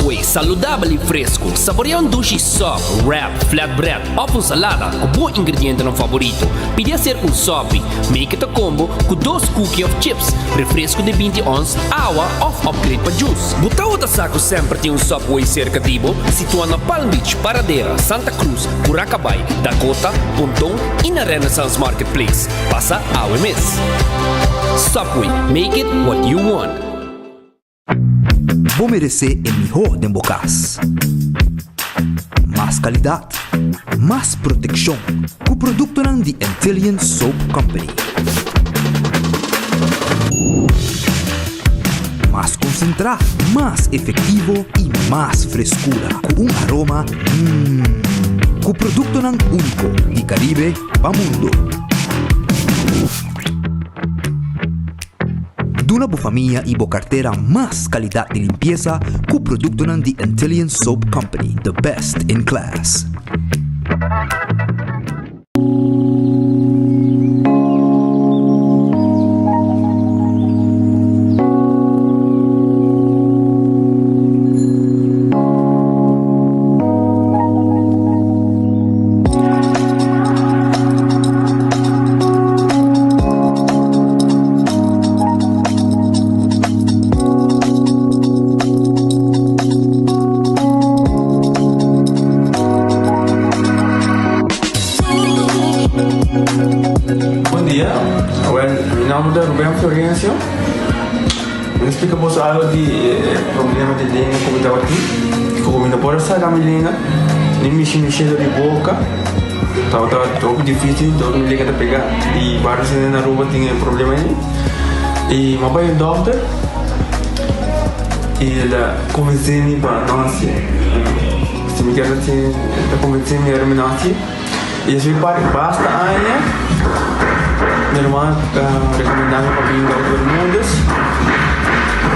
Subway, saludabel y fresco. Saborea un dushi sub, wrap, flatbread of un salada cu bo ingredientenan favorito. Pidi hacer un sopi. Make it a combo cu dos cookie of chips, refresco di 20 ons, awa of upgrade pa juice. Bo tawata sa cu semper tin un Subway cerca di bo? Situa na Palm Beach, Paradera, Santa Cruz, Curacabai, Dakota, Ponton y na Renaissance Marketplace. Pasa awe mes. Subway, make it what you want. Bo meresé e mihó den bo kas. Mas kalidat, mas protekshon ku produktonan di Antillian Soap Company. Mas konsentrá, mas efektivo i mas freskura ku un aroma mmm. Ku produktonan úniko di Karibe pa mundu. Duna bo famia i bo kartera mas kalidat di limpiesa ku produktonan di Antillian Soap Company, the best in class. Bon dia, awel mi nomber ta Ruben Florencio. Mi ta splika boso algo di e problema di lenga ku mi tabatin. Ku mi no por a saka mi lenga, ni mishi mi shelo di boka. Tabata hopi dificil, dor mi lenga ta pega. Y varios hende na Aruba tin e problema ei. Y mi a bai un dokter y el a convence mi pa no haci. Si mi kier haci, el a convence mi ora mi no haci. Y esei pa basta aña mi hermano a recomenda mi pa bin Dokter Bermudez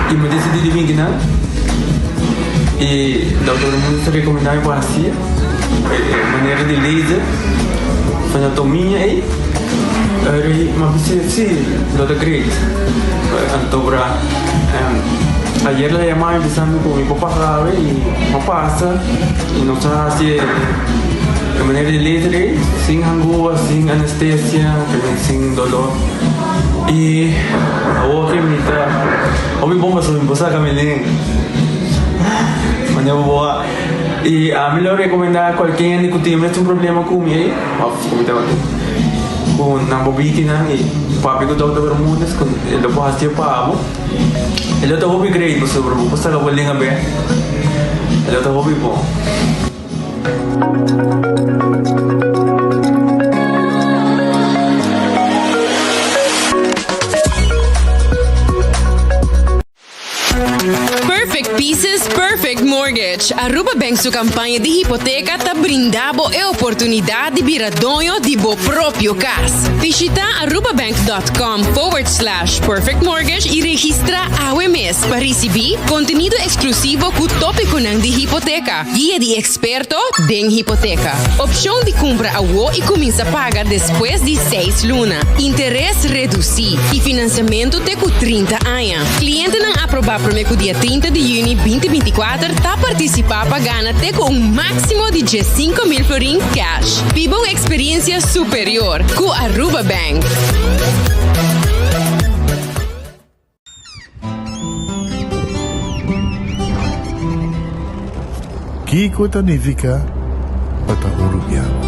y mi a decidi di bin kinan. Y Dokter Bermudez a recomenda mi pa haci. E manera di laser anatomia ei eri m'a bisa si lo ta great anto bra ayer la yama mi bisa mi ku mi por pasa awe i m'a pasa i nos a hasi e manera di laser ei sin hangua sin anestesia sin dolor i awor ke mi ta hopi bon pasobra mi por saka mi lenga manera bo a. I ami lo rekomendá kualke hende ku tin mesun problema ku mi ei, òf ku mi tabatin, ku nan por bini kinan i papia ku Dòkter Bermudez ku e lo por hasié pa bo. E lo ta hopi great pasobra bo por saka bo lenga bèk. E lo ta hopi bon. Perfect Pieces, Perfect Mortgage. Aruba Bank su campaña di hipoteca ta brinda bo e oportunidad di bira doño di bo propio cas. Bishita arubabank.com forward slash perfect mortgage y registra awe mes pa ricibi contenido exclusivo cu topiconan di hipoteca, guia di experto den hipoteca, opcion di cumpra awo y cuminsa paga despues di seis luna, interes reduci y financiamento te cu 30 aña. Clientenan aproba prome cu dia 30 di juni 2024 ta participa pa gana te cu un maximo di 15,000 florin cash. Biba un experiencia superior cu Aruba Bank. Kiko ta nifiká pa ta un rubiano?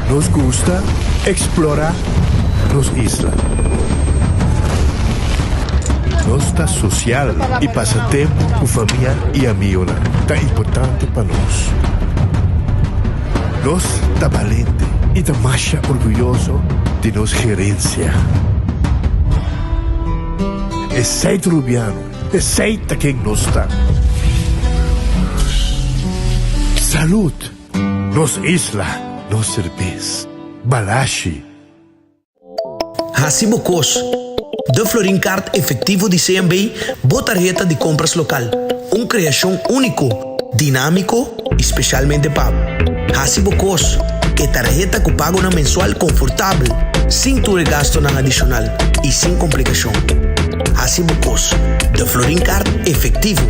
Nos gusta eksplorá nos isla. Nos ta sosial i pasa tempu ku famia i amigonan ta importante pa nos. Nos ta balente i ta masha orguyoso di nos gerensia. Esei ta Rubiano, esei ta ken nos ta. Salud! Nos isla, nos serbes. Balashi! Hasi bo kos. De Florin Card Efectivo di CMB, bo tarheta di compras local. Un creacion unico, dinamico y specialmente pa bo. Hasi bo kos. E tarheta cu pagonan mensual confortabel. Sin tur e gastonan adishonal i sin komplikashon. Hasi bo kos. De Florin Card efektivo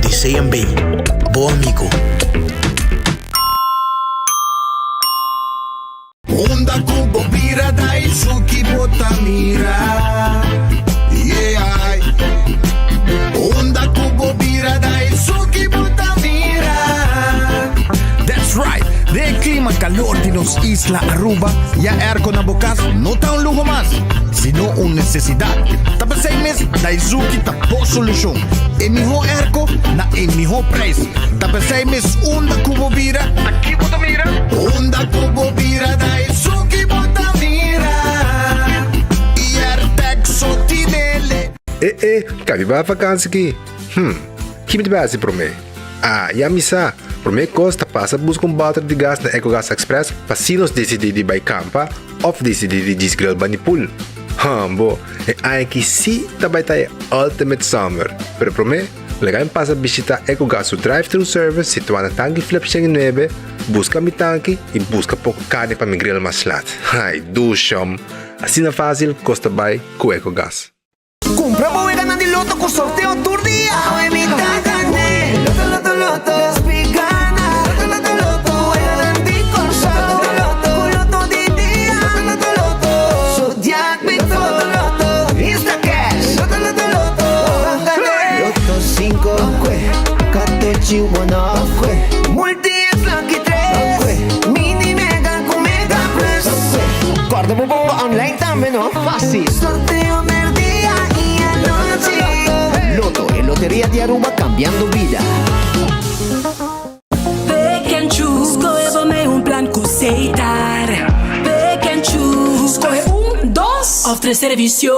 di CMB. Bo amigo. Unda ku bo bira Daisuki bo ta mira Yeah Unda ku bo bira Daisuki bo ta mira That's right! Den e clima calor di nos isla Aruba, ya airco na bo cas no ta un luho mas, sino un necesidad. Ta p'esey mes Daizuki ta bo solucion. E miho airco na e miho prijs. Ta p'esey mes unda cu bo bira, ta ki bo ta mira? Unda cu bo bira Daizuki bo ta mira Y airtec so tinele. E e, ka biba vakansi ki? Hm, ki mi ta bai hasi promé? Ah, ya mi sa! Promé kos ta pasa buska un bòter di gas na Ecogas Express pa si nos disidí di bai kampa òf disidí di djis grill bani pool. Hambo, e aña aki sí ta bai ta e ultimate summer! Pero promé, laga mi pasa bishitá Ecogas su drive-thru service situá na Tanki Flip 109, buska mi tanki i buska poko karni pa mi grill mas lat. Ai, dushom! Asina fásil kos ta bai ku Ecogas. Cumpra bo weganan di loto cu sorteo tur dia. Awe mi ta gane. Loto, loto, loto. Spi gana. Loto, loto, loto. Weganan di Corsou. Loto, loto, Cu loto di dia. Loto, loto, loto. Zodiac Big Four. Loto, loto, Instacash. Loto, loto, loto. Ban gane. Loto cinco. Katochi one off. Multi es lucky tres. Mini mega cu mega plus. Corda bo bomba online tambe no. Fácil. Sorteo merdia y anochi. Lotto, e loteria di Aruba cambiando bida. Pick and choose, scohe bo mei un plan cu Setar. Pick and choose, scohe un, dos of tres servicio.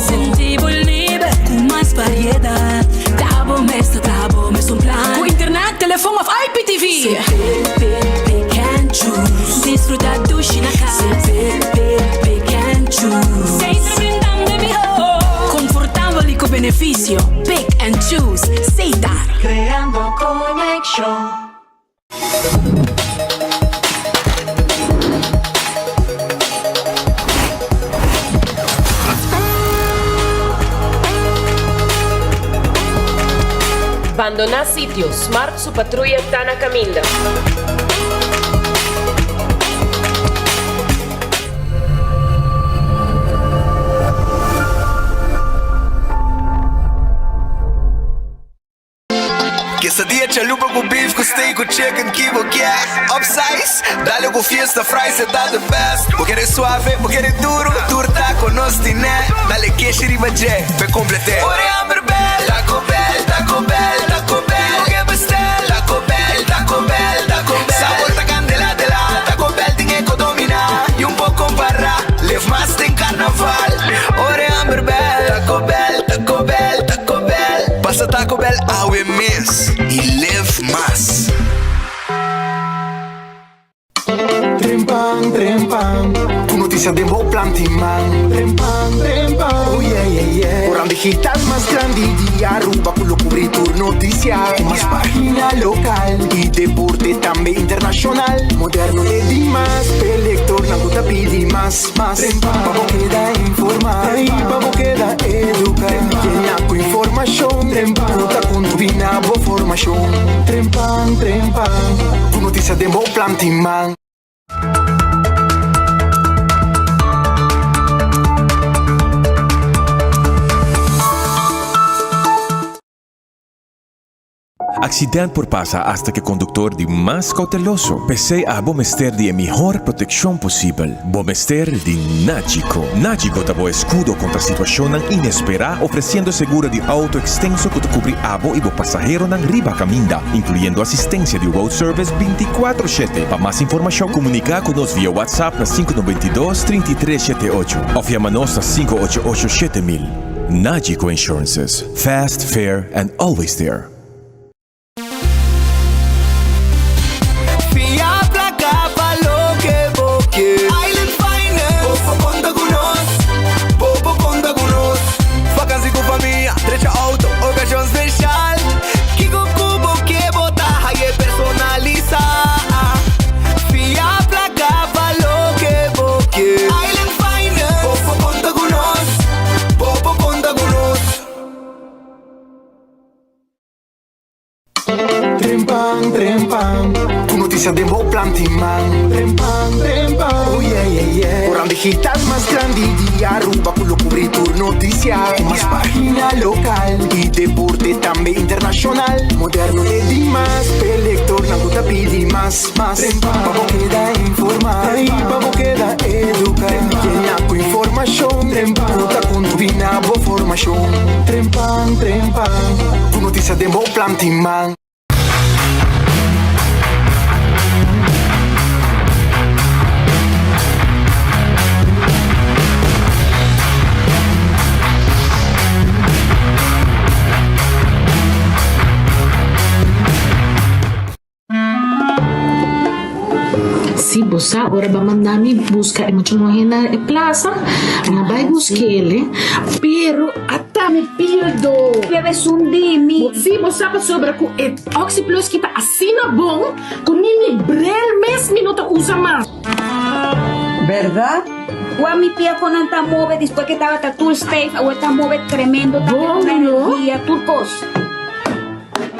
Sinti bo liber cu mas variedad. Ta bo mes ta traha bo mes un plan. Cu internet, telefon of IPTV. Pick, pick, pick and choose. Disfruta dushi na cas. Pick, pick, pick and choose. Setar brindando e miho. Confortabel y cu beneficio. Pick and choose. Setar. Creando conexion. Bandoná sitio, Smart su patruya ta na kaminda. Quesadilla chalupa cu beef cu steak cu chicken ki bo kier Upsize, dale cu fiesta fries e ta the best Bo kere suave, bo kere duro, tur taco nos tine Dale keshi riba dje, p'e complete Ora e hamber bel, Taco Bell, Taco Bell, Taco Bell Bo ke bestel, Taco Bell, Taco Bell, Taco Bell Sabor ta candela de la, Taco Bell tin e co domina Y un por compara, live mas den carnaval Ora e hamber bel, Taco Bell, Taco Bell, Taco Bell Pasa Taco Bell awe mes y live mas. Trempan, trempan, ku notisia den bo plan tin man. Trempan, trempan, oh yeah, yeah, yeah. Koran digital mas grandi di Aruba ku lo kubri tur notisia. Ku mas pagina lokal i deporte tambe internashonal. Moderno te di mas, p'e lektornan ku ta pidi mas, mas. Pa bo keda informá i pa bo keda eduká. Yena ku informashon ku ta kontribuí na bo formashon. Trempan, trempan, ku notisia den bo plan tin man. Accident por pasa hasta ke conductor di mas cauteloso. P'esey abo mester di e mihor proteccion posibel. Bo mester di Nagico. Nagico ta bo escudo contra situacionnan inespera ofreciendo seguro di auto extenso cu ta cubri abo y bo pasaheronan riba caminda, incluyendo asistencia di road service binticuatro shete. Pa mas informacion comunica cu nos via WhatsApp na sinku 92 33 shete ocho of yama nos na 588 7000. Nagico Insurances. Fast, fair and always there. Fia placa pa loke bo ke. Island Finance. Bo por conta cu nos. Bo por conta cu nos. Vakantie cu famia, drecha auto, ocasion special. Kico cu bo ke bo ta haye personalisa. Fia placa pa loke bo ke. Island. Trempan, ku notisia den bo planti man. Trempan, trempan, oh yeah yeah yeah. Koran digital mas grandi di Aruba ku lo kubri tur notisia. Ku mas pagina lokal i deporte tambe internashonal. Moderno te dimas, p'e lektornan ku ta pidi mas, mas. Trempan, pa bo keda informá i pa bo keda eduká. Yena ku informashon ku ta kontribui na bo formashon. Trempan, trempan, ku notisia den bo planti man. Si bo sa ora bo a manda mi busca e mucha muhe na e plaza, mi a bay busquele, pero ata mi pildo. Bebe sun di mi. Si bo sa pasobra cu e Oxyplus ki ta asina bon cu ni mi bril mes mi no ta usa mas. Berdad? Wak mi pia con nan ta move despues que tabata tur stijf awor ta move tremendo tambe con energia tur cos.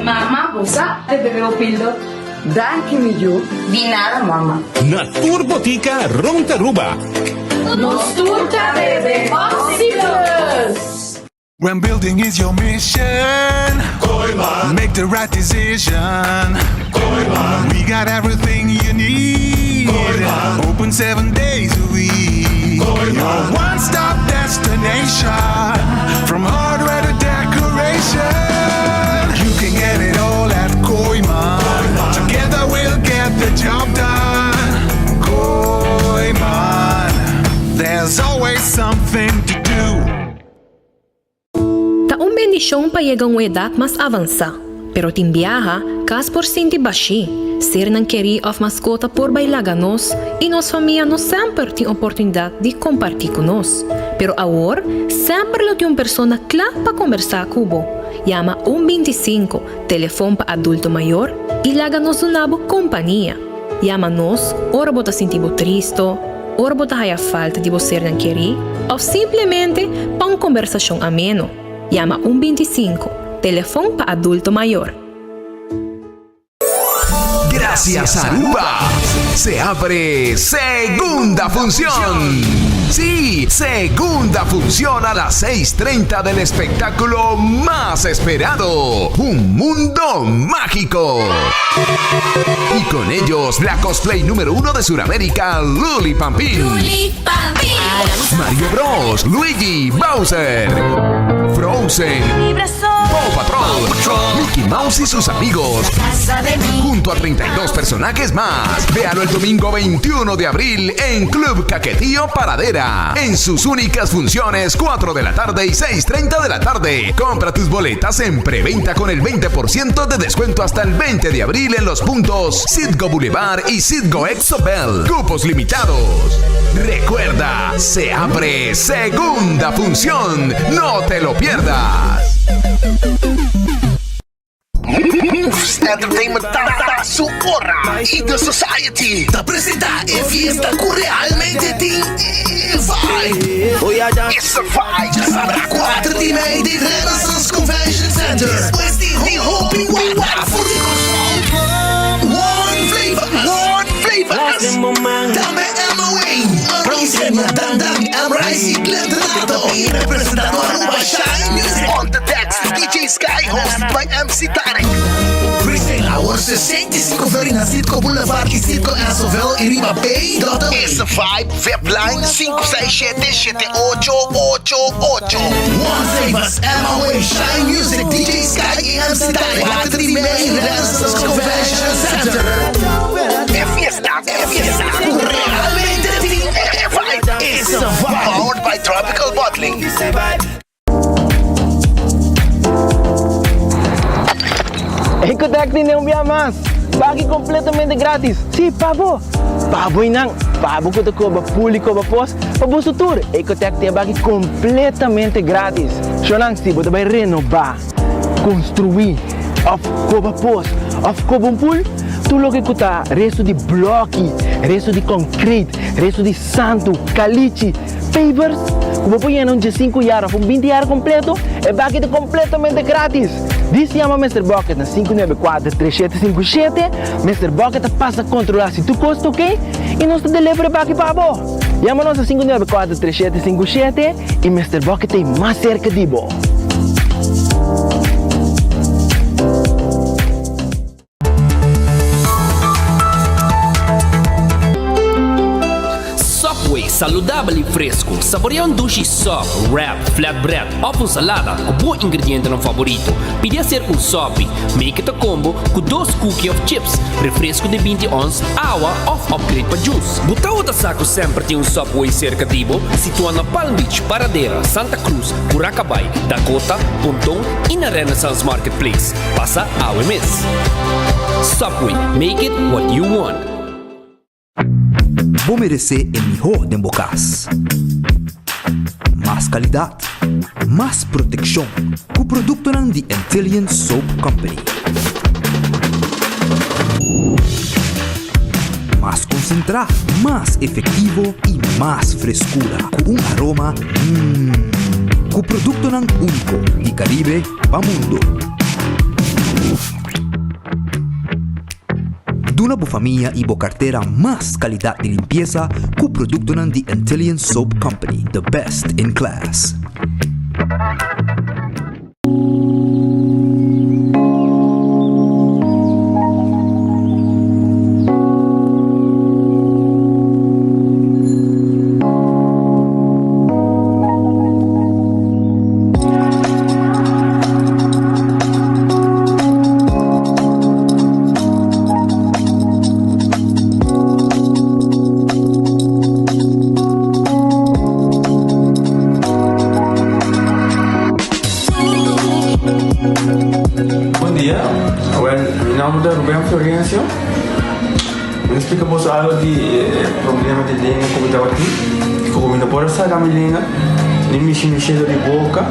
Mama, bo sa de bebe bo pildo? Danki mi yu. Di nada mama. Na tur botica rond Aruba. Nos tur ta bebe Oxyplus! When building is your mission, Kooiman. Make the right decision. Kooiman. We got everything you need. Kooiman. Open seven days a week. Kooiman. Your one-stop destination. From hardware to decoration. You can get it all at Kooiman. Together we'll get the job done. Kooiman. There's always something to do. Ta un bendishon pa yega un edat mas avansá, pero tin biaha, kas por sinti bashí, sernan kerí òf maskota por bai laga nos i nos famia no semper tin oportunidat di kompartí ku nos. Pero awor, semper lo tin un persona kla pa kombersá ku bo. Yama un 25, telefon pa adulto mayor, i laga nos duna bo kompania. Yama nos ora bo ta sinti bo tristo, ora bo ta haya falta di bo sernan kerí òf simplemente pa un kombersashon ameno. Yama un 25, telefon pa adulto mayor. Gracias Aruba! Se abre segunda función. Sí, segunda función a las 6.30 del espectáculo más esperado, Un Mundo Mágico. Y con ellos, la cosplay número uno de Sudamérica, Luli Pampín. Mario Bros, Luigi, Bowser, Frozen, Paw Patrol, Mickey Mouse y sus amigos. Junto a 32 personajes más. Véalo el domingo 21 de abril en Club Caquetío Paradera. En sus únicas funciones, 4 de la tarde y 6.30 de la tarde. Compra tus boletas en preventa con el 20% de descuento hasta el 20 de abril en los puntos Citgo Boulevard y Citgo Exobel. Cupos limitados. Recuerda, se abre segunda función. No te lo pierdas. Moves Entertainment ta su ora y The Society ta presenta e fiesta cu realmente tin e vibe. It's a vibe djasabra 4 di mei den Renaissance Convention Center despues di hopi wak for di Kòrsou. One Flavors, One Flavors, Tambe MOA, Arisen, Dan Dan, M-Rise y Glenn Renato representando Aruba Shine Music on the decks DJ Sky hosted by MC Tarek. Presale awor 65 florin na Citgo Boulevard y Citgo Esso-ville y riba pay.aw. It's a vibe VIP line 567 7888. One Flavors, MOA, Shine Music, DJ Sky y MC Tarek. 4 di mei, Renaissance Convention Center. E fiesta, e fiesta cu realmente tin e vibe. It's a vibe. Powered by Tropical Bottling. Ecotec tin un bia mas! Baki completamente gratis! Si, pa bo! Pa bo y nan! Pa bo cu ta coba pool y coba pos, pa boso tur! Ecotec tin e baki completamente gratis! Shonan, si bo ta bay renoba, construi, of coba pos, of coba un pool, tur loke cu ta resto di bloki, resto di concrete, resto di santo, calichi, Pavers ku bo por yena un diesinku yara of un binti yara kompleto, e baki ta kompletamente gratis. Dis yama Mister Bucket na 594 3757, Mister Bucket ta pasa kontrolá si tur kos ta oké i nos ta deliver e baki pa bo. Yama nos na 594 3757 i Mister Bucket ta ei mas serka di bo. Subway, saludabel y fresco. Saborea un dushi sub, wrap, flatbread of un salada cu bo ingredientenan favorito. Pidi hacer un sopi. Make it a combo cu dos cookie of chips, refresco di binti ons, awa of upgrade pa juice. Bo tawata sa cu semper tin un Subway cerca di bo? Situa na Palm Beach, Paradera, Santa Cruz, Curacabai, Dakota, Ponton y na Renaissance Marketplace. Pasa awe mes. Subway, make it what you want. Bo meresé e mihó den bo kas. Mas kalidat, mas protekshon ku produktonan di Antillian Soap Company. Mas konsentrá, mas efektivo i mas freskura ku un aroma mmm. Ku produktonan úniko di Karibe pa mundu. Duna bo famia i bo kartera mas kalidat di limpiesa ku produktonan di Antillian Soap Company, the best in class. Bon dia, wel mi nomber ta Ruben Florencio. Mi ta splika boso algo di e problema di lenga ku mi tabatin. Ku mi no por a saka mi lenga, ni mishi mi shelo di boka.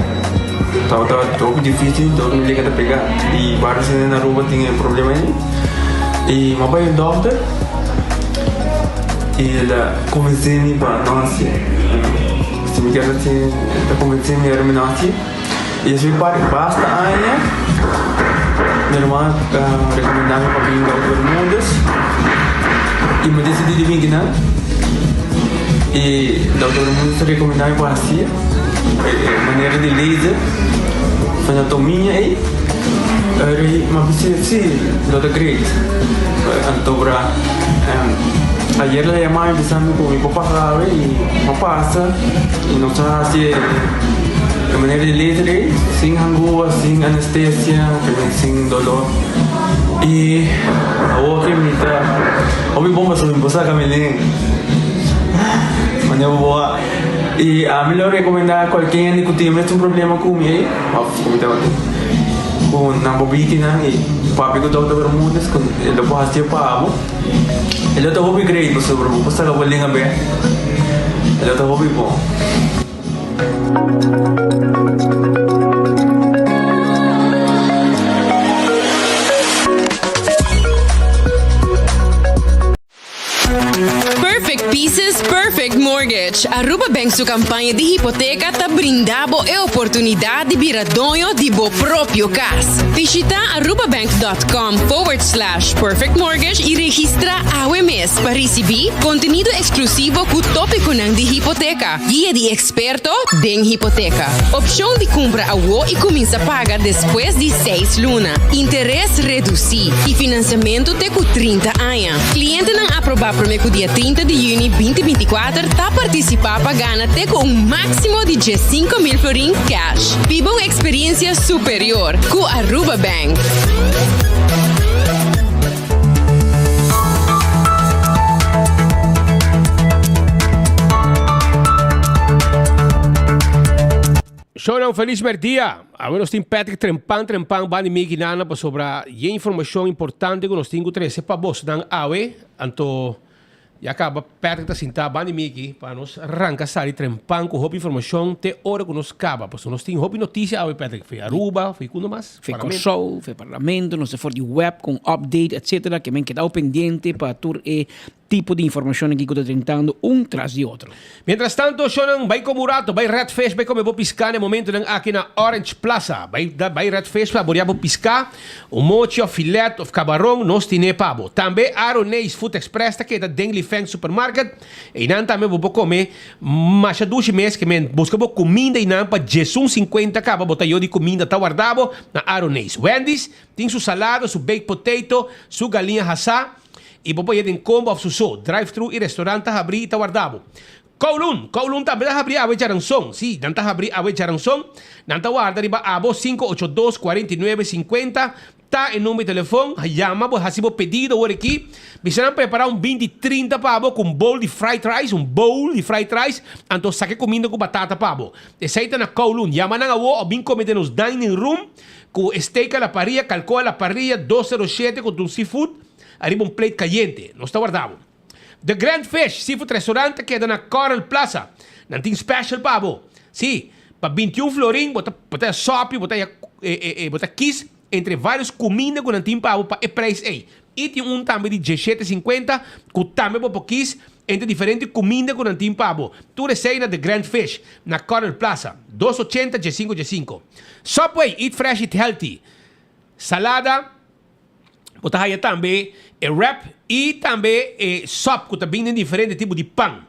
Tabata hopi dificil, dor mi lenga ta pega. Y varios hende na Aruba tin e problema ei. Y mi a bai un dokter y el a convence mi pa no haci. Si mi kier haci, el ta convence mi ora mi no haci. Y esei pa basta aña mi hermano a recomenda mi pa bin Dokter Bermudez y mi decidi di bin kinan. Y Dokter Bermudez a recomenda mi pa haci e manera di laser fenotomia ei. Eri mi a bisa si lo ta great. Anto bra ayer el a yama mi bisa mi cu mi por pasa awe y mi a pasa y nos a haci e. E manera di laser ei, sin hangua, sin anestesia, sin dolor. I awor ke mi ta hopi bon pasobra mi por saka mi lenga. Manera bo a. I ami lo rekomendá kualke hende ku tin e mesun problema ku mi ei, òf ku mi tabatin, ku nan por bini kinan i papia ku Dòkter Bermudez ku e lo por hasié pa bo. E lo ta hopi great pasobra bo por saka bo lenga bèk. E lo ta hopi bon. Perfect Pieces, Perfect Mortgage. Aruba Bank su campaña di hipoteca ta brinda bo e oportunidad di bira doño di bo propio cas. Bishita arubabank.com forward slash perfect mortgage y registra awe mes pa ricibi contenido exclusivo cu topiconan di hipoteca. Guia di eksperto den hipoteka. Opshon di kumpra awo i kuminsá paga despues di seis luna. Interes redusí i finansiamentu te ku 30 aña. Klientenan aprobá promé ku dia 30 di yüni 2024 ta partisipá pa gana te ku un máksimo di 15,000 florin cash. Biba un eksperiensia superior ku Aruba Bank. Shownan felis merdia. Awe nos tin Patrick trempan trempan bandi mi guinana pasobra ye informacion importante cu nos tin cu trece pa bosnan awe. Anto. Ya kaba Patrick ta sintá banda di mi aki pa nos ranka sali trempan ku hopi informashon te ora ku nos kaba. Pasobra nos tin hopi notisia awe Patrick, fe Aruba, fe kundo mas? Fe Kòrsou, fe Parlamento, nos ta for di web ku un update etcetera ke men keda pendiente pa tur e tipo di informashon aki ku ta drentando un tras di otro. Mientras tanto, shownan bai come un rato, bai Red Fish, bai come bo piská na e momentonan aki na Orange Plaza. Bai bai Red Fish pa aboria bo piská, un mochi of filet of kabaron, nos tine pa bo. Tambe Aroneis Food Express ta keda den Li Feng Supermarket. Einan tambe bo por come masha dushi mes, ke men buska bo kuminda einan pa djesun sinkuenta kaba bo ta yo di kuminda ta warda bo na Aroneis. Wendy's tin su salado, su baked potato, su galiña hasá. I bo por yega den kombo òf su so. Drive-thru i restorant ta habrí i ta warda bo. Kowloon, Kowloon tambe ta habrí awe djaranson. Sí, nan ta habrí awe djaranson. Nan ta warda riba abo 582 49 50 ta e number di telefon. Yama bo hasi bo pedido awor aki. Bisa nan prepará un binti 30 pa bo ku un bowl di fried rice, un bowl di fried rice, anto saka e kuminda ku batata pa bo. Esei ta na Kowloon. Yama nan awo òf bin kome den nos dining room ku e steak a la parrilla, kalkó a la parrilla, 207 ku un seafood. Ariba un plate cayente. Nos ta warda bo. The Grand Fish Seafood Restaurant ta keda na Coral Plaza. Nan tin special pa bo. Sí, pa 21 florin bo ta bo ta sopi, bo ta ya bo ta kies entre varios cuminda cu nan tin pa bo pa e prijs ey. Y tin un tambe di diesshete cincuenta cu tambe bo por kies entre diferente cuminda cu nan tin pa bo. Tur esey na The Grand Fish na Coral Plaza. Dos ochenta diescinco diescinco. Subway, eat fresh, eat healthy. Salada. Bo ta haya tambe e wrap y tambe e sop cu ta bin den diferente tipo di pan.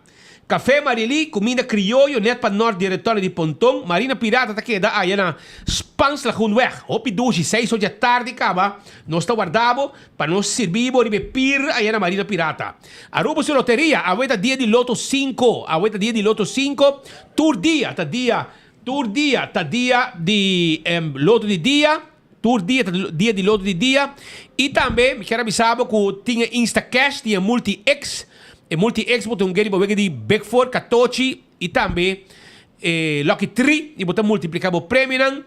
Café Marily, cuminda crioyo net pa nort di Retorno di Ponton. Marina Pirata ta keda aya na Spaans Lagoenweg. Hopi dushi, seis or dja tardi caba nos ta warda bo pa nos sirbi bo riba e pir aya na Marina Pirata. Aruba su loteria, awe ta dia di Loto cinco, awe ta dia di Loto cinco, tur dia ta dia, tur dia ta dia di Loto di dia. Tur dia ta dia di loto di dia. Y tambe mi kier a bisa bo cu tin e Instacash, tin e Multi-X. E Multi-X bo ta un geri bo wega di Big Four, Catochi y tambe e Lucky Three y bo ta multiplica bo premionan.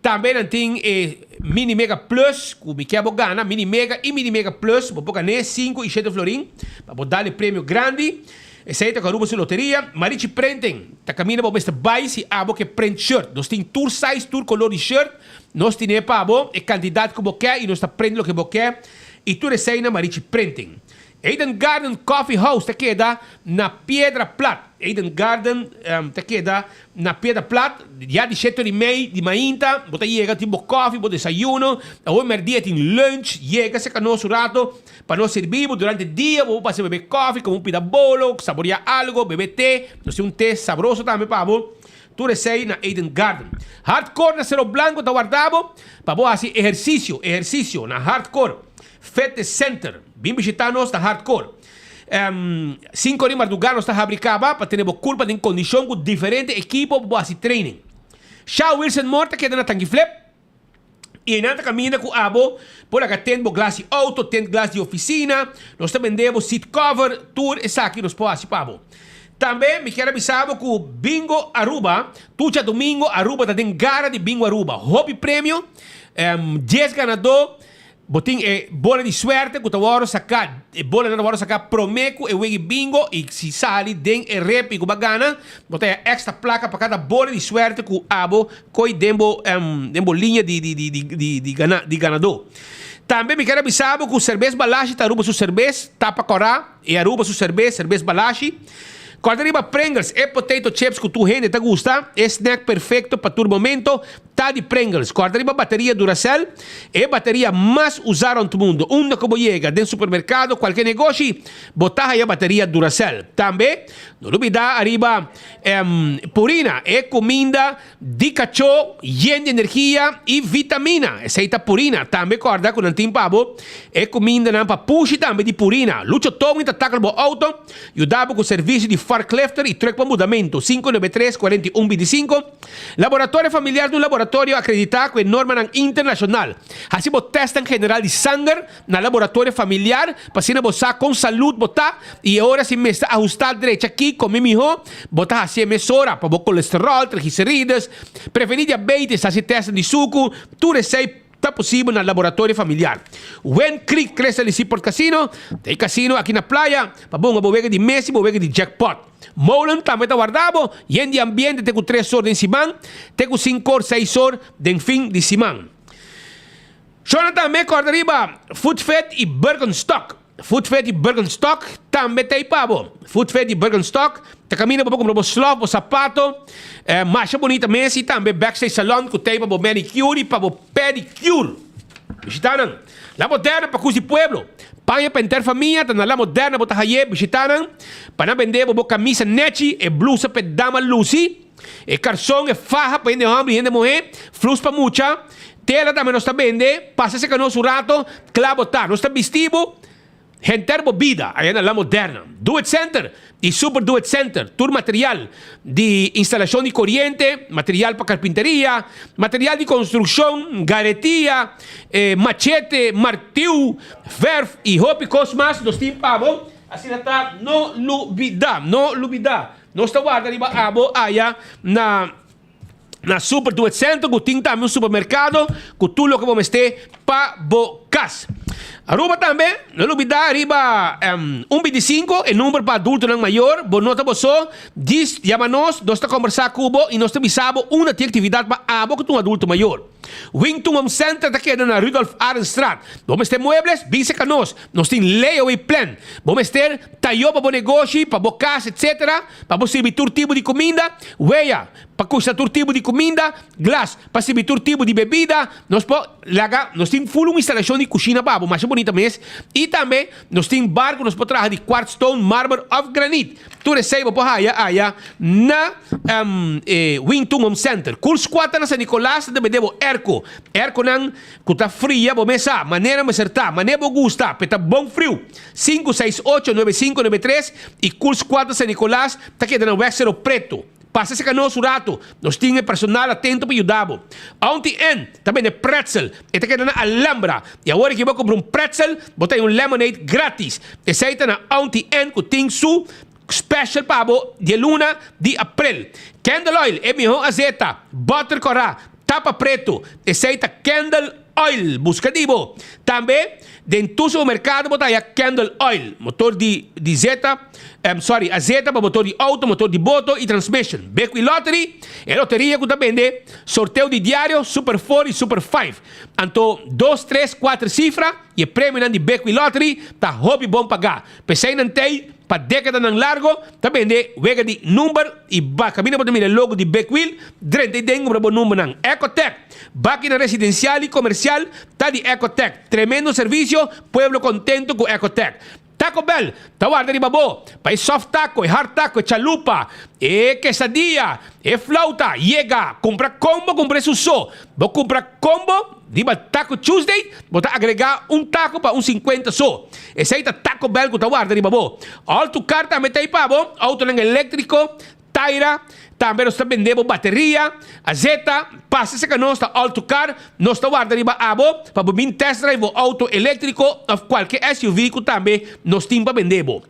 Tambe nan tin e Mini Mega Plus cu mi kier bo gana, Mini Mega y Mini Mega Plus. Bo por gane cinco y shete florin pa bo dal e premio grandi. Esey ta cu Aruba su loteria. Marichi Printing ta caminda bo mester bay si abo ke print shirt. Nos tin tur size, tur color di shirt. Nos tine pa bo e kantidat ku bo ke i nos ta prende loke bo ke i tur esei na Marichi Printing. Eden Garden Coffee House ta keda na Piedra Plat. Eden Garden ta keda na Piedra Plat. Ya di shete ora i mei di mainta bo ta yega tin bo kofi, bo desayuno. Awor merdia tin lunch. Yega serka nos un rato pa nos sirbi bo. Durante dia bo por pasa bebe kofi, kome un pida bolo, saboria algo, bebe te. Nos tin un te sabroso tambe pa bo. Tur esei na Eden Garden. Hardcore na Cerro Blanco ta warda bo pa bo hasi ehersisio, ehersisio na Hardcore Fitness Center. Bin bishita nos na Hardcore. Cinco di marduga nos ta habri caba pa tene bo curpa den condicion cu diferente ekipo pa bo hasi training. Sha Wilson Moore ta keda na Tanki Flip y einan ta caminda cu abo por laga tent bo glas di auto, tent glas di oficina, nos ta bende bo seat cover, tur esaki nos por haci pa bo. Tambe mi kier a bisa bo cu Bingo Aruba, tur djadomingo Aruba ta den gara di Bingo Aruba. Hopi premio, dies ganador, bo tin e bola di suerte cu ta worde saca, e bolanan ta worde saca prome cu e wegi bingo y si sali den e rep y cu bo a gana, bo ta haya extra placa pa cada bola di suerte cu abo coy den bo den bo liña di di di di di gana di ganador. Tambe mi kier a bisa bo cu Cerbes Balashi ta Aruba su cerbes, tapa cora. E Aruba su serbes, serbes Balashi. Corta riba Pringles, e potato chips cu tur hende ta gusta, e snack perfecto pa tur momento, ta di Pringles. Corta riba bateria Duracell, e bateria mas usa rond mundo. Unda cu bo yega, den supermercado, cualke negoshi, bo ta haya bateria Duracell. Tambe, no lubida ariba Purina, e cuminda Di kachó yen di energia i vitamina. Esei ta Purina. Tambe kòrda ku nan tin pa bo e kumindanan pa pushi tambe di Purina. Lucho Towing ta takla bo outo, yuda bo ku servisio di forklifter i trùk pa mudamentu. 593 41 25 Laboratorio Familiar ta un laboratorio akreditá ku e normanan internashonal. Hasi bo tèstnan general di sanger. Na laboratorio familiar pa asina bo sa kon salud bo ta y e ora si mester ahusta drecha ki come miho bo ta hacié mesora pa bo colesterol, triglicerides, preveni diabetes, haci testnan di sucu, tur esey. ta posibel na Laboratorio Familiar. Wind Creek Crystal y Seaport Casino ta e casino aki na playa pa bo hunga bo wega di mes y bo wega di jackpot. Molen tambe ta warda bo yen di ambiente te cu tres or den siman te cu cincor seis or den fin di siman. Shona tambe corda riba Food Fit y Birkenstock. Footfit di Birkenstock tambe ta ei pa bo. Footfit di Birkenstock ta kaminda pa bo kumpra bo slof, bo sapato, masha bunita mes i tambe backstage salon ku ta ei pa bo manicure i pa bo pedicure. Bishita nan. La Moderna pa kus di pueblo. Paña pa henter famia ta na La Moderna bo ta haye. Bishita nan pa nan bende bo bo kamisa nechi, e blusa pa e dama lusi, e karson, e faha pa hende homber i hende muhe, flus pa mucha. Tela tambe nos ta bende, pasa serka nos un rato, kla bo ta. Nos ta bisti bo henter bo bida aya na La Moderna. Do It Center y Super Do It Center, tur material di instalacion di coriente, material pa carpinteria, material di construccion, garetia, machete, martiu, verf y hopi cos mas nos tin pa bo. Asina ta, no lubida, no lubida. Nos ta warda riba abo aya na. Na Super Do It Center ku tin tambe un supermerkado ku tur loke bo mester pa bo kas. Aruba tambe, no lubida riba un bintisinko e number pa adultonan mayor, bo no ta bo so, djis yama nos, nos ta kombersá ku bo i nos ta bisa bo unda tin aktividat pa abo ku ta un adulto mayor. Wington Home Center ta keda na Rudolf Arendstraat. Bo mester muebles? Bin serka nos, nos tin layaway plan. Bo mester tayo pa bo negoshi, pa bo kas etc. Pa bo sirbi tur tipo di kuminda? Wea! Pa kushta tur tipo di kuminda, glas, pa sirbi tur tipo di bebida, nos por laga, nos tin ful un instalashon di kushina pa bo, masha bunita mes, i tambe nos tin bar ku nos por traha di quartz stone, marmer òf granit. Tur esei bo por haya aya na e Wing Tun Home Center. Cool Squad ta na San Nicolas, ta bende bo airco. Airconan ku ta fria bo mes sa, manera mester ta, manera bo gusta, pe ta bon friu. Sinku seis ocho nuebe sinku nuebe tres i Cool Squad na San Nicolas ta keda na Weg Cerro Preto. Pasa serka nos un rato, nos tin e personal atento pa yuda bo. Auntie Ann ta bende pretzel, e ta keda na Alhambra. I awor aki bo kumpra un pretzel, bo ta haña un lemonade gratis. Esei ta na Auntie Ann ku tin su special pa bo di e luna di aprel. Candle oil, e mihó azeta, butter kòrá, tapa pretu. Esei ta Candle Oil, buska di bo. Tambe den tur supermerkado bo ta haya Candle Oil, motor di di zeta, em sorry, azeta pa motor di auto, motor di boto y transmission. Bequi Lottery, e loteria cu ta bende sorteo di diario Super Four y Super Five. Anto dos, tres, cuater cifra y e premionan di Bequi Lottery ta hopi bon paga. P'esey nan tey pa dekadanan largo ta bende wega di number y ba kaminda bo ta mira e logo di Big Wheel, drenta y den kumpra bo numbernan. Ecotec, Bakina residencial y comercial ta di Ecotec. Tremendo servicio, pueblo contento cu Ecotec. Taco Bell ta warda riba bo pa e soft taco, e hard taco, e chalupa, e quesadilla, e flauta. Yega, kumpra combo, kumpra esun so. Bo kumpra combo riba Taco Tuesday, bo ta agrega un taco pa un 50 so. Esei ta Taco Bell ku ta warda riba bo. All to Car tambe ta ei pa bo, autonan eléktriko, taira, tambe nos ta bende bo bateria, azeta, pasa serka nos ta All to Car, nos ta warda riba abo pa bo bin test drive bo auto eléktriko òf kualke SUV ku tambe nos tin pa bende bo.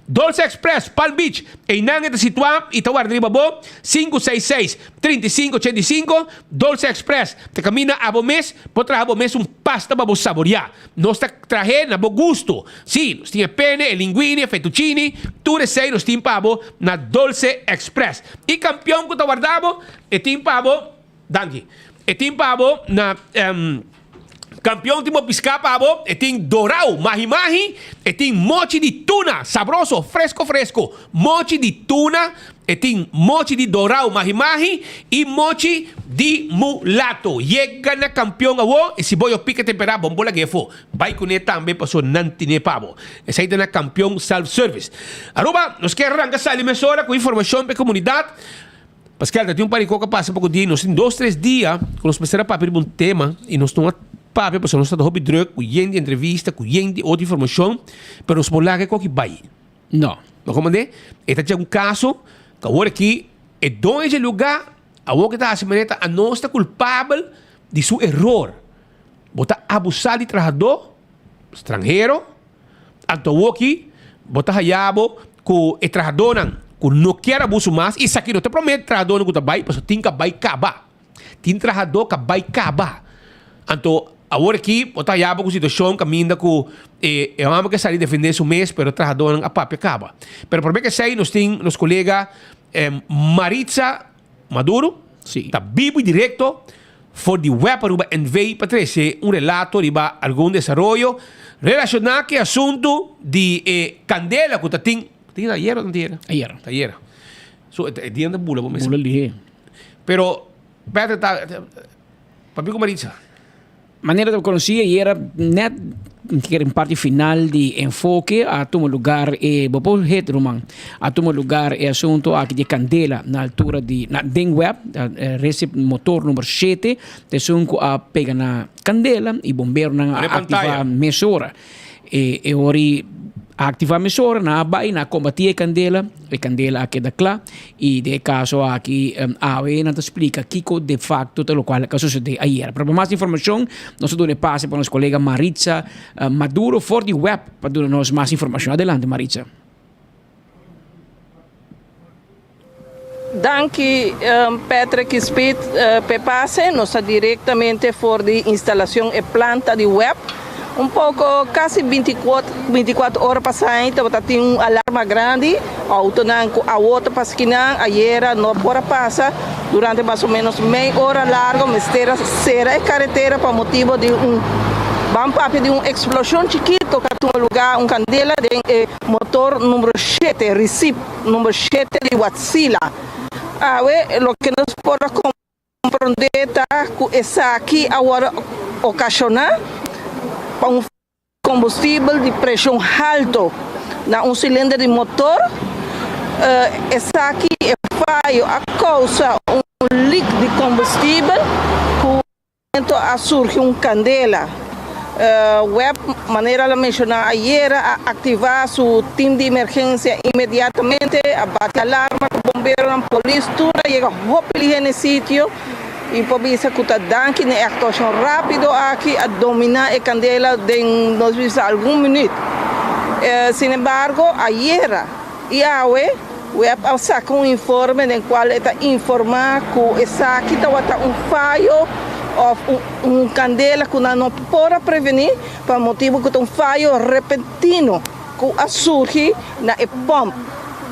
Dolce Express, Palm Beach, einan e ta situá i ta warda riba bo, 566, 35 85, Dolce Express ta kaminda abo mes por traha bo mes un pasta pa bo saboriá. Nos ta trah'é na bo gusto. Sí, nos tin e pene, e linguine, e fettuccini, tur esei nos tin pa bo na Dolce Express. I kampion ku ta warda bo, e tin pa bo, danki, e tin pa bo na Kampion tin bo piská pa bo, e tin dorau, mahi mahi, e tin mochi di tuna, sabroso, fresko fresko, mochi di tuna, e tin mochi di dorau, mahi mahi, i mochi di mulato. Yega na Kampion awo, e si bo yo pika temperá, bon bo lag'é afó. Bai kuné tambe paso nan tin'é pa bo. Esei ta na Kampion Self Service. Aruba, nos ke ranka sali mesora ku informashon pa e komunidat. Paskel, ta tin un par di kok a pasa poko dia i nos tin dos tres dia ku nos mester a papia riba un tema i nos no a papia pasobra nos ta hopi druk ku yen di entrevista, ku yen di otro informashon, pero nos por laga e koki bai. No. No komprendé? E ta dje un kaso ku awor aki e doño dje lugá awor ke ta hasi manera ta anos ta kulpabel di su eror. Bo ta abusá di trahadó stranhero. Anto awoki bo ta haya bo ku e trahadónan ku no kier abuso mas i esaki no ta promé trahadónan ku ta bai pasobra tin ka bai kaba. Tin trahadó ka bai kaba. Anto. Awor aki bo ta haya bo ku situashon kaminda ku e e hòmber ke sali defendé su mes pero e trahadónan a papia kaba. Pero promé ke esei nos tin nos kolega Maritza Maduro ta bibu i direkto for di web Aruba NV pa trese un relato riba algun desaroyo relashoná ku e asuntu di e kandela ku ta tin tin ayera o antiera? Ayera. Ayera. So e dia nan ta bula bo mes. Bula lihé. Pero Patrick ta Papia ku Maritza. Manera ta konosí ayera nèt kier en parti final di enfoke a tuma lugar e bo por het ruman a tuma lugar e asunto aki di e kandela na altura di na den web recep motor number shete ta esun ku a pega na kandela i bomberonan a aktivá mesora e e ora A aktivá mesora, nan a bai, nan a kombatí e kandela, e kandela a keda kla i den e kaso aki awe nan ta splika kiko de fakto ta lokual a susedé ayera. Pero pa mas informashon nos ta duna e pase pa nos kolega Maritza Maduro for di web pa duna nos mas informashon. Adelante Maritza. Danki Patrick y Speed p'e pase. Nos ta directamente for di instalacion e planta di web. Un poco casi binticuatro ora pasa tabata tin un alarma grandi. Autonan cu awo ta pasa kinan ayera no por a pasa. Durante mas o menos mei ora largo mester a cera e caretera pa motibo di un ban papia di un explosion chikito cu a tuma lugar un candela den e motor numero shete, Recip. Number shete di Watsila. Awe loke nos por a komprondé ta ku esaki a wòrdu okashoná pa un kombustibel di preshon haltu na un silinder di motor. Esaki e fayo a kousa un lik di kombustibel ku Momento a surgi un candela. Web, manera la menciona ayera, a activa su team di emergencia inmediatamente, a bati alarma cu bomberonan, polis, tur a yega hopi lihe n'e sitio y por bisa cu ta danki n'e actuacion rapido aki a domina e candela den nos bisa algun minuut. Sinembargo, ayera y awe, Web a saka un informe den kual e ta informá ku esaki tabata un fayo òf un kandela ku nan no por a prevení pa motibu ku ta un fayo repentino ku a surgi na e pòmp.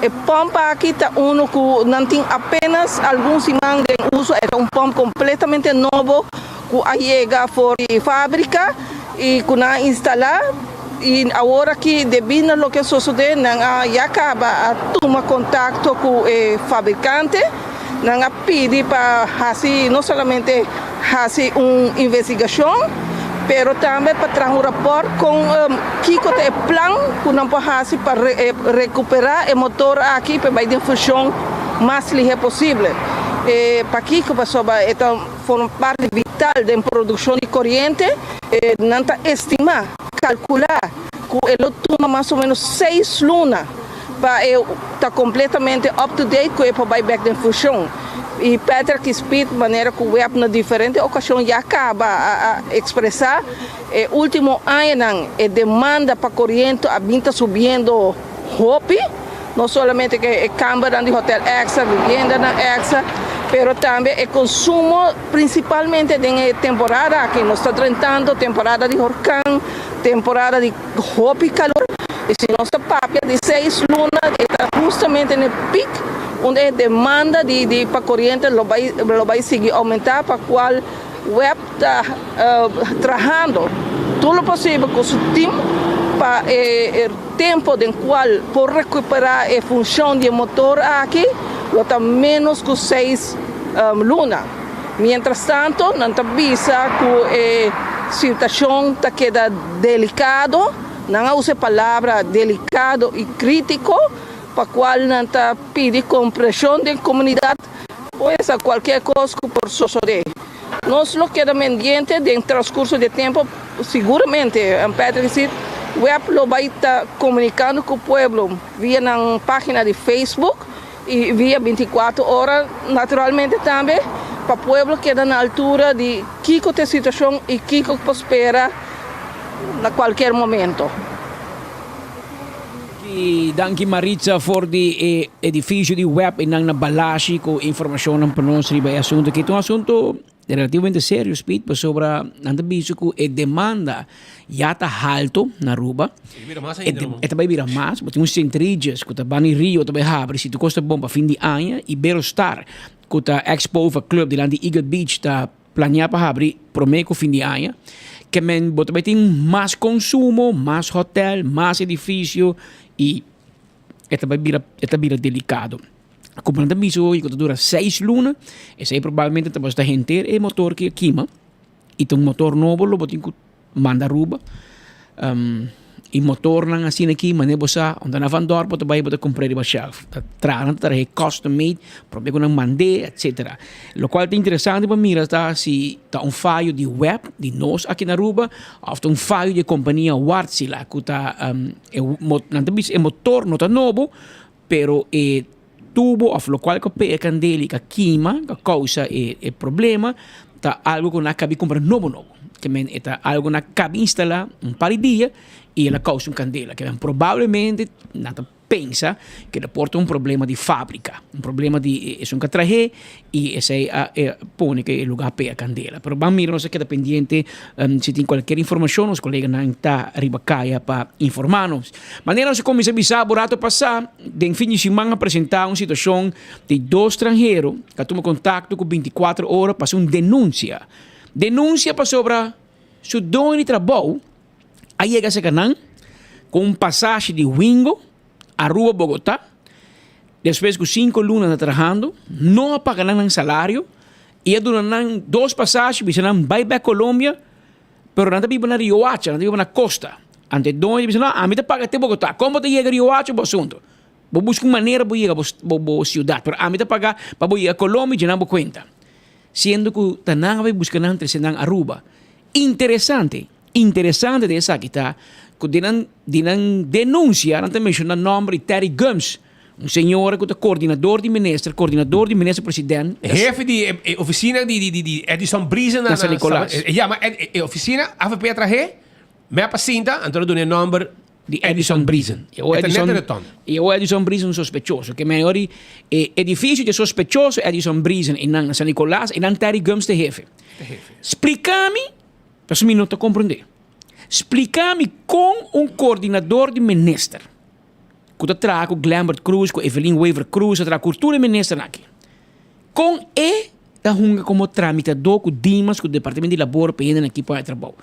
E pòmp aki ta unu ku nan tin apénas algun siman den uso. E ta un pòmp kompletamente nobo ku a yega for di fábrika i ku nan a instalá. I awor aki debí na loke a sosodé nan a ya kaba a tuma kontakto ku e fabrikante, nan a pidi pa hasi no solamente hasi un investigashon pero tambe pa traha un rapòrt kon kiko ta e plan ku nan por hasi pa rekuperá e motor aki pa e bai den funshon mas lihé posible. Pakiko? Pasobra e ta forma parti vital den produkshon di koriente. Nan ta estimá, kalkulá, ku e lo tuma mas o ménos seis luna pa e ta kompletamente up to date ku e por bai bèk den funshon. I Patrick i Speed, manera ku web na diferente okashon ya kaba a ekspresá, e último añanan e demanda pa koriente a bin ta subiendo hopi. No solamente ku e kambernan di hotel èkstra, viviendanan èkstra, pero tambe e konsumo prinsipalmente den e temporada aki. Nos ta drentando temporada di horkan, temporada di hopi kalor i si nos ta papia di seis luna e ta hustamente na e pik unda e demanda di di pa koriente lo bai lo bai sigui oumentá pa kual web ta trahando tur lo posibel ku su tim pa e Tempo den cual por recupera e funcion di e motor aki lo ta menos cu seis luna. Mientras tanto nan ta bisa cu e situacion ta keda delicado, nan a usa e palabra delicado y critico, pa cual nan ta pidi comprension den comunidad, pues a cualkier cos cu por sosode. Nos lo keda mendiente den transcurso di e tempo, siguramente, Patrick si web lo bay ta comunicando cu pueblo via nan pagina di Facebook y via binticuatro ora naturalmente tambe pa pueblo keda na altura di kico ta e situacion y kico por spera na cualkier momento. Danki Maritza for di e edificio di web y nan na Balashi cu informacionnan pa nos riba e asunto aki. Ta un asunto. Relativamente serio, Speed, pasobra nan ta bisa ku e demanda ya ta halto na Aruba. E ta bai bira mas. Bo tin un Sint Regis ku ta bani Rio ta bai habri si tur kos ta bon pa fin di aña i Berostar ku ta ex Pova Club dilanti Eagle Beach ta planea pa habri prome ku fin di aña. Ke men bo ta bai tin mas konsumo, mas hotel, mas edifisio i e ta bai bira e ta bira delikado. Como nan ta bisa hoy cu ta dura seis luna, esey probablemente ta basta henter e motor ki a kima y ta un motor nobo lo bo tin cu manda Aruba. Y motornan asina aki mane bo sa unda na Van Dorp bo ta bay bo ta cumpra riba shelf. Ta traha nan ta traha e custom made prome cu nan mande etcetera. Locual ta interesante pa mira ta si ta un fayo di web di nos aki na Aruba of ta un fayo di e compania Wartsila cu ta nan ta bisa e motor no ta nobo Pero e tubo of locual cu pega candela y ca kima, ca causa e e problema, ta algo cu nan a cabi cumpra nobo nobo. Ke men e ta algo nan a cabi instala un par di dia y el a causa un candela. Ke men probablemente nan ta pensa ke lo por ta un problema di fabrica, un problema di esun cu a trahe y esey a pone cu e lugar pega candela. Pero ban mira nos a keda pendiente si tin cualkier informacion nos coleganan ta riba caya pa informa nos. Manera nos a cuminsa bisa bo rato pasa, den fin di siman a presenta un situacion di dos stranhero cu a tuma contacto cu 24 ora pa haci un denuncia. Denuncia pasobra su doño di trabou a yega cerca nan cu un pasashi di Wingo Aruba-Bogota, despues cu cinco luna ta trahando, no a paga nan nan salario y a duna nan dos pasashi, bisa nan bay bek Colombia, pero nan ta biba na Riohacha, nan ta biba na costa. Anto e doño ta bisa, no, ami ta paga te Bogota, con bo ta yega Riohacha bo asunto? Bo busca un manera bo yega bo ciudad, pero ami ta paga pa bo yega Colombia y dje nan bo cuenta. Siendo cu ta nan a bay busca nan trece nan Aruba. Interesante, interesante den esaki ta cu den nan den nan denuncia nan ta menciona nomber di Terry Gumbs, un señora cu ta coordinador di minister, coordinador di minister president. Hefe di e oficina di di di Edison Briesen na San Nicolas. E yama e oficina avp a trahe, mep a sinta, anto lo duna e nomber di Edison Briesen. E o Edison, e o Edison Briesen un sospechoso. Ke men ori e edificio di sospechoso Edison Briesen e nan San Nicolas e nan Terry Gumbs te hefe. Splica mi, pasobra mi no ta comprende. Splica mi con un coordinador di minister cu ta traha cu Glenbert Croes, cu Evelyn Wever Croes, ta traha cu tur e ministernan aki. Con e ta hunga como tramitador cu Dimas, cu Departamento di Labor pa hende nan aki por haña trabou.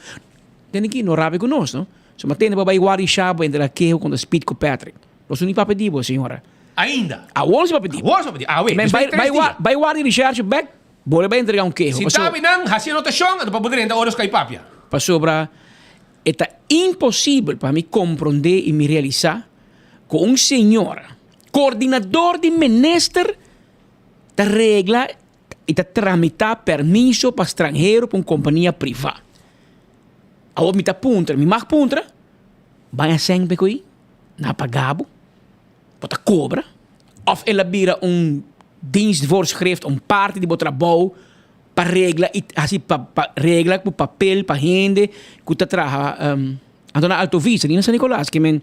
Tende aki no rabia cu nos, no? So ma tende pa bai wari shabo entre la keho kontra Speed ku Patrick. Los uni papia di bo, señora. Ainda. Awor si papia di bo. Awor si papia di bo. Awe. Men bai, bai, wa, bai wari recherche bek, bo le bai entrega un keho. Si tabi nan hasi anotashon, anto pa bo drenta ora skai papia. Pasobra e ta imposibel pa mi komprondé i mi realisá ku un señora, koordinador di minister, ta regla i ta tramitá permiso pa stranhero pa un kompania privá. Awor mi ta puntra, mi mag puntra, Baña sèn pe kui? Nan a paga bo? Bo ta kobra? Òf el a bira un dienstvoorschrift, un parti di bo trabou pa regla i hasi pa pa regla ku papel pa hende ku ta traha anto na Alto Vista, ni na San Nicolas. Ke men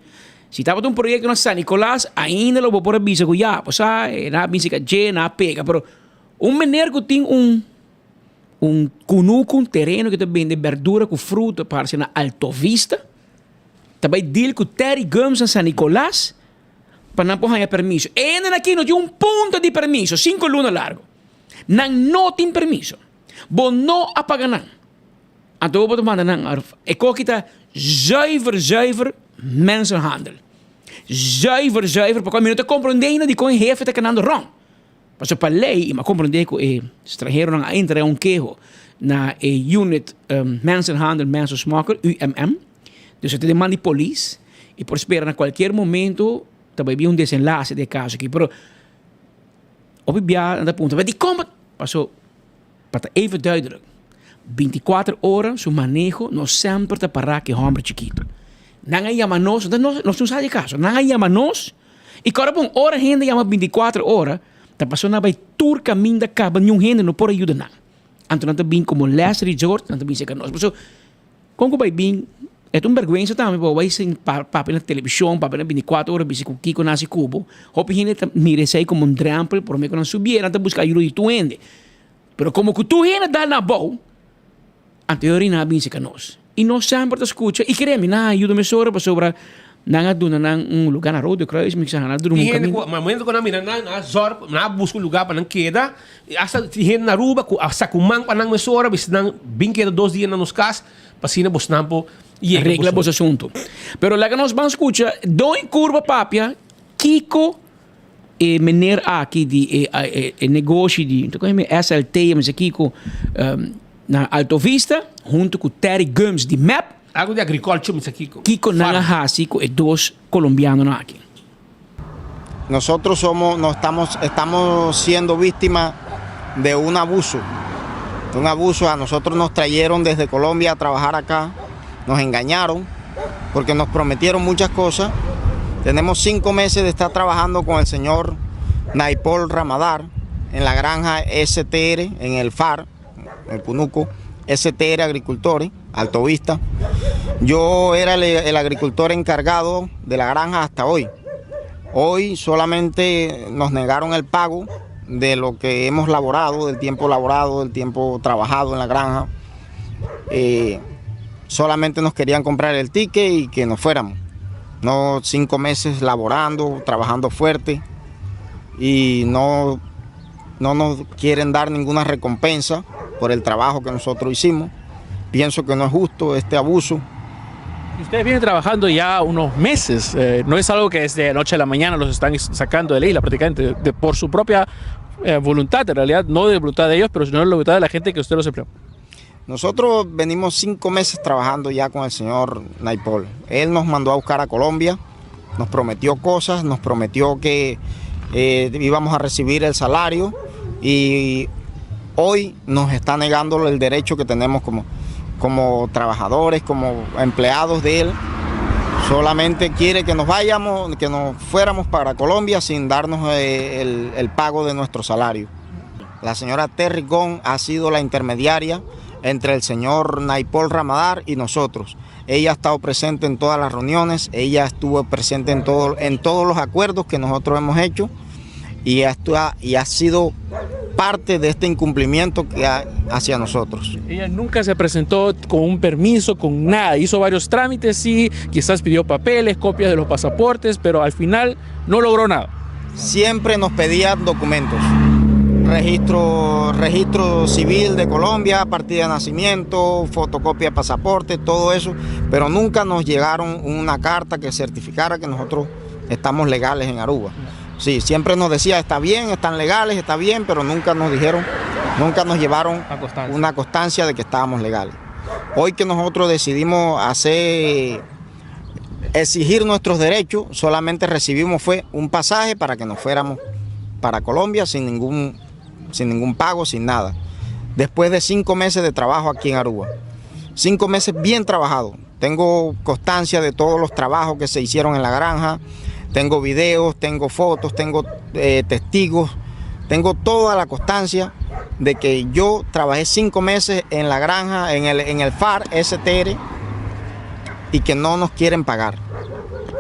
si tabata un proyekto na San Nicolas ainda lo bo por a bisa ku ya bo sa e nan a binse ka dje, nan a pega, pero un meneer ku tin un. Un kunuku, un tereno ku ta bende berdura ku fruta parse na Alto Vista, ta bai deal ku Terry Gumbs na San Nicolas pa nan por haña permiso. E hendenan aki no tin un punto di permiso, sinku luna largu. Nan no tin permiso. Bo no a paga nan. Anto bo ta manda nan arf. E koki ta zuiver zuiver mensenhandel. Zuiver zuiver, pasobra mi no ta komprondé ainda dikon e hefe ta kanando rònt. Pasobra pa lei, i mi a komprondé ku e stranheronan a entrega un keho na e Unit Mensenhandel Mensensmokkel, UMM, dus e ta den man di polis i por spera na kualkier momento ta bai bin un desenlase di e kaso aki. Pero hopi bia nan ta puntra, pero dikon bo? Paso pa ta even duidelijk, binti kuater ora su maneho no semper ta pará ku e hòmber chikitu. Nan a yama nos, nos no sa di e kaso, nan a yama nos. I kòrda bon, ora hende yama bintikuater ora, ta pasobra nan a bai tur kaminda kaba, niun hende no por a yuda nan. Anto nan ta bin komo last resort, nan ta bin serka nos. Pasobra, kon ku bai bin, e ta un bèrgwensa tambe pa bo bai sin papia na televishon, papia na bintikuater ora bisa ku kiko nan hasi ku bo. Hopi hende ta mira esei komo un drèmpel promé ku nan subié, nan ta buska ayuda di tur hende. Pero komo ku tur hende dal na abou, anto e orina a binse ka nos. I nos semper ta skucha i kere mi, nan a yuda mesora pasobra nan a duna nan un lugá na Rode Kruis, mi kisa nan a drumi un Tin hende kaminda. ku, momento ku nan mira nan, nan a zòrg, nan a buska un lugá pa nan keda, i asta tin hende na Aruba ku a saka un man pa nan mesora, bisa nan bin keda dos dia na nos kas, pa asina bosnan por yega Regla boso. boso asuntu. Pero laga nos ban skucha Don Curva papia kiko E meneer aki di e e negoshi di ta kohe SLT mester kiko na Alto Vista hunto ku Terry Gumbs di mep. Algo di agriculture mester kiko. Kiko nan a hasi ku e dos colombianonan aki. Nosotros somos, no estamos, estamos siendo víctimas de un abuso, de un abuso. A nosotros nos trajeron desde Colombia a trabajar acá, nos engañaron porque nos prometieron muchas cosas. Tenemos cinco meses de estar trabajando con el señor Naipol Ramadar en la granja STR, en el FAR, el Cunuco, STR Agricultores, Altovista. Yo era el, el agricultor encargado de la granja hasta hoy. Hoy solamente nos negaron el pago de lo que hemos laborado, del tiempo laborado, del tiempo trabajado en la granja. Eh, solamente nos querían comprar el ticket y que nos fuéramos. No cinco meses laborando, trabajando fuerte y no, no nos quieren dar ninguna recompensa por el trabajo que nosotros hicimos. Pienso que no es justo este abuso. Ustedes vienen trabajando ya unos meses, eh, no es algo que desde de noche a la mañana los están sacando de la isla prácticamente, de, por su propia eh, voluntad, en realidad no de voluntad de ellos, pero sino de la voluntad de la gente que usted los empleó. Nosotros venimos cinco meses trabajando ya con el señor Naipol. Él nos mandó a buscar a Colombia, nos prometió cosas, nos prometió que eh, íbamos a recibir el salario y hoy nos está negando el derecho que tenemos como, como trabajadores, como empleados de él. Solamente quiere que nos vayamos, que nos fuéramos para Colombia sin darnos eh, el, el pago de nuestro salario. La señora Terry Gong ha sido la intermediaria entre el señor Naipol Ramadar y nosotros. Ella ha estado presente en todas las reuniones, ella estuvo presente en, todo, en todos los acuerdos que nosotros hemos hecho y ha, y ha sido parte de este incumplimiento que ha, hacia nosotros. Ella nunca se presentó con un permiso, con nada. Hizo varios trámites, sí, quizás pidió papeles, copias de los pasaportes, pero al final no logró nada. Siempre nos pedían documentos. Registro, registro civil de Colombia, partida de nacimiento, fotocopia de pasaporte, todo eso, pero nunca nos llegaron una carta que certificara que nosotros estamos legales en Aruba. Sí, siempre nos decía, está bien, están legales, está bien, pero nunca nos dijeron, nunca nos llevaron una constancia de que estábamos legales. Hoy que nosotros decidimos hacer, exigir nuestros derechos, solamente recibimos fue un pasaje para que nos fuéramos para Colombia sin ningún, sin ningún pago, sin nada. Después de cinco meses de trabajo aquí en Aruba. Cinco meses bien trabajado. Tengo constancia de todos los trabajos que se hicieron en la granja. Tengo videos, tengo fotos, tengo eh, testigos, tengo toda la constancia de que yo trabajé cinco meses en la granja, en el, en el FAR STR, y que no nos quieren pagar.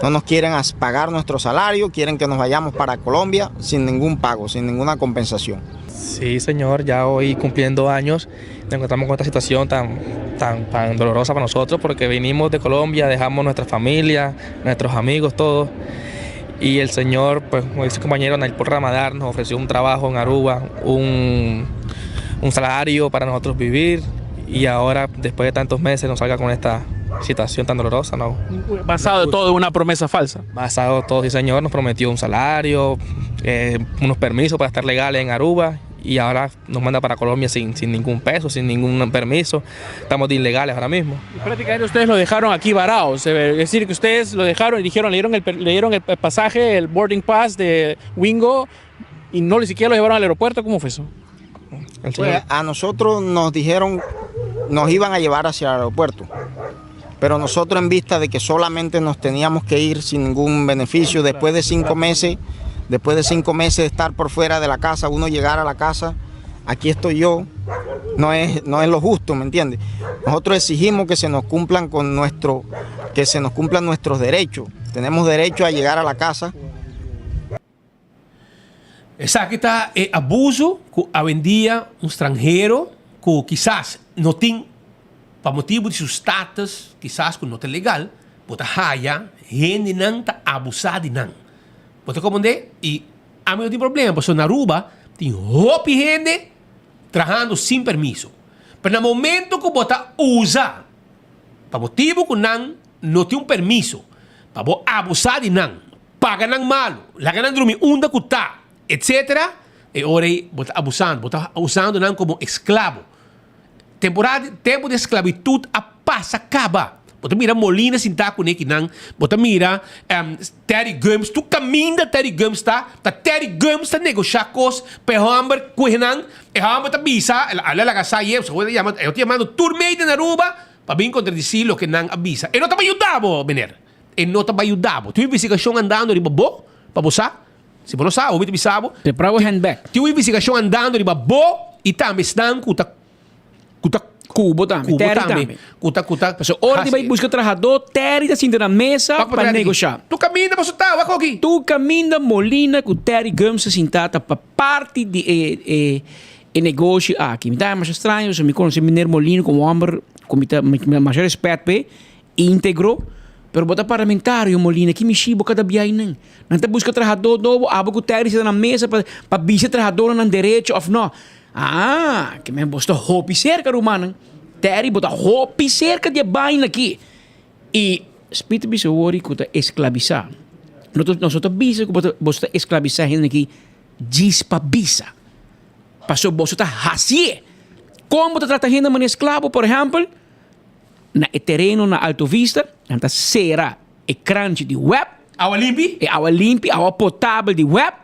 No nos quieren pagar nuestro salario, quieren que nos vayamos para Colombia sin ningún pago, sin ninguna compensación. Sí, señor, ya hoy cumpliendo años, nos encontramos con esta situación tan, tan, tan dolorosa para nosotros porque vinimos de Colombia, dejamos nuestra familia, nuestros amigos, todos. Y el señor, pues, como dice el compañero Nailpol Ramadar, nos ofreció un trabajo en Aruba, un, un salario para nosotros vivir. Y ahora, después de tantos meses, nos salga con esta situación tan dolorosa, ¿no? Basado todo en una promesa falsa. Basado todo, sí señor, nos prometió un salario, eh, unos permisos para estar legales en Aruba y ahora nos manda para Colombia sin, sin ningún peso, sin ningún permiso. Estamos de ilegales ahora mismo. Y prácticamente ustedes lo dejaron aquí varados, es decir, que ustedes lo dejaron y dijeron, le dieron el, le dieron el pasaje, el boarding pass de Wingo y no ni siquiera lo llevaron al aeropuerto. ¿Cómo fue eso? Pues, a nosotros nos dijeron, nos iban a llevar hacia el aeropuerto, pero nosotros en vista de que solamente nos teníamos que ir sin ningún beneficio, después de cinco meses, después de cinco meses de estar por fuera de la casa, uno llegar a la casa, aquí estoy yo, no es, no es lo justo, ¿me entiendes? Nosotros exigimos que se nos cumplan con nuestro, que se nos cumplan nuestros derechos. Tenemos derecho a llegar a la casa. Esaki ta e abuso ku awendia un stranhero ku kisas no tin pa motibu di su status kisas ku no ta legal bo ta haya hendenan ta abusa di nan. Bo ta komprende? I ami no tin problema pasobra na Aruba tin hopi hende trahando sin permiso. Pero na momento ku bo ta usa pa motibu ku nan no tin un permiso pa bo abusa di nan, paga nan malu, laga nan drumi unda ku ta, etsetera, e ora ei bo ta abusando, bo ta usando nan komo esklabo. Temporada, tempu di esklabitut a pasa kaba. Bo ta mira Molina sintá kuné kinan, bo ta mira Terry Gumbs, tur kaminda Terry Gumbs ta, ta Terry Gumbs ta negoshá kos pa e hòmber kuhe nan, e hòmber ta bisa, el a laga sa yep, so e ta yamando tur media na Aruba pa bin kontradisí loke nan a bisa. E no ta bai yuda bo, meneer. E no ta bai yuda bo. Tin un investigashon andando riba bo, pa bo sa. Si bo no sa, hopi ta bisa bo. Prepara bo handbag. Tin un investigashon andando riba bo i tambe esnan ku ta ku ta Ku bo tambe, ku bo Terry tambe, tambe. ku ta ku ta Pasobra ora di bai hasi. buska trahadó, Terry ta sinta na mesa Wak pa pa Terry. negoshá. Tur kaminda boso ta, wak oki. Tur kaminda Molina ku Terry Gumbs ta sintá ta pa parti di e e e negoshi aki. Mi ta masha straño pasobra mi konosé meneer Molina komo un hòmber ku mi ta mi masha rèspèt p'e. Íntegro, pero bo ta parlamentario Molina, ki mishi bo kada biai nan? Nan ta buska trahadó nobo, abo ku Terry sita na mesa pa pa bisa trahadónan nan derecho òf no? Ah, ke men bo sta hopi serka rumannan. Terry bo ta hopi serka di e baina aki. I Speed ta bisa wori ku ta esklabisá. No ta nos no ta bisa ku bo ta boso ta esklabisá hende aki djis pa bisa. Pasobra boso ta hasié. Kon bo ta trata hende manera esklabo por ehèmpel? Na e tereno na Alto Vista, nan ta sera e kranchi di web. Awa limpi? E awa limpi, awa potabel di web.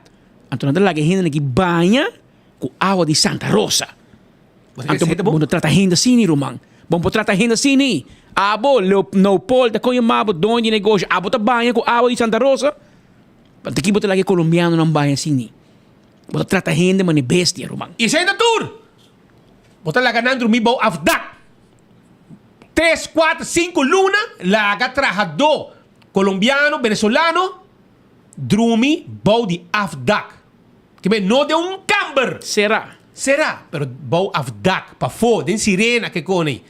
Anto nan ta laga e hendenan aki baña ku awa di Santa Rosa. Anto bo no trata hende asini, ruman. Bo no por trata hende asini. Abo, Leopold, ta kon yama bo doño di negoshi, abo ta baña ku awa di Santa Rosa? Anto ki bo ta laga e kolombianonan baña asini? Bo ta trata hende manera bestia, ruman. I esei ta tur! Bo ta laga nan drumi bou afdak. Tres, kuater, sinku luna laga trahadó kolombiano, venezolano drumi bou di afdak. Ke men no den un kamber. Será. Será, pero bou afdak, pafó, den sirena ke kone.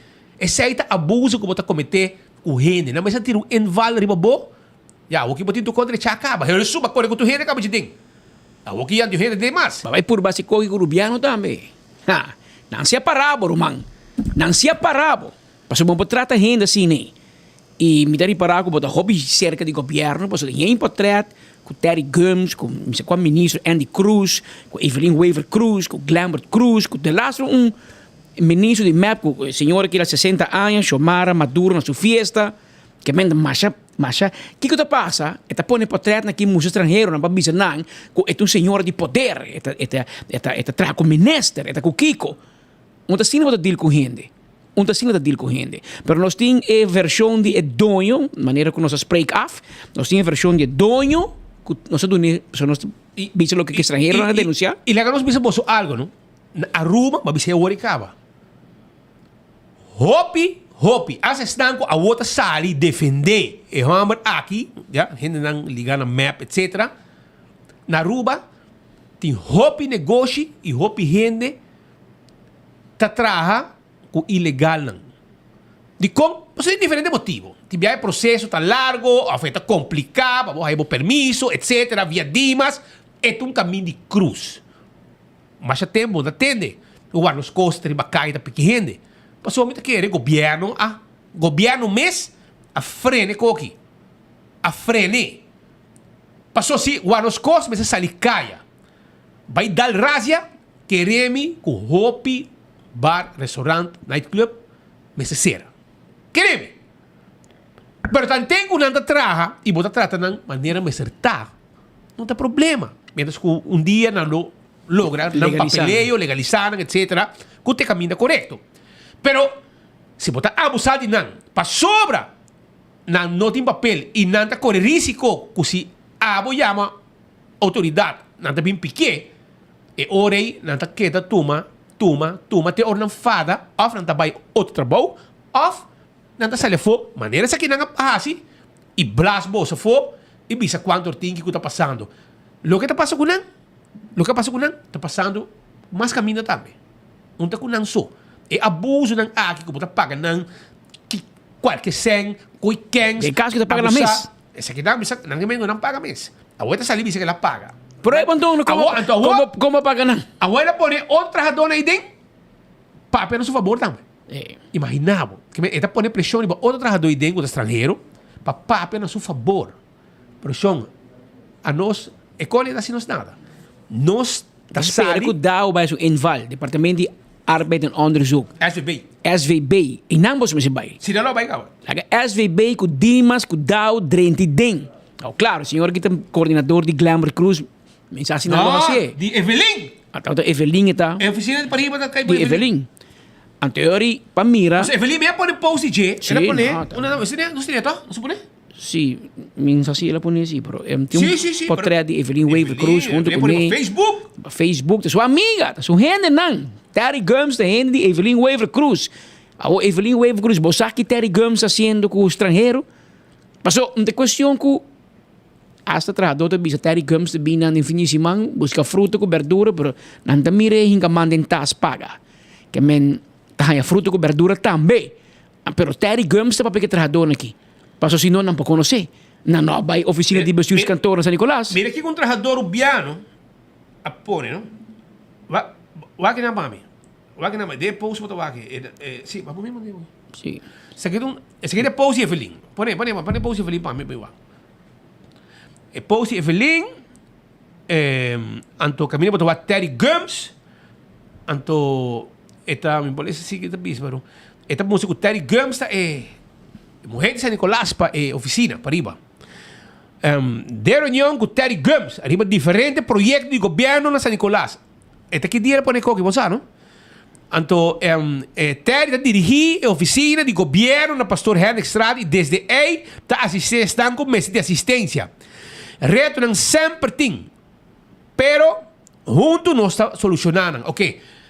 Esei ta abuso ku bo ta kometé ku hende. Nan mester tira un inval riba bo. Ya, awoki bo tin tur kontra e cha kaba. Hel suba kore ku tur hende kaba djidin. Awoki ya tin hende den mas. Ba bai purba si koki ku rubiano tambe. Ha! Nan si a para bo, ruman. Nan si a para bo. Pasobra bo por trata hende asina ei. I mi ta ripará ku bo ta hopi serka di gobièrnu, pasobra tin hende portrèt ku Terry Gumbs, ku mi sa kua minister Andy Croes, ku Evelyn Wever Croes, ku Glembert Croes, ku delaster un minister di mep ku señora kila sesenta aña, Xiomara Maduro na su fiesta. Ke men ta masha, masha. Kiko ta pasa? E ta pone portret na ki mustra stranheronan pa bisa nan ku e ta un señora di poder, e ta, e ta, e ta, e ta traha ku minister, e ta ku kiko. Un ta asina bo ta deal ku hende. Un ta asina bo ta deal ku hende. Pero nos tin e vershon di e doño, manera ku nos a spreek af, nos tin e vershon di e doño ku nos a duna, pasobra nos ta bisa loke ku e stranheronan a denunsiá. I laga nos bisa boso algu, no? Na Aruba, bo a bisa e ora i kaba. Hopi, hopi, as esnan ku awor ta sali defendé e hòmber aki, ya, hendenan ligá na mep, etsetera, na Aruba tin hopi negoshi i hopi hende ta traha ku ilegalnan. Dikon? Pasobra tin diferente motibu. Tin bia e proseso ta largo òf e ta kompliká pa bo haña bo permiso, etsetera, via Dimas, e ta un kamin di krus. Masha tempu bo ta tende ku wak nos kos ta riba kai ta piki hende. Pasobra mi ta kere gobièrnu a gobièrnu mes a frene koki. A frene. Pasobra si wak nos kos mester sali kaya bai dal razia kere mi ku hopi bar, restaurant, night club mester sera. Kere mi. Pero tanten ku nan ta traha i bo ta trata nan manera mester ta. No ta problema. Mientras cu un dia nan lo logra nan papeleo, legalisa nan, etcetera, cu ta e caminda corecto. Pero si bo ta abusa di nan pasobra nan no tin papel y nan ta core risico cu si abo yama autoridad nan ta bin pique, e ora ey nan ta keda tuma, tuma, tuma te ora nan fada of nan ta bay otro trabou of nan ta sali afo manera esaki nan a haci y blaas boso afo. i bisa kuantu or tin kiko ta pasando. Loke ta pasa ku nan? Loke a pasa ku nan ta pasando mas kaminda tambe. Un ta ku nan so. E abusonan aki ku bo ta paga nan ki kualke sèn, koi kèns. Den kas ku ta paga nan mes. Esaki nan bisa nan ke nan paga mes. Awor ta sali bisa ke el a paga. Pero e ponton komo komo a paga nan? Awor el a pone otro trahadónan ei den papia na su fabor tambe. Imagina bo. E ta pone preshon riba otro trahadó ei den ku ta stranhero pa papia na su fabor. Preshon anos e koli ta hasi nos nada. Nos ta Spera sali. ku dao bai su inval, Departamento di Arbeid en Onderzoek. SVB. SVB. I nan boso mester bai. Si nan lo bai kaba. Laga SVB ku Dimas ku dao drenti den. Awor klaro, señor aki ta koordinador di Glamour Cruise, mi sa si nan lo No, hasié. di Evelyn. Ata ota Evelyn e ta. E oficina di pariba ta kai pa Di Evelyn. Anto e ora pa mira. Pues Evelyn mi a pone post di dje. Sí, El a pone. no, ta. Una, no si neto? No si pone? Sí, mi no sa si el a pone así, pero em tin Sí, un sí, sí, pero portret di Evelyn Wever Cruz Evelyn, hunto Evelyn ku pone ne. pa Facebook. Pa Facebook, ta su amiga, ta su hendenan. Terry Gumbs ta hende di Evelyn Wever Cruz. Awor Evelyn Wever Cruz, bo sa ki Terry Gumbs ta haciendo ku stranhero? Paso, un ta cuestion ku hasta trahador ta bisa Terry Gumbs ta bin nan den fin di siman busca fruta ku berdura, pero nan ta mira e hinka man den tas paga. Ke men ta haña fruta ku berdura tambe. Pero Terry Gumbs ta papia ku e trahadornan aki. Paso si no nan por conoce. Nan no a bay oficina di bestuurskantoor na San Nicolas. Mira kiko un trahador rubiano a pone no. Wa wak nan pa mi. Wak nan pa mi. Den e post bo ta wak e si pa bo mismo den. Si. Esaki ta un esaki ta e post di Evelyn. Pone pone pone e post di Evelyn pa mi pa mi wak. E post di Evelyn anto caminda bo ta wak Terry Gumbs anto e ta mi por lesa si ke ta bisa pero e ta mustra ku Terry Gumbs ta e E muher di San Nicolas pa e oficina pariba. Den reunion cu Terry Gumbs ariba diferente proyecto di gobierno na San Nicolas. E ta ki dia el a pone koki, bo sa no? Anto Terry ta dirigi e oficina di gobierno na Pastoor Hendrikstraat y desde ey ta asisti esnan cu mester di asistencia. Retonan semper tin. Pero huntu nos ta soluciona nan. Ok,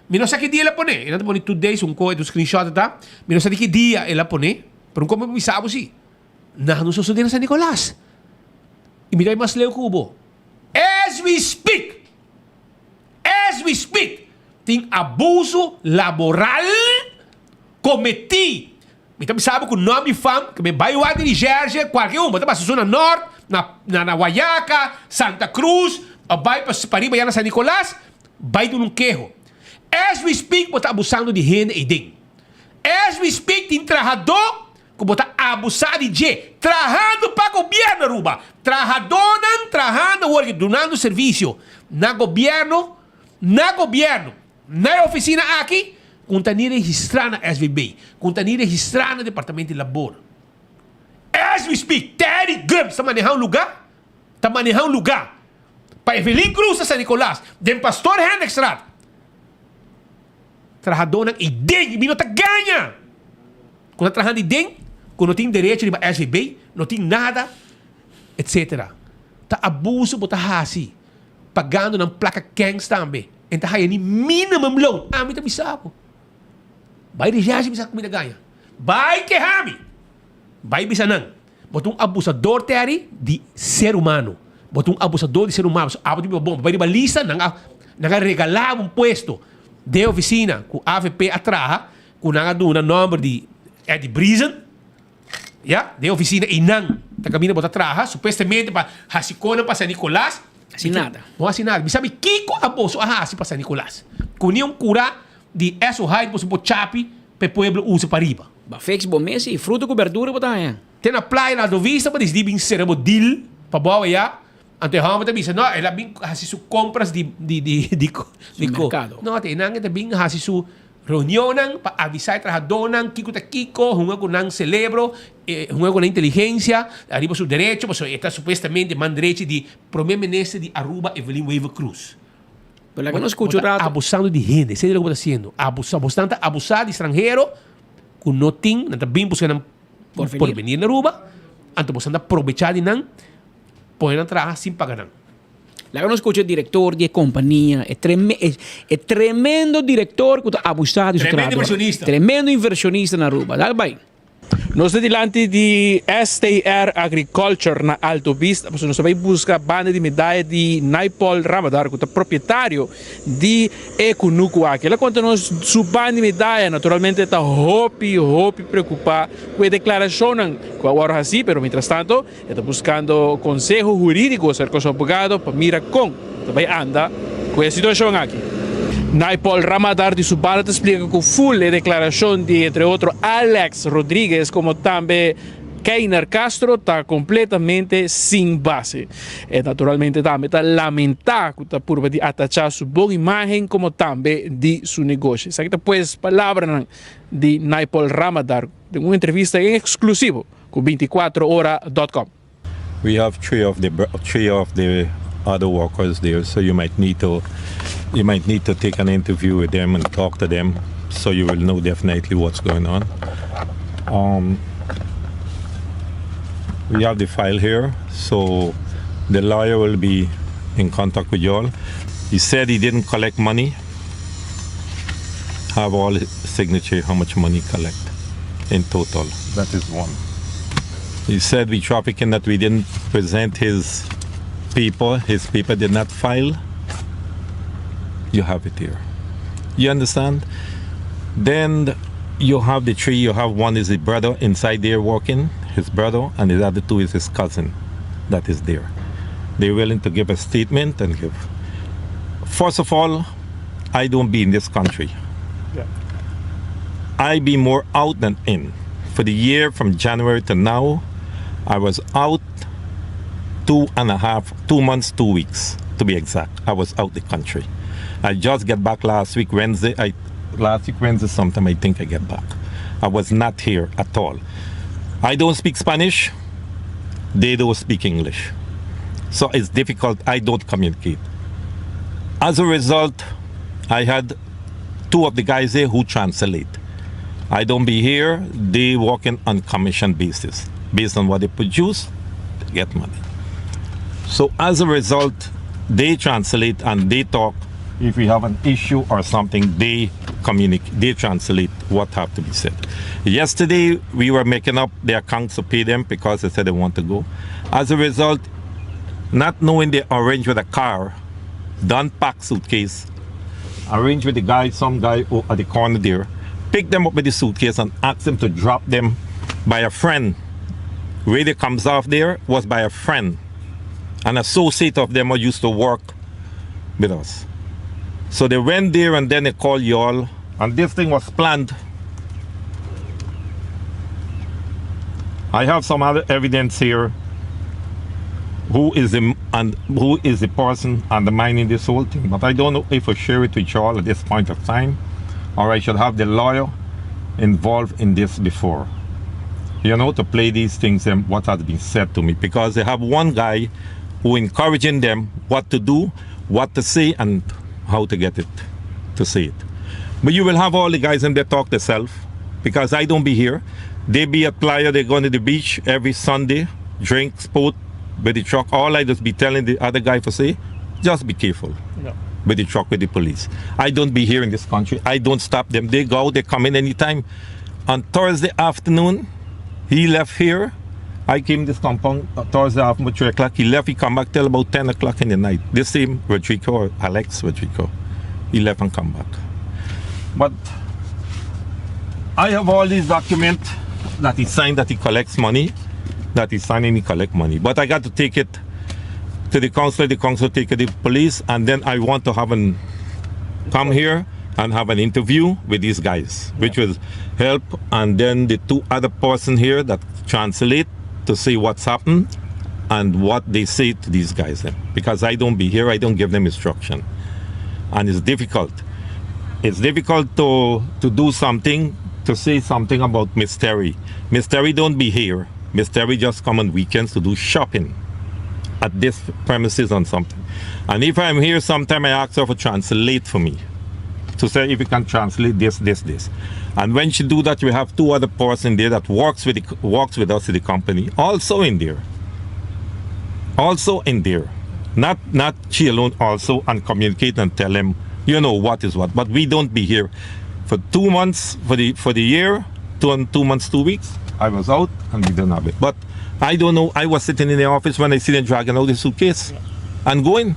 mi no sa ki dia el a pone. El a pone two days, un ko, e un screenshot ta. Mi no sa di ki dia el a pone, pero un ko mi por bisa bo si. Nan no sosode na San Nicolas. Y mi ta bay mas leu cu bo. As we speak, as we speak, tin abuso laboral cometi Mi ta bisa bo ku nòm di fam ku mi bai wak di Recherche, kualke un, bo ta pasa su na Nort, na na na Guayaca, Santa Cruz, òf bai pa pariba ya na San Nicolas, bai duna un keho. As we speak bo ta abusando di hende eiden. As we speak tin trahadó ku bo ta abusá di dje, trahando pa gobièrnu Aruba. Trahadónan trahando awor aki dunando servisio na gobièrnu, na gobièrnu. Na e oficina aki, cu ta ni registra na SVB, cu ta ni registra na Departamento di Labor. As we speak, Terry Gumbs ta maneha un luga, ta maneha un luga pa Evelyn Cruz na San Nicolas, den Pastoor Hendrikstraat. Trahadornan ei den, mi no ta gaña! Cu ta trahando ei den, cu no tin derecho riba SVB, no tin nada, etc. Ta abuso bo ta haci, pagando nan placa kens tambe. En ta haya ni minimum loan. Ami ta bisa bo. Bai recherche bisa ku mi ta gaña. Bai keha mi. Bai bisa nan. Bo ta un abusador Terry di ser humano. Bo ta un abusador di ser humano. So abo ta biba bon. Bo bai riba lista nan a nan a regala bo un puesto den oficina ku avp a traha ku nan a duna nomber di Eddie Briesen. Ya, den oficina einan ta caminda bo ta traha, supuestamente pa haci conan pa San Nicolas. Haci nada. No haci nada. Mi sabi kico a boso a haci pa San Nicolas. Cu ni un cura di Esso Hyde boso por chapi pa e pueblo usa pa riba. Ba fix bo mes y fruta cu berdura bo ta haña. Te na playa na Alto Vista bo dicidi bin cera bo deal pa bo aya. Anto e homber ta bisa, no, el a bin haci su compras di di di di Su mercado. No, te einan e ta bin haci su Reunionnan pa avisá e trahadónan kiko ta kiko, hunga ku nan selebro, hunga ku nan inteligensia ariba su derecho, pasobra e ta supuestamente man drechi di Prome Minister di Aruba Evelyn Wever Croes. Pero laga nos skucha un rato. Bo ta abusando di hende, esei ta loke bo ta hasiendo. Abusa, bosnan ta abusá di stranhero ku no tin, nan ta bin buska nan porvenir na Aruba, anto bosnan ta probechá di nan, pone nan traha sin paga nan. Laga nos scucha e director di e compania, e treme, e, e tremendo director cu ta abusa di su Tremendo trabao. inversionista. Tremendo inversionista na Aruba. Dal bay. Nos ta dilanti di STR Agriculture na Alto Vista, pasobra nos ta bai buska banda di medaya di Naipaul Ramadar ku ta propietario di e kunuku aki. El a konta nos su banda di medaya naturalmente ta hopi hopi preokupá ku e deklarashonnan ku a wòrdu hasí, pero mientrastanto e ta buskando konseho hurídiko aserka su abogado pa mira kon ta bai anda ku e situashon aki. Naipaul Ramadar di su banda ta splika ku ful e deklarashon di entre otro Alex Rodriguez komo tambe Keiner Castro ta kompletamente sin base. E naturalmente tambe ta lamentá ku ta purba di atachá su bon imágen komo tambe di su negoshi. Esaki ta pues palabranan di Naipaul Ramadar den un entrevista en eksklusivo ku binticuatrohora dot com. We have three of the three of the other workers there, so you might need to you might need to take an interview with them and talk to them, so you will know definitely what's going on. Um, we have the file here, so the lawyer will be in contact with you all. He said he didn't collect money. Have all signature how much money collect in total. That is one. He said we trafficking that we didn't present his paper, his paper did not file. You have it here. You understand? Then you have the tree, you have one is the brother inside there working, his brother, and the other two is his cousin that is there. They're willing to give a statement and give. First of all, I don't be in this country. Yeah. I be more out than in. For the year from January to now, I was out two and a half, two months, two weeks to be exact. I was out the country. I just get back last week Wednesday. I last week Wednesday sometime I think I get back. I was not here at all. I don't speak Spanish. They don't speak English. So it's difficult. I don't communicate. As a result, I had two of the guys there who translate. I don't be here. They working on commission basis. Based on what they produce, they get money. So as a result, they translate and they talk. If we have an issue or something, they communicate, they translate what have to be said. Yesterday, we were making up the accounts to pay them because they said they want to go. As a result, not knowing they arranged with a car, done pack suitcase, arranged with the guy, some guy at the corner there, pick them up with the suitcase and ask them to drop them by a friend. Where they comes off there was by a friend, an associate of them who used to work with us. So they went there and then they called y'all, and this thing was planned. I have some other evidence here who is the and who is the person undermining this whole thing. But I don't know if I share it with y'all at this point of time, or I should have the lawyer involved in this before. You know, to play these things and what has been said to me. Because they have one guy who encouraging them what to do, what to say, and how to get it to say it. But you will have all the guys in there talk themselves, because I don't be here. They be at playa, they go to the beach every Sunday, drink, sport with the truck. All I just be telling the other guy to say, just be careful. No. With the truck, with the police. I don't be here in this country. I don't stop them. They go, they come in anytime. On Thursday afternoon, he left here. I came this compound Thursday afternoon, 3 o'clock. He left, he come back till about 10 o'clock in the night. This same Rodrigo, Alex Rodrigo, he left and come back. But I have all these documents that he signed that he collects money, that he signed and he collect money. But I got to take it to the council, the council take it to the police, and then I want to have an come here and have an interview with these guys, which will help. And then the two other person here that translate to see what's happened and what they say to these guys. Then. Because I don't be here, I don't give them instruction. And it's difficult. It's difficult to, to do something, to say something about Miss Terry. Miss Terry don't be here. Miss Terry just come on weekends to do shopping at this premises on something. And if I'm here sometime, I ask her to translate for me. To say if you can translate this, this, this. And when she do that, we have two other person there that works with the, works with us in the company, also in there. Also in there. Not not she alone also and communicate and tell them, you know what is what. But we don't be here for two months for the for the year, two and two months, two weeks. I was out and we don't have it. But I don't know. I was sitting in the office when I see them dragging out the suitcase and going.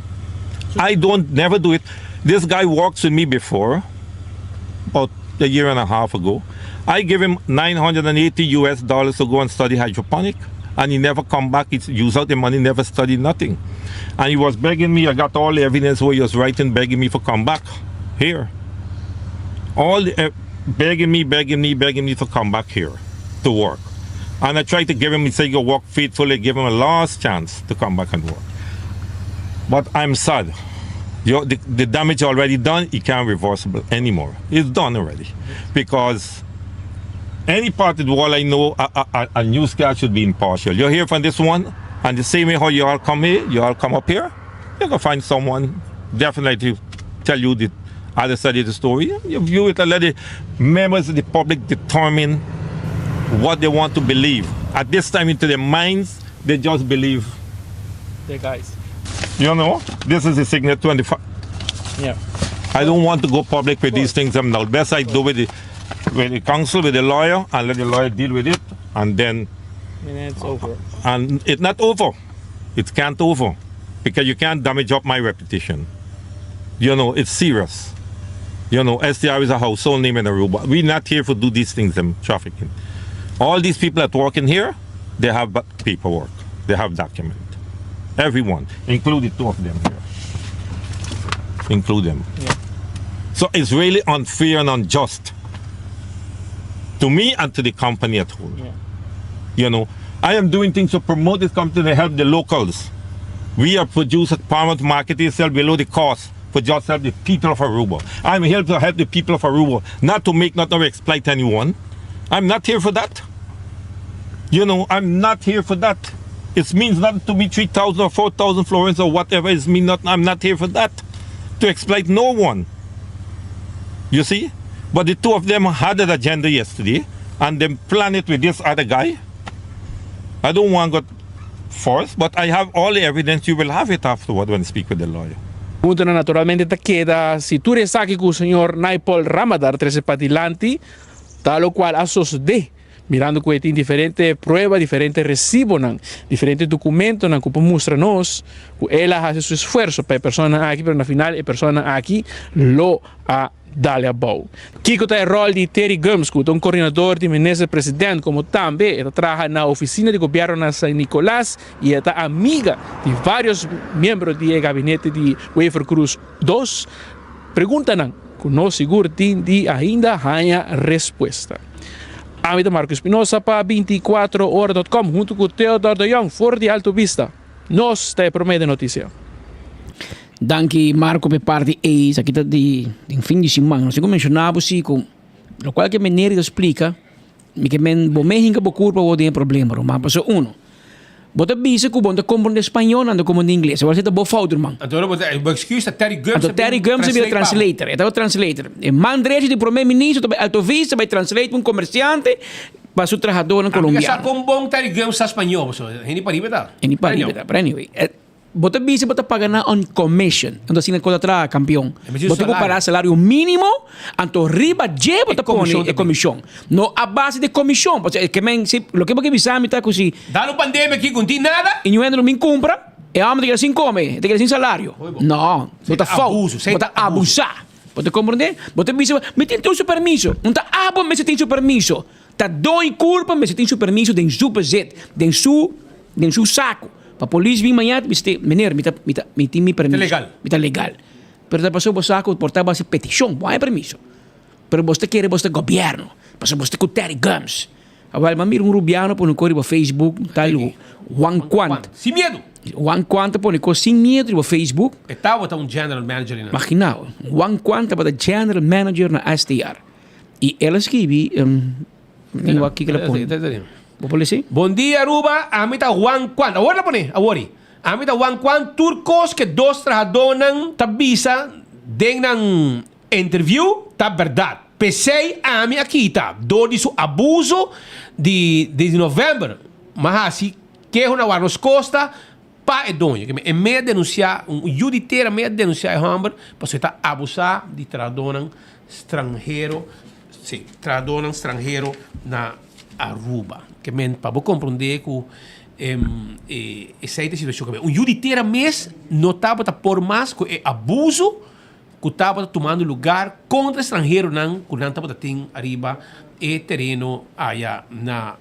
I don't never do it. This guy works with me before, about a year and a half ago. I give him 980 US dollars to go and study hydroponic, and he never come back. He used out the money, never studied nothing. And he was begging me. I got all the evidence where he was writing, begging me for come back here. All the, begging me, begging me, begging me to come back here to work. And I tried to give him, he said, you work faithfully, give him a last chance to come back and work. But I'm sad. The, the damage already done, it can't reversible anymore. It's done already. Because any part of the world I know, a, a, a newscast should be impartial. You're here from this one, and the same way how you all come here, you all come up here, you're gonna find someone definitely to tell you the other side of the story. You view it and let the members of the public determine what they want to believe. At this time, into their minds, they just believe. The guys. You know, this is the signature 25. Yeah. I don't want to go public with these things. I'm now. Best I do with the with the counsel, with the lawyer, and let the lawyer deal with it, and then. And it's over. And it's not over. It can't over, because you can't damage up my reputation. You know, it's serious. You know, STR is a household name in Aruba. We're not here to do these things, them trafficking. All these people that work in here, they have paperwork. They have document. Everyone, including two of them here. Include them. Yeah. So it's really unfair and unjust to me and to the company at whole. Yeah. You know, I am doing things to promote this company to help the locals. We are produced at Paramount Market itself below the cost for just help the people of Aruba. I'm here to help the people of Aruba, not to make, not to exploit anyone. I'm not here for that. You know, I'm not here for that. It means nothing to me 3,000 or 4,000 florins or whatever. It means not, I'm not here for that. To exploit no one. You see? But the two of them had an agenda yesterday and then plan it with this other guy. I don't want to go forth, but I have all the evidence. You will have it afterward when I speak with the lawyer. Puntonan naturalmente ta keda si tur esaki ku señor Naipaul Ramadar trese padilanti ta lokual a sosodé, mirando ku e tin diferente prueba, diferente resibonan, diferente dokumentonan ku por mustra nos ku el a hasi su esfuerso pa e personanan aki, pero na final e personanan aki lo a dale abou. Kiko ta e ròl di Terry Gumbs ku ta un koordinador di Minister President komo tambe e ta traha na ofisina di gobièrnu na San Nicolas i e ta amiga di vários miembro di e gabinete di Wever Croes dos? Preguntanan ku nos sigur tin di ainda haña respuesta. Ami ta Marco Espinosa pa 24ora dot com huntu ku Theodor de Jong for di Alto Vista. Nos ta e promé den notisia. Danki Marco p'e parti ei, esaki ta di den fin di siman. Nos tin ku menshoná bo si ku lokual ke meneer ta splika, mi ke men bo mes hinka bo kurpa bo den e problema ruman. Pasobra uno, bo ta bisa ku bo no ta komprondé spañó, nan ta komprondé ingles. Awor esei ta bo fout ruman. Anto bo ta bo excuse ta Terry Gumbs Anto Terry Gumbs a bira translator, e tabata translator. E man drechi di prome ministro ta bai Alto Vista bai translate pa un komersiante. Pa su trahadónan Ami ka sa kolombiano. kon bon Terry Gumbs sa spañó, pasobra hende pariba ta. Hende pariba ta, pero anyway. Bo ta bisa bo ta paga nan on commission. Anto asina kos ta traha, kampion. Bo tin ku paga salario mínimo, anto riba dje bo ta pone e komishon. No a base di komishon, pasobra e ke men si loke bo ke bisa mi ta ku si. Dal un pandemia aki ku no tin nada. I ñuendo lo min kumpra, e hòmber ta keda sin kome, e ta keda sin salario. No, bo ta fout, bo ta abusá. Bo ta komprondé? Bo ta bisa, Mi tin tur su permiso. No ta abo mester tin su permiso. Ta doño kurpa mester tin su permiso den su bezit, den su, den su saku. Pa polis bin mañana ta bisa te, Meneer, mi ta, mi ta, mi tin mi permiso. legal. Mi ta legal. Pero ta pasobra bo sa ku por ta base petishon, bo haña permiso. Pero bo ta kere bo ta gobièrnu, pasobra bo ta ku Terry Gumbs. Awel, m'a mira un rubiano pone kos riba Facebook, tal Juan Quant. Sin miedu! Juan Quant ta pone kos sin miedu riba Facebook. E tabata un general manager einan. Magina bo, Juan Quant tabata general manager na STR. I el a skibi, mi wak kiko el a pone. Bo por lesi? Bon dia Aruba, ami ta Juan Quant. Awor el a pone, awor. Ami ta Juan Quant, tur kos ke dos trahadónan ta bisa den nan Interview ta berdad. P'esey ami a kita dor di su abuso di desde november m'a haci keho na Warnos Costa pa e doño. E mey a denuncia, un yu di tera mey a denuncia e homber pasobra e ta abusa di trahadornan stranhero, si, trahadornan stranhero na. Aruba. Ke men pa bo komprondé ku esei ta e situashon ku un yu di tera mes no tabata por mas ku e abuso ku tabata tumando lugar kontra estranheronan ku nan tabata tin ariba e tereno aya na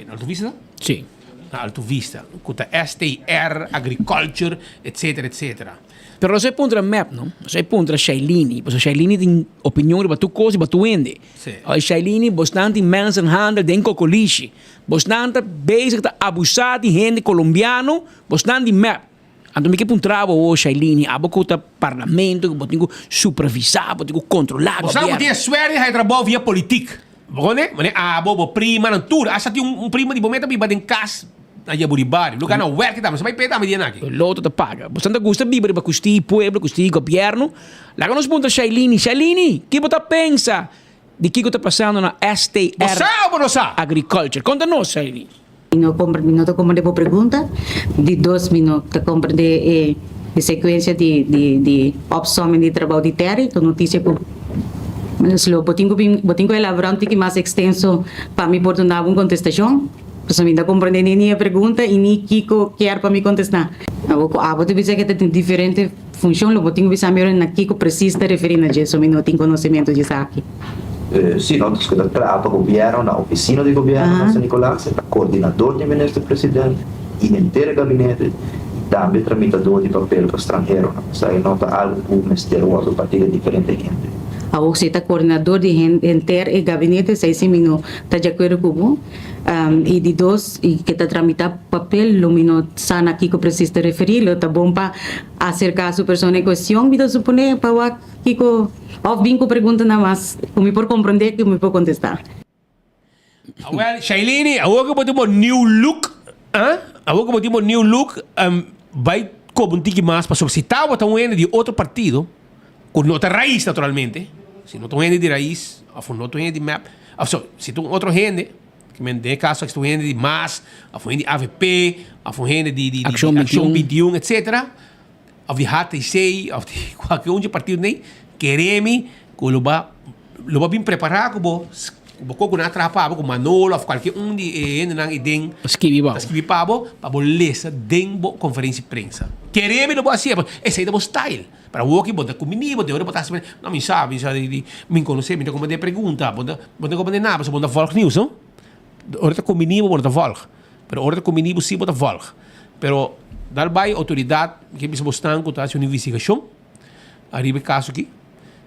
Alto Vista? Sí. Na Alto Vista, ku ta STR, Agriculture, etcetera, etcetera. Pero nos a puntra mep, no? Nos a puntra Shailini, pasobra Shailini tin opinion riba tur kos i riba tur hende. Sí. Oi Shailini, bosnan tin mensenhandel den Kokolishi. Bosnan ta bezig ta abusá di hende kolombiano, bosnan di mep. Anto mi ke puntra bo awor Shailini, abo ku ta parlamento, ku bo tin ku supervisá, bo tin ku kontrolá Bo sa ku gobièrnu. tin e suerte di haña trabou via politik. Bo kone? Mane abo, bo primanan, tur. Asta tin un prima di bo mes ta biba den kas na Yaburibari. Lugar na wèrki tambe. Sa bai p'e tambe dia nan aki. Loto ta paga. Bo ta gusta biba riba kustí pueblo, kustí gobièrnu. Laga nos puntra Shailini, Shailini, ki bo ta pensa di kiko ta pasando na STR Bo sa o bo no sa? Agriculture? Konta nos, Shailini. Mi no mi no ta comprende bo pregunta. Di dos, mi no ta comprende e e secuencia di di di opsomming di trabou di Terry. Ta un noticia cu lo bo tin cu bin bo tin cu elabora un tiki mas extenso pa mi por duna bo un contestacion. Pasobra mi no ta comprende ni ni e pregunta y ni kico kier pa mi contesta. Abo cu abo ta bisa cu ta tin diferente Funcion lo bo tin cu bisa mi ora na kico precies ta referi na dje, so mi no tin conocimento dje esaki. Si, no, dus cu ta traha pa gobierno na oficina di gobierno na San Nicolas, e ta coordinador di minister president y henter e gabinete y tambe tramitador di papel pa stranheronan. Esaki no ta algo cu mester wordo parti den diferente hende. Awor si e ta coordinador di henter e gabinete, esey si mi no ta di acuerdo cu bo. Y di dos, y ke ta tramita papel, lo mi no sa na kiko precies ta referi, lo ta bon pa acerca su persona en cuestion, mi ta supone, pa wak kiko, of bin cu preguntanan mas cu mi por comprende, cu mi por contesta. Awel, Shailene, awor cu bo tin bo new look, ah, awor cu bo tin bo new look, bai koba un tiki mas pasobra si tabata un hende di otro partido, Ku no ta rais naturalmente, si no ta un hende di rais of no ta un hende di mep, of so, si ta un otro hende, ke men den e kaso aki si ta un hende di mas, of un hende di avp, of un hende di di Akshon Akshon 21. 21 etcetera, of di HTC, of di kualke un dje partido nei, kere mi ku lo ba lo ba bin prepará ku bo ku bo koko nan a traha pa bo, ku Manolo of kualke un di e hendenan ei den Skibi pa ta bo. skibi pa bo, pa bo lesa den bo konferensia di prensa. Kere mi lo bo hasié, esei ta bo style. Pero awor ki bo ta kumini, bo ta ora bo ta hasi no mi sa, mi sa di di mi konosé, mi ta komprendé pregunta, bo ta bo ta komprendé nada pasobra bo no ta vòlg nius no. Ora ta kumini bo bo no ta vòlg, pero ora ta kumini bo si bo ta vòlg. Pero dal bai outoridat mi ke bisa bo stan ku ta hasi un investigashon ariba e kaso aki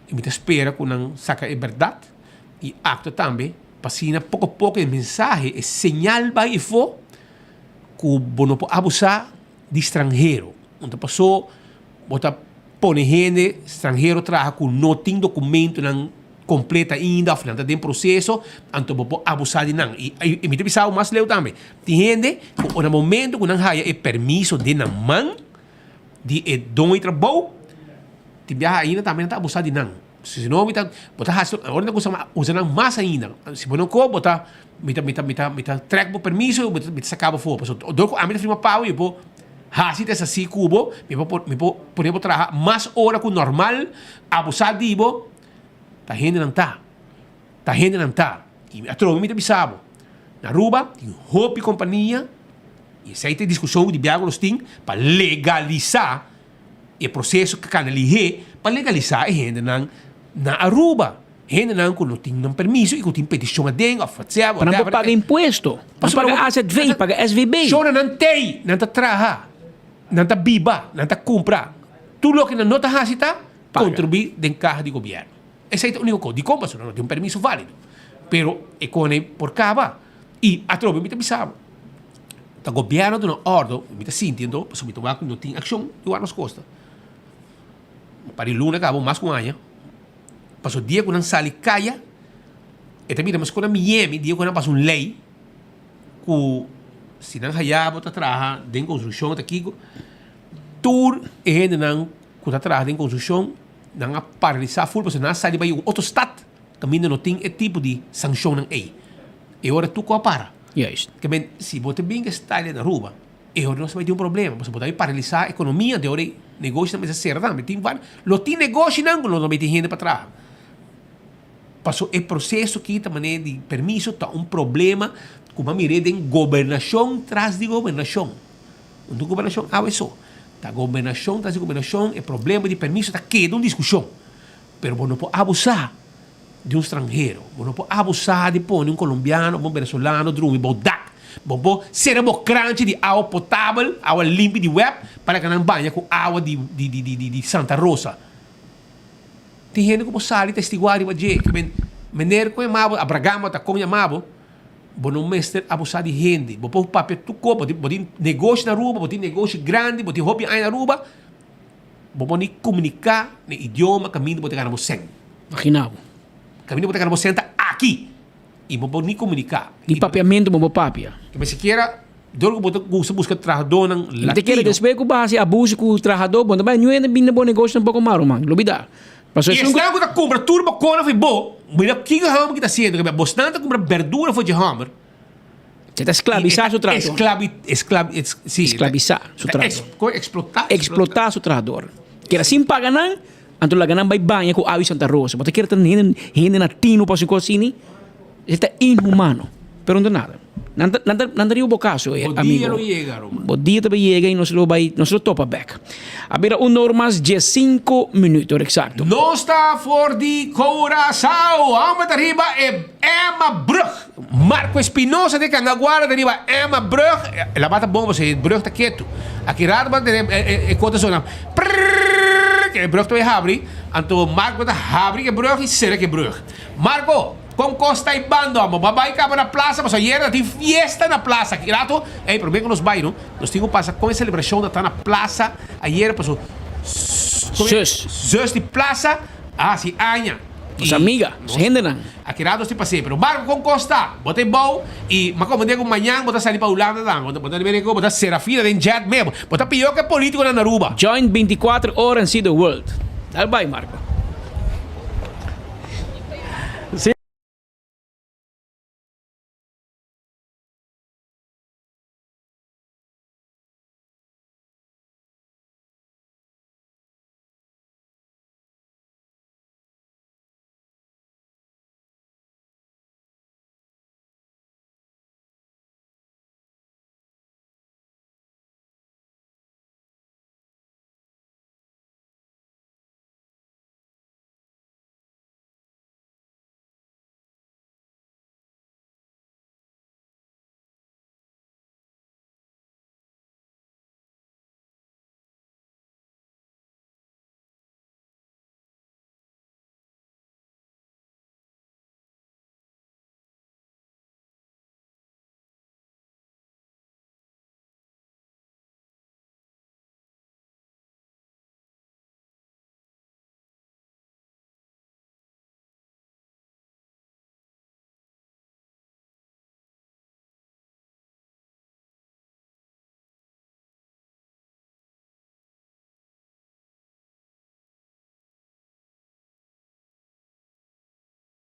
i mi ta spera ku nan saka e bèrdat i aktua tambe pa asina poko poko e mensahe, e señal bai afó ku bo no por abusá di stranhero. Un ta pasó bo ta pone hende stranhero traha ku no tin dokumentonan kompleto ainda òf nan ta den proseso, anto bo por abusá di nan. I i mi ta bisa bo mas leu tambe, tin hende ku na momento ku nan haya e permiso den nan man di e doño di trabou, tin biaha ainda tambe nan ta abusá di nan. Si no mi ta bo ta hasi ora nan kusa usa nan mas ainda. Si bo no ko bo ta mi ta mi ta mi ta mi ta trèk bo permiso i mi ta saka bo for. Pasobra dor ku ami ta firma pago i bo Hasi ta esasí ku bo, mi por mi por pone bo traha mas ora ku normal, abusá di bo, ta hendenan ta, ta hendenan ta. I atrobe mi ta bisa bo, na Aruba tin hopi kompania, i esei ta e diskushon ku di biaha ku nos tin pa legalisá e proseso ku kanda lihé pa legalisá e hendenan na Aruba. Hendenan ku no tin nan permiso i ku tin petishon aden òf whatever, Pa nan por whatever. paga impuesto, pa nan paga AZV, paga SVB. Shona nan tei, nan ta traha, nan ta biba, nan ta kumpra. Tur loke nan no ta hasi ta kontribuí den kaha di gobièrnu. Esei ta úniko kos. Dikon? Pasobra nan no tin un permiso válido. Pero e kone por kaba. I atrobe mi ta bisa bo, ta gobièrnu a duna òrdu, mi ta sinti anto, pasobra mi ta wak ku no tin akshon di wak nos kosta. Pa di luna kaba mas ku un aña. Pasobra dia ku nan sali kaya, e ta bira meskos na Miami dia ku nan pasa un lei ku si nan haya bo ta traha den konstrukshon ta kiko, tur e hendenan ku ta traha den konstrukshon nan a paralisá ful pasobra nan a sali bai un otro stat kaminda no tin e tipo di sanshonnan ei. E ora tur ku a para. Juist. Ke men si bo ta bin ku e style na Aruba. E ora nos ta bai tin un problema, pasobra bo ta bai paralisá ekonomia, anto e ora ei negoshinan mester sera tambe. Tin vari, lo tin negoshinan ku lo no bai tin hende pa traha. Paso e proceso ki ta manera di permiso ta un problema cu bo a mir'é den gobernacion tras di gobernacion. No ta gobernacion awe so. Ta gobernacion tras di gobernacion e problema di permiso ta keda un discusion. Pero bo no por abusa di un stranhero. Bo no por abusa di pone un colombiano of un venezolano drumi bo dak. Bo por cera bo kranchi di awa potabel, awa limpi di web, pa laga nan baña cu awa di di Santa Rosa. Tin hende ku bo sali testiguá riba dje, ke men, Meneer kon yama bo, Abragam ota kon yama bo, bo no mester abusá di hende. Bo por papia tur kos, bo tin bo tin negoshi na Aruba, bo tin negoshi grandi, bo tin hopi aña na Aruba, bo por ni komuniká na e idioma kaminda bo ta gana bo sèn. Imagina bo. Kaminda bo ta gana bo sèn ta aki, i bo por ni komuniká. Di papiamentu bo por papia. Ke men sikiera Dor ku bo ta gusta buska trahadónan Mi ta kere latino. despues ku bo hasi abuso ku trahadó bo no ta bai niun hende bini na bo negoshi tampoco mas ruman, lubida. Pasobra I esun ku. esnan ku ta kumpra tur bo kona for bo, mira kiko e hòmber ki ta hasiendo, kebia bosnan ta kumpra berdura for dje hòmber. E ta sklabisá su trahadó. Esklabi, esklabi, es, si. Esklabisá su Ta trahadó. ex, kon eksplotá? Eksplotá su trahador. Keda sin paga nan, anto laga nan bai baña ku awa di Santa Rosa. Bo ta kere ta hende, hende na tino pa hasi kos asini? Esei ta inhumano. Pero no ta nada. Nan ta, nan ta, nan ta riba bo kaso, Bo amigo. dia lo yega, Roman. Bo dia ta bay yega y nos lo bay, nos lo topa bek. A bira un or mas diescinco minuut, ora exacto. Nos ta for di Curaçao. Homber ta riba e Emma Brug. Marco Espinosa di Cangaguara ta riba Emma Brug. La bata bon pasobra e brug ta ketu. Aki rato bo ta tene e kos ta sona prrrr, e brug ta bay habri. Anto Marco ta habri e brug y sera e brug. Marco, kon kos ta e bando amo? Bo a bai kaba na plasa pasobra ayera ta tin fiesta na plasa. Ki rato? Ey, prome ku nos bai no, nos tin ku pasa kon e selebrashon ta ta na plasa ayera pasobra Zus. Zus di plasa a hasi aña. Nos amiga, nos hendenan. Aki rato nos tin pas'é. Pero Marco, kon kos ta? Bo ta e bou i m'a komprendé ku mañan bo ta sali pa Hulanda tambe. Bo ta mira ku bo ta Serafina den jet mes. Bo ta pió ku e polítikonan na Aruba. Join 24 ora and see the world. Dal bai, Marco. Sí.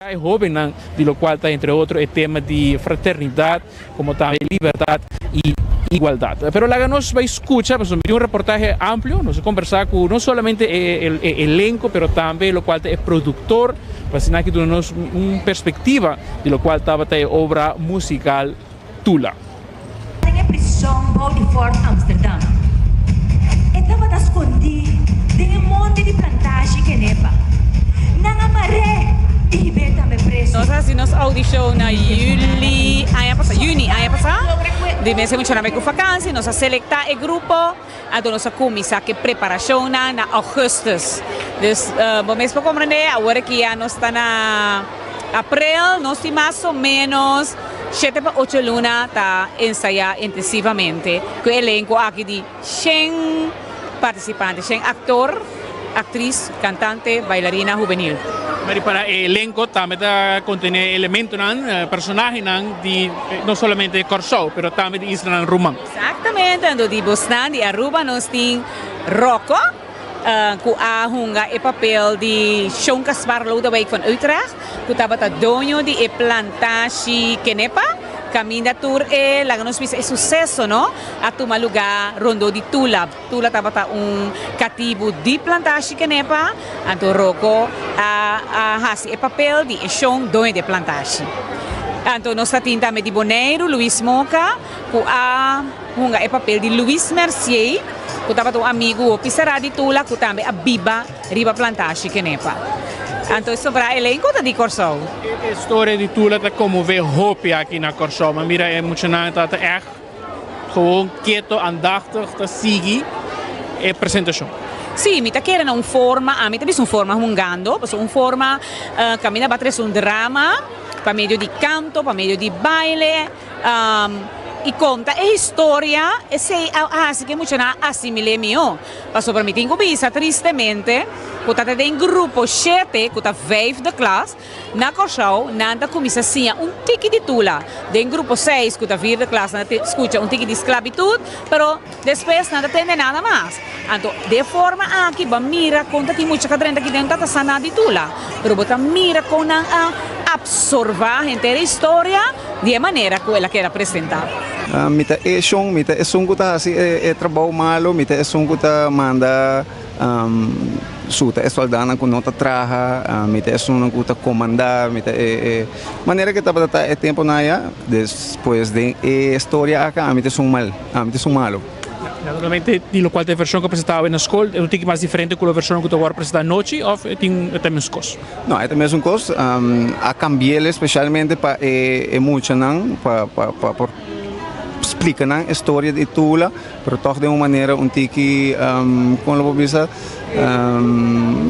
E hobennan, di locual ta entre otro e tema di fraternidad, como tambe libertad y igualdad. Pero laga nos bay scucha, pasobra mi tin un reportahe amplio, nos a conversa cu no solamente e elenco, pero tambe locual ta e productor, pa asina aki duna nos un perspectiva di locual tabata e obra musical Tula. Den e prison bou di Fort Amsterdam. E tabata skondí den e monte di plantashi Kenepa. Nan a mar'é i hib'é tambe presu. Nos a hasi nos audishon na juli aña pasá, juni aña pasá, di mes e muchanan bai ku fakansi, nos a selektá e grupo, anto nos a kuminsá ku e preparashonnan na augustus. Dus bo mes por komprendé awor aki ya nos ta na aprel, nos tin mas o ménos Shete pa ocho luna ta ensayá intensivamente ku e elenko aki di shen partisipante, shen aktor, aktris, kantante, bailarina hubenil. Mari para e elenko tambe ta kontené elementonan, personahenan di no solamente Kòrsou, pero tambe di islanan ruman. Eksaktamente, anto di bosnan di Aruba nos tin Rocco, ku a hunga e papel di Shon Caspar Lodewijk van Utrecht, ku tabata doño di e plantashi Kenepa. Kaminda tur e, laga nos bisa, e suseso no a tuma lugá rondó di Tula. Tula tabata un katibu di plantashi Kenepa, anto Rocco a a hasi e papel di e shon doño di e plantashi. Anto nos ta tin tambe di Boneiru, Luis Moca, ku a hunga e papel di Luis Mercier, ku tabata un amigu hopi será di Tula ku tambe a biba riba plantashi Kenepa. Anto e sobrá elenko ta di Kòrsou. E storia di Tula ta konmové hopi aki na Kòrsou. Mi a mira e muchanan ta ta ègt gewoon keto, andachtig ta sigui e presentashon. Sí, mi ta kere na un forma, ami ta bisa un forma hungando, pasobra un forma kaminda bo a trese un drama pa medio di kanto, pa medio di baile. I konta e historia, esei a hasi ku e muchanan a asimil'é mihó. Pasobra mi tin ku bisa tristemente ku ta den grupo shete, ku ta vijfde klas, na Kòrsou nan ta kuminsá siña un tiki di tula. Den grupo seis, ku ta vierde klas, nan ta skucha un tiki di sklabitut, pero despues nan ta tende nada mas. Anto di e forma aki bo a mira kon ta tin mucha ku a drenta aki den ta ta sa nada di tula, pero bo ta mira kon nan a apsorbá henter e historia. Di e manera ku el a keda presentá. Mi ta e shon, mi ta esun ku ta hasi e trabou malu, mi ta esun ku ta manda suta e sòldánan ku no ta traha, mi ta esunnan ku ta komandá, mi ta e manera ku tabata ta e tempunan aya. Despues den e storia aka ami ta esun mal, ami ta esun malu. Naturalmente di lokual ta e vershon ku a presentá awe na skol e un tiki mas diferente ku lo vershon ku ta wòrdu presentá anochi òf e tin e ta mes kos? No, e ta mesun kos. A kambi'el spesialmente pa e muchanan, pa pa por splika nan e storia di Tula, pero tòg den un manera un tiki, kon lo por bisa,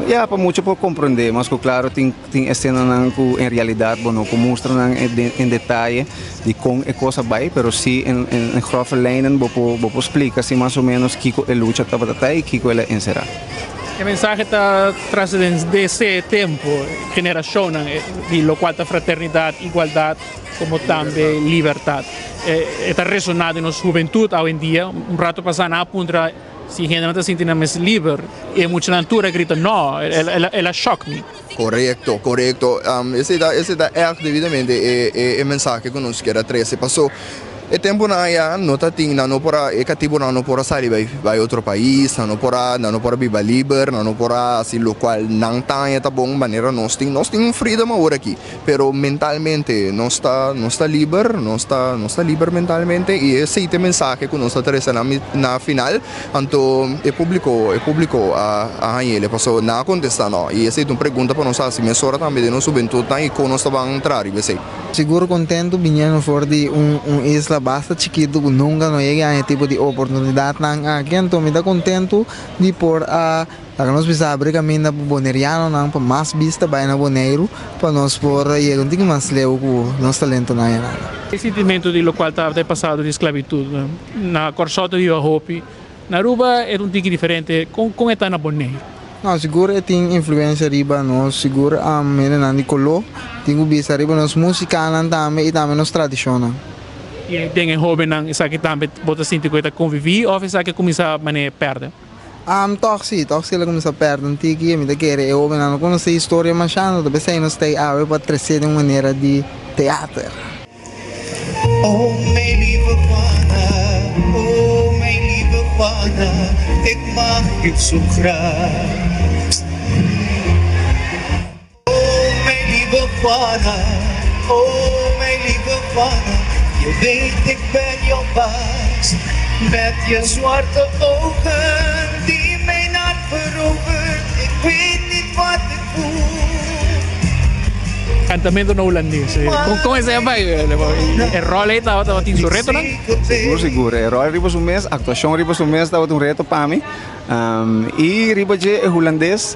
ya, pa mucha por komprendé. Mas ku klaro tin tin esenanan ku en realidat bo no por mustra nan en detaye di kon e kos a bai, pero si en grove lijnen bo por bo por splika si mas o ménos kiko e lucha tabata ta i kiko el a enserá. E mensahe ta trascendece e tempo, generacionnan, di locual ta fraternidad, igualdad, como tambe libertad. E ta resona den nos hubentud awendia. Un rato pasa nan a puntra si hendenan ta sinti nan mes liber y e muchanan tur a grita no, el a shock mi. Corecto, corecto. Esey ta, esey ta echt debidamente e e mensahe cu nos kier a trece. Paso e temponan aya no ta tin, nan no por a, e catibonan no por a sali bay bay otro pais, nan no por a, nan no por a biba liber, nan no por a haci locual nan ta haña ta bon manera nos tin. Nos tin un freedom awor aki, pero mentalmente nos ta, nos ta liber, nos ta, nos ta liber mentalmente y esey ta e mensahe cu nos ta trece na na final. Anto e publico e publico a a hañ'el paso nan a contesta no y esey ta un pregunta pa nos haci mesora tambe den nos hubentudnan y con nos ta ban tra riba esey. Sigur contento biniendo for di un un isla basta chikito cu nunca no yega haña e tipo di oportunidadnan aki anto mi ta contento di por a laga nos bisa abri caminda pa Bonerianonan pa mas bista bay na Boneiru pa nos por yega un tiki mas leu cu nos talentonan aynan. E sintimento di locual tabata e pasado di esclavitud na Corsou ta biba hopi, na Aruba e ta un tiki diferente, con con e ta na Boneiru? No, sigur e tin influencia riba nos, sigur hendenan di color tin cu bisa riba nos musicanan tambe y tambe nos tradicionnan. Y den e hobennan esaki tambe bo ta sinti cu e ta convivi of esaki a cuminsa manera perde? Am, tòg sí, tòg sí el a kuminsá pèrdè un tiki. Mi ta kere e hóbennan no konosé historia mashá, anto ta p'esei nos ta ei awe pa tresé den un manera di teater. Oh mijn lieve Juana, oh mijn lieve Juana, ik mag je zo graag. Oh mijn lieve Juana, oh mijn lieve Juana, je weet ik ben jouw baas. Met je zwarte ogen die mijn hart verovert, ik weet niet wat ik voel. Cantamento na hulandes. Con con esei a bai? E rol ei tabata tin su retonan? Sigur sigur. E rol riba su mes, actuacion riba su mes tabata un reto pa mi. Y riba dje e hulandes.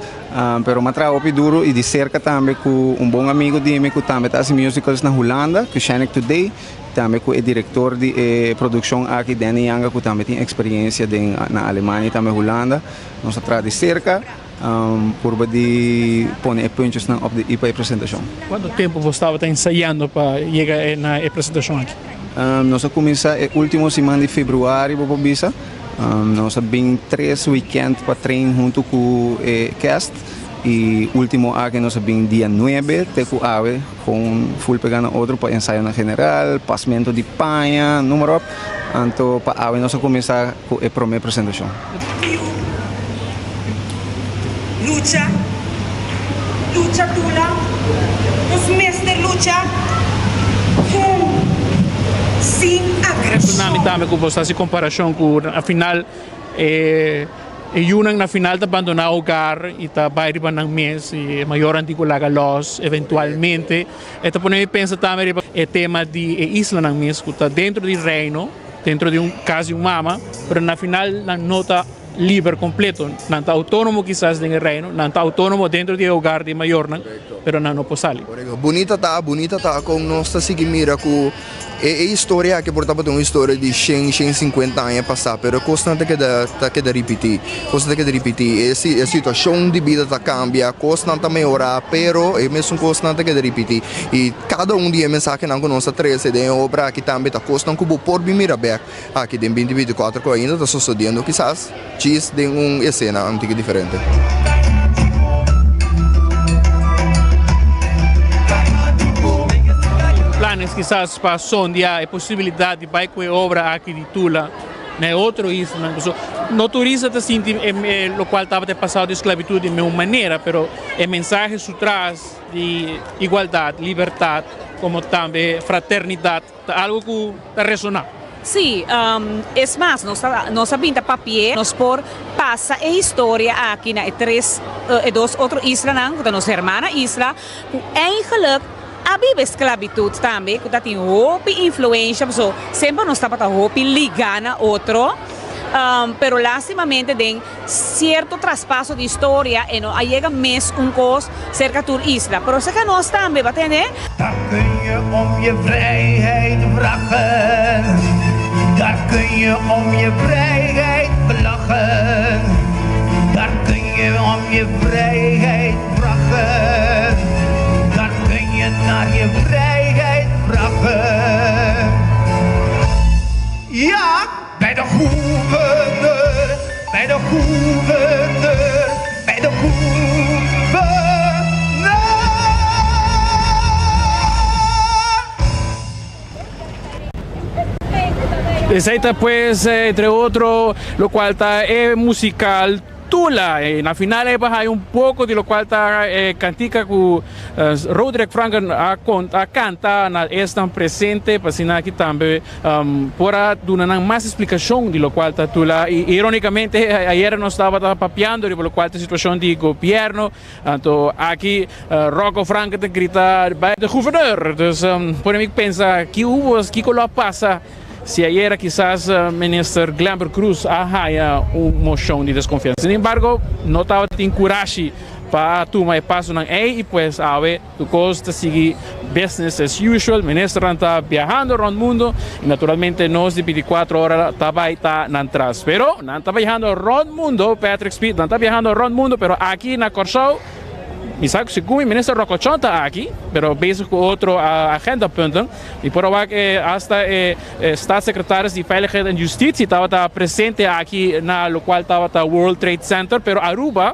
Pero m'a traha hopi duro y di cerca tambe cu un bon amigo di mi cu tambe ta haci musicals na Hulanda, cu Shanik Today, tambe cu e director di e produccion aki, Danny Yanga, cu tambe tin experiencia den na Alemania y tambe Hulanda. Nos a traha di cerca purba di pone e puntjesnan op de i pa e presentacion. Cuanto tempo bo tabata ensayando pa yega na e presentacion aki? Nos a cuminsa e ultimo siman di februari, bo por bisa. Nos a bin tres weekend pa train hunto cu e cast. Y ultimo aki nos a bin dia nuebe te cu awe con full pega na otro pa ensayonan general, pasmento di paña, noem maar op. Anto pa awe nos a cuminsa cu e prome presentacion. Lucha, lucha Tula, nos mester lucha con sin Resoná mi tambe cu bo ta haci comparacion cu na final e e yunan na final ta bandoná hogar y ta bay riba nan mes y e mayornan tin cu laga los eventualmente. E ta pone mi pensa tambe riba e tema di e islanan mes cu ta dentro di Reino, dentro di un cas di un mama, pero na final nan no ta liber completo. Nan ta autonomo kisas den e reino, nan ta autonomo dentro di e hogar di e mayornan, pero nan no por sali. Correcto. Bunita ta, bunita ta con nos ta sigui mira cu e e historia aki por tabata un historia di shen, shen cincuenta aña pasa, pero e cosnan ta keda, ta keda ripiti. Cosnan ta keda ripiti. E si, e situacion di bida ta cambia, cosnan ta mehora, pero e mesun cosnan ta keda ripiti. Y cada un di e mensahenan cu nos ta trece den e obra aki tambe ta cosnan cu bo por bin mira bek. Aki den binti binti kuater ku ainda ta sosodiendo kisas djis den un esena un tiki diferente. Planes kisas pa sondia e posibilidat di bai ku e obra aki di Tula na e otro islanan. Pasobra no tur isla ta sinti e lokual tabata e pasado di sklabitut di meun manera, pero e mensahe su tras di igualdat, libertat komo tambe fraternidat Ta algo cu ta resona. Sí, es mas, nos ta nos a bin ta papi'é, nos por pasa e historia aki na e tres, e dos otro islanan ku ta nos hermana isla, ku eigenlijk a biba e sklabitut tambe, ku ta tin hopi influensha, pasobra semper nos tabata hopi ligá na otro, pero lastimamente den Cierto traspaso di historia e no a yega mes un cos cerca tur isla, pero cerca nos tambe, bo a tende? Daar kun je om je vrijheid vragen Daar kun je om je vrijheid lachen Daar kun je om je vrijheid vragen Daar kun je naar je vrijheid vragen Ja, bij de gouverneur Bij de gouverneur, bij de gouverneur. Esey ta pues entre otro locual ta e musical Tula. Na final e baha un poco di locual ta e cantica cu Roderick Franken a canta na esnan presente pa asina aki tambe Por a duna nan mas splikashon di lokual ta tula i ironikamente ayera nos tabata papiando riba lokual ta situashon di gobièrnu anto aki Rocco Franken ta grita bai de guvernor dus pone mi pensa ki hubo kiko lo a pasa si ayera kisas minister Glenbert Croes a haya un moshon di deskonfiansa sin embargo no tabatin kurashi pa tuma e pasonan ei i pues awe Tur kos ta sigui business as usual, ministernan ta biahando rond mundo y naturalmente nos di binticuatro ora ta bay ta nan tras. Pero nan ta biahando rond mundo, Patrick Speed, nan ta biahando rond mundo, pero aki na Corsou mi sa cu segun mi minister Rocochon ta aki, pero bezig cu otro agendapunten. Mi por a wak hasta e staatssecretaris di Veiligheid en Justitie tabata presente aki na locual tabata World Trade Center, pero Aruba,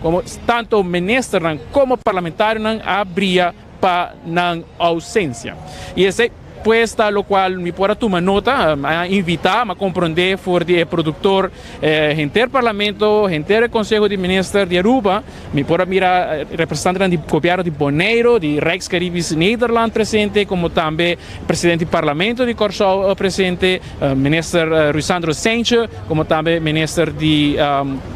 Como tanto ministernan como parlamentarionan a bria pa nan ausencia. Y esey pues ta locual mi por a tuma nota, a invita, a comprende for di e productor henter parlamento, henter e conseho di minister di Aruba, mi por a mira representantenan di gobierno di Boneiro, di Rijks Caribisch Nederland presente, como tambe presidente di parlamento di Corsou presente, minister Ruisandro Cijntje, como tambe minister di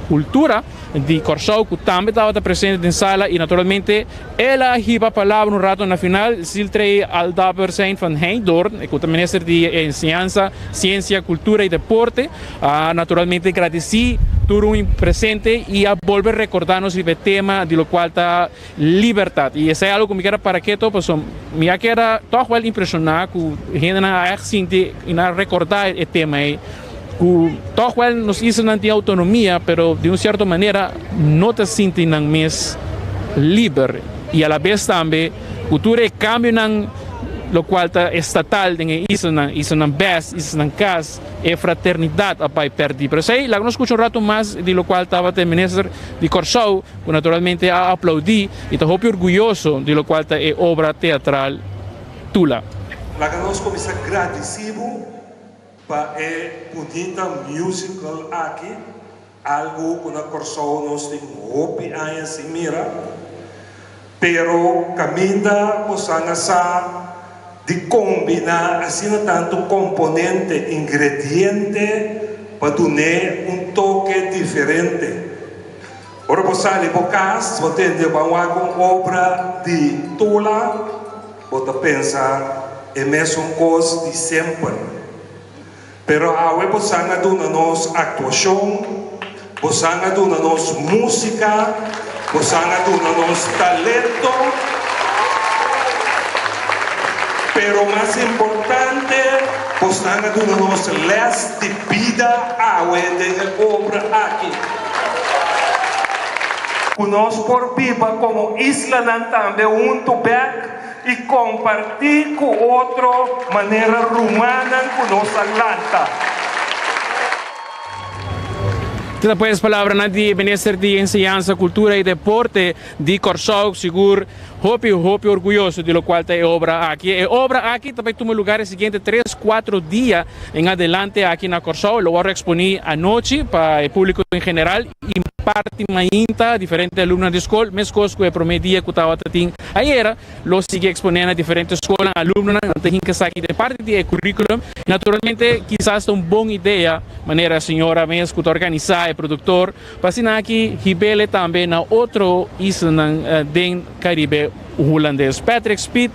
Cultura. di Kòrsou ku tambe tabata presente den sala i naturalmente el a hiba palabra un rato na final. Siltrey Aldapper zijn van Heydoorn, ku ta minister di Enseñansa, Siensia, Kultura i Deporte, a naturalmente gradisí tur un presente i a bolbe rekordá nos riba e tema di lokual ta libertat. I esei algu ku mi kier a para keto pasobra mi a keda tòg wèl impreshoná ku hendenan a ègt sinti i nan a rekordá e tema ei. Ku tòg wèl nos islanan tin outonomia, pero di un sierto manera no ta sinti nan mes liber i alabes tambe ku tur e kambionan Locual ta estatal den e islanan, islanan best, islanan cas, e fraternidad a bay perdi. Pero esey, laga nos scucha un rato mas di locual tabata e minister di Corsou, cu naturalmente a aplaudi y ta hopi orguyoso di locual ta e obra teatral Tula. Laga nos cuminsa gradici bo pa e bunita musical aki, Algu ku na Kòrsou nos tin hopi aña sin mira, pero kaminda bosan a sa di kombiná asina tantu komponente, ingrediente, pa dun'é un toke diferente. Ora bo sali bo kas, bo tende bo a wak un obra di Tula, bo ta pensa e mesun kos di semper. Pero awe bosan a duna nos aktuashon, bosan a duna nos músika, bosan a duna nos talento, pero mas importante, bosan a duna nos lès di bida awe den e obra aki. Ku nos por biba komo islanan tambe huntu bèk. I kompartí ku otro manera rumannan ku nos a lanta. Ta pues palabranan di Minister di Enseñansa, Kultura i Deporte di Kòrsou, sigur hopi hopi orguyoso di lokual ta e obra aki. E obra aki ta bai tuma lugar e siguiente tres, kuatro dia en adelante aki na Kòrsou. Lo wòrdu eksponí anochi pa e públiko en general i parti mainta diferente alumnonan di skol, meskos ku e promé dia ku tabata tin Ayera lo sigui eksponé na diferente skolnan, alumnonan nan ta hinka esaki den parti di e curriculum. Naturalmente kisas ta un bon idea, manera señora mes ku ta organisá e produktor, pa asina aki hib'ele tambe na otro islanan den Karibe Hulandes. Patrick Speed,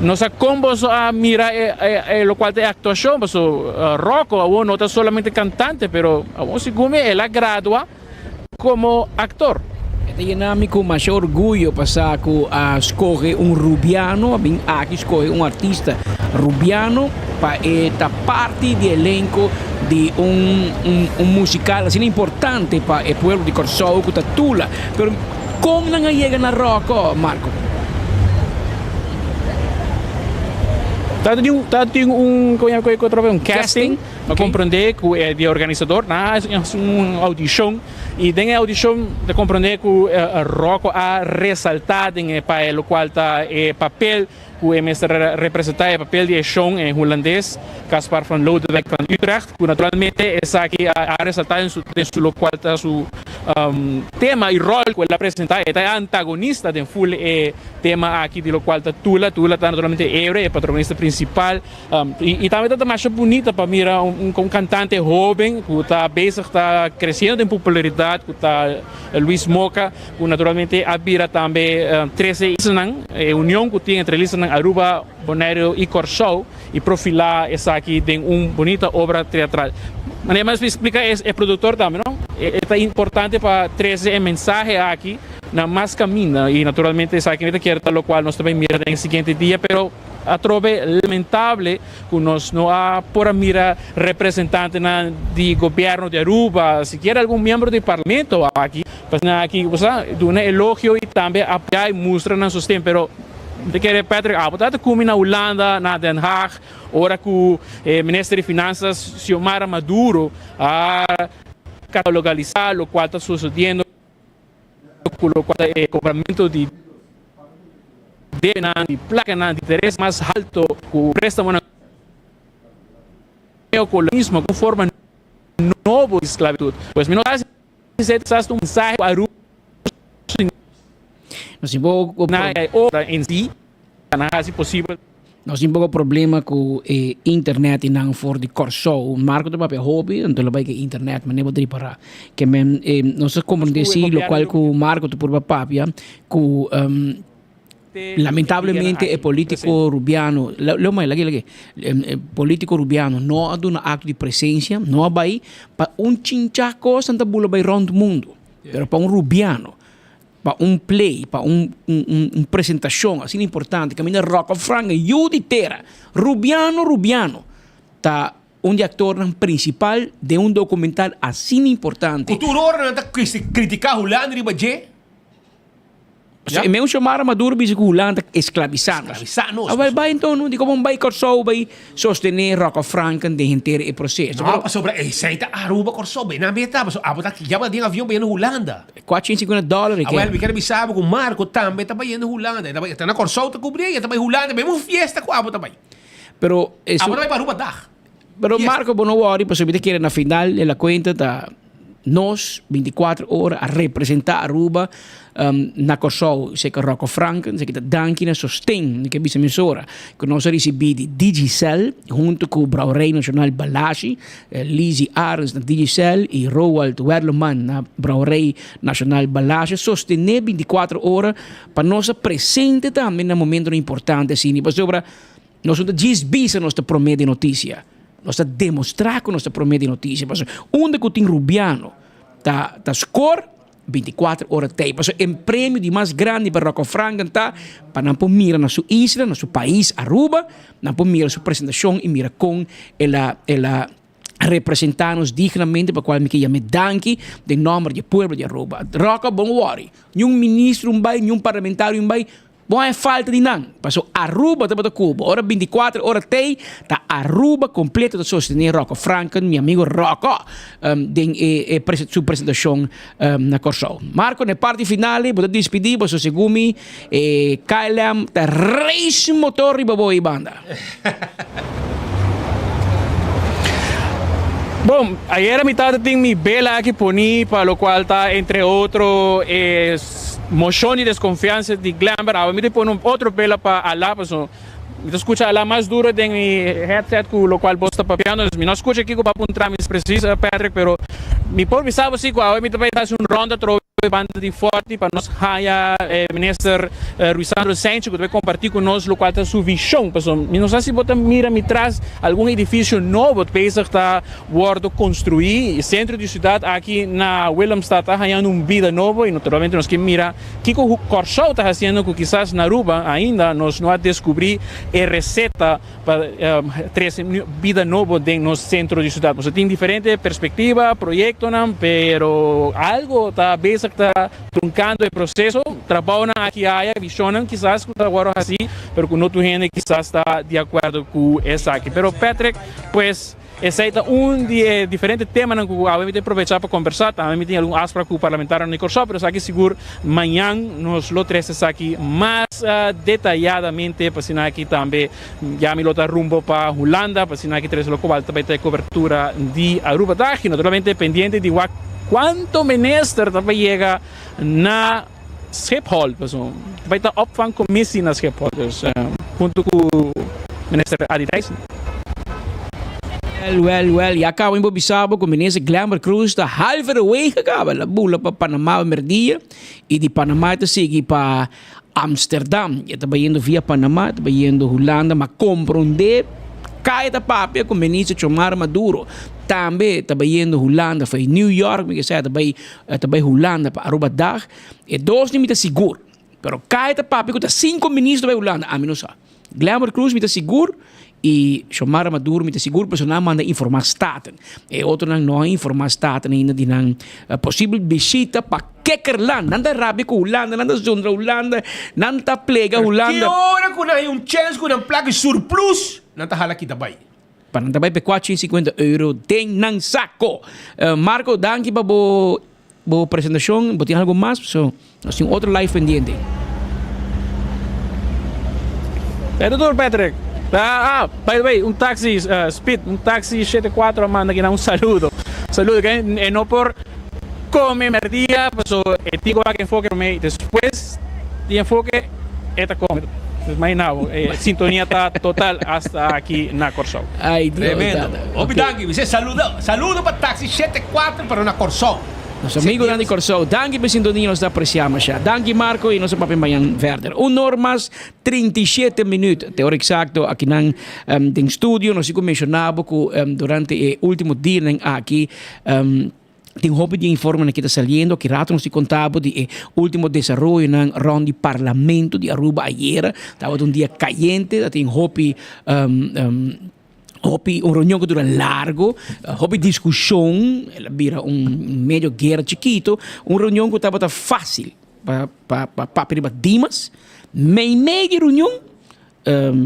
No sa kon boso a mira e lokual ta e aktuashon, paso Rocco awor no ta solamente kantante, pero awor segun mi el a gradua. Komo aktor. E ta yena mi ku masha orguyo pa sa ku a skohe un rubiano, a bin aki skohe un artista rubiano pa e ta parti di elenko di un un musikal asina importante pa e pueblo di Kòrsou ku ta Tula. Pero kon nan a yega na Ròkò, Marco? Ta tin un, un casting. A comprende cu e di organisador nan a haci un audicion y den e audicion ta comprende cu Rocco a resalta den e pa locual ta e papel cu e mester representa e papel di e shon e hulandes Caspar van Lodewijk van Utrecht cu naturalmente esaki a resalta den su locual ta su tema y rol cu el a presenta e ta e antagonista den full e tema aki di locual ta Tula, Tula ta naturalmente e heroe e protagonista principal. Y tambe ta masha bunita pa mira un cantante hoben cu ta bezig ta creciendo den popularidad cu ta Luis Moca cu naturalmente a bira tambe trece islanan, e union cu tin entre islanan Aruba, Bonaire y Corsou y profila esaki den un bunita obra teatral. Manera mi a splica e productor tambe no, e ta importante pa trece e mensahe aki na mas caminda y naturalmente esaki mi ta kier ta locual nos ta bay mira den e siguiente dia pero. Atrobe lamentable cu nos no a por a mira representantenan di gobierno di Aruba, sikiera algun miembro di parlamento aki, pa asina aki bo sa duna elogio y tambe apoya y mustra nan sosten. Pero mi ta kere Patrick abo ta cumi na Hulanda, na Den Haag, ora cu e minister di Finanzas Xiomara Maduro a catalogalisa locual ta sucediendo cu locual ta e cobramento di debenan di plakanan di interes mas halto ku préstamonan neokolonialismo ku un forma nobo di sklabitut. Pues mi no sa si esei ta un mensahe ku Aruba Nos tin poco na e obra en si ta na hasi posibel. Nos tin poco problema ku e internet i nan for di Kòrsou. Marco ta papia hopi, anto lo bai ku e internet, manera bo ta ripará. Ke men nos ta komprendé si lokual ku Marco ta purba papia ku lamentablemente e politico Rubiano, leu mai, lag'e, lag'e, e politico Rubiano no a duna acto di presencia, no a bai pa un chincha cos nan ta bula bai rond mundo, pero pa un Rubiano, pa un play, pa un un presentacion asina importante caminda Rocco Frank, yu di tera, Rubiano, Rubiano ta Un di actornan principal den un documental asina importante. Cu tur ora nan ta critica Hulanda riba dje. So, e meun Xiomara Maduro bisa ku Hulanda ta esklabisá nos. Esklabisá nos. Awel bai enton no, di komo bai Kòrsou bai sostené Rocco Franken den henter e proseso. No, pasobra esei ta Aruba Kòrsou, bai nan meta, pasobra abo ta ya bo ta den avion bayendo Hulanda. 450 dòler e ke. Awel mi ker bisa bo ku Marco tambe ta bayendo Hulanda, e ta na Kòrsou ta kubri ei, e ta bai Hulanda, bai un fiesta ku abo ta bai. Pero Abo ta bai pa Aruba dag. Pero Marco bo no worry pasobra mi ta kere na final de la cuenta ta nos 24 ora a representa Aruba na Corsou seka Rocco Franken seki ta danki na sosten mi ke bisa mesora ku nos a risibi di Digicel hunto ku Brouwerij Nacional Balashi Lizzy Arends na Digicel y Roald Werleman na Brouwerij Nacional Balashi sostene 24 ora pa nos a presente tambe na momentonan importante asina pasobra Nos no ta djis bisa nos ta promé di notisia. Nos ta demostrá ku nos ta promé di notisia. Pasobra unda ku tin rubiano ta ta skor bintikuater ora tei. Pasobra e premio di mas grandi pa Rocco Franken ta pa nan por mira na su isla, na su pais Aruba, nan por mira su presentashon i mira kon el a el a representá nos dignamente pa kual mi ke yam'é danki den nòmber di e pueblo di Aruba. Rocco bon wòri. Niun ministro un bai, niun parlamentario un bai. Bo haña falta di nan, paso Aruba tabata ku bo. Ora binticuater ora tei, ta Aruba completo ta sostene Rocco Franken, mi amigo Rocco, den e su presentacion na Corsou. Marco, na e parti final ei bo ta dispidi, bo sosegu mi, e KLM ta race motor riba bo ei banda. Bon, ayera mi tabata tin mi bela aki poni pa locual ta entre otro e Moshon di deskonfiansa di Glenber awe mi ta pone un otro bela pa Alá pasobra mi ta skucha Alá mas duro den mi headset ku lokual bos ta papiando mi no skucha kiko bo a puntra mi presis Patrick pero mi por bisa bo si ku awe mi ta bai hasi un ronda atrobe banda di Forti pa nos haya e minister Ruisandro Cijntje ku ta bai komparti ku nos lokual ta su vishon pasobra mi no sa si bo ta mira mi tras algun edifisio nobo bezig ta Wordo construi e centro di ciudad aki na Willemstad ta hañando un bida nobo y naturalmente nos ke mira kico Corsou ta haciendo cu kisas na Aruba ainda nos no a descubri e receta pa trece bida nobo den nos centro di ciudad. Nos tin diferente perspectiva, proyectonan, pero algo ta bezig ta truncando e proceso, trabounan aki aya, visionnan kisas cu ta wordo haci pero cu no tur hende kisas ta di acuerdo cu esaki. Pero Patrick, pues. Esei ta un di e diferente temanan ku awe mi ta aprovechá pa kombersá. Tambe mi tin algun afsprak ku parlamentarionan di Kòrsou, pero esaki sigur mañan nos lo trese esaki mas detayadamente pa asina aki tambe ya mi lo ta rumbo pa Hulanda pa asina aki trese lokual ta bai ta e kobertura di Aruba Dag i naturalmente pendiente di wak kuantu minister ta bai yega na Schiphol pasobra ta bai ta opvangcommissie na Schiphol dus hunto cu minister Adi Thijssen. Wel, wel, wel, ya caba mi por bisa bo cu minister Glenbert Croes ta halverwege caba. El a bula pa Panama merdia y di Panama e ta sigui pa Amsterdam. E ta bayendo via Panama, e ta bayendo Hulanda, ma compronde caya ta papia cu minister Xiomara Maduro tambe ta bayendo Hulanda, for New York mi ke sa, e ta bay E ta bai Hulanda pa Aruba dag. E dos ni mi ta sigur. Pero Kai ta papia ku ta sinku ministro bai Hulanda. Ami no sa. Glenbert Croes mi ta sigur i Xiomara Maduro mi ta sigur pasobra nan a manda informa Staten. E otronan no a informa Staten ainda di nan posibel bishita pa Kekkerland. Nan ta rabia ku Hulanda, nan ta zundra Hulanda, nan ta plega Hulanda. Ki ora ku nan hay un chens ku nan plaka surplus, nan ta hala kita bai. Pa nan ta bai pe 450 euro den nan saco. Marco, danki pa bo bo presentacion. Bo tin algo mas? So, nos tin otro live pendiente. Pero tur Patrick. Ah, by the way, un taxi speed, un taxi shete cuatro a manda kinan un saludo. Saludo ke e no por come merdia paso e tin cu wak enfoke prome y despues di enfoke E ta come. Imagina bo, e sintonia ta total hasta aki na Kòrsou. Ay Dios, Tremendo. tata. Hopi Ok. danki. Mi sey saludo, saludo pa taxi shete kuater pero na Kòrsou. Nos amigonan di Kòrsou, danki pa e sintonia, nos ta aprecia masha. Danki Marco y nos ta papia mañan verder. Un or mas 37 minuut, te ora exacto akinan den studio. Nos tin cu menciona bo cu durante e ultimo dianan aki Tin hopi di e informenan ki ta saliendo. Aki rato nos tin konta bo di e ultimo desaroyonan rond di Parlamento di Aruba ayera. Tabata un dia kayente, ta tin hopi hopi un reunion ku dura largo, hopi diskushon, el a bira un medio guera chikito, un reunion ku tabata fácil. pa pa pa papia riba Dimas. Meimei di reunion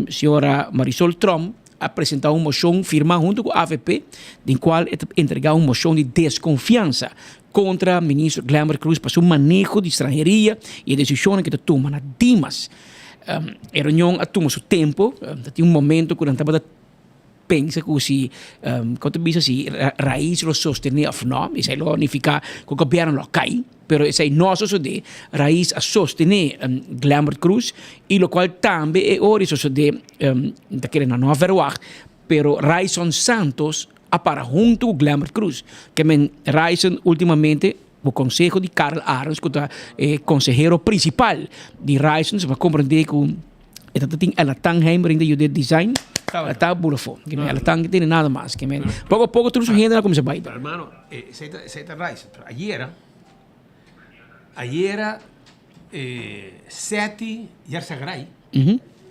señora Marisol Tromp a presenta un mocion firma hunto cu avp den cual e ta entrega un mocion di desconfiansa contra ministro Glenbert Croes pa su maneho di stranheria y e decisionnan cu ta tuma na Dimas. E reunion a tuma su tempo, ta tin un momento cu nan tabata pensa cu si, con ta bisa si Raiz lo sostene of no, esey lo nifica cu gobierno lo cay, pero esey no a sosode, Raiz a sostene Glenbert Croes y locual tambe e ora a sosode, ta kere nan no a verwacht, pero Ryson Santos a para hunto cu Glenbert Croes, ke men Ryson ultimamente Bo conseho di Karel Arends cu ta e consehero principal di Ryson pa comprende cu e ta tin Ella Tangheim rin ta yuda e design e ta bula afo. Ella Tang no tene nada mas. Poco a poco tur su hende a cuminsa bay. Pero hermano, esey ta esey ta Ryson. Pero ayera, ayera Setty Yarzagaray,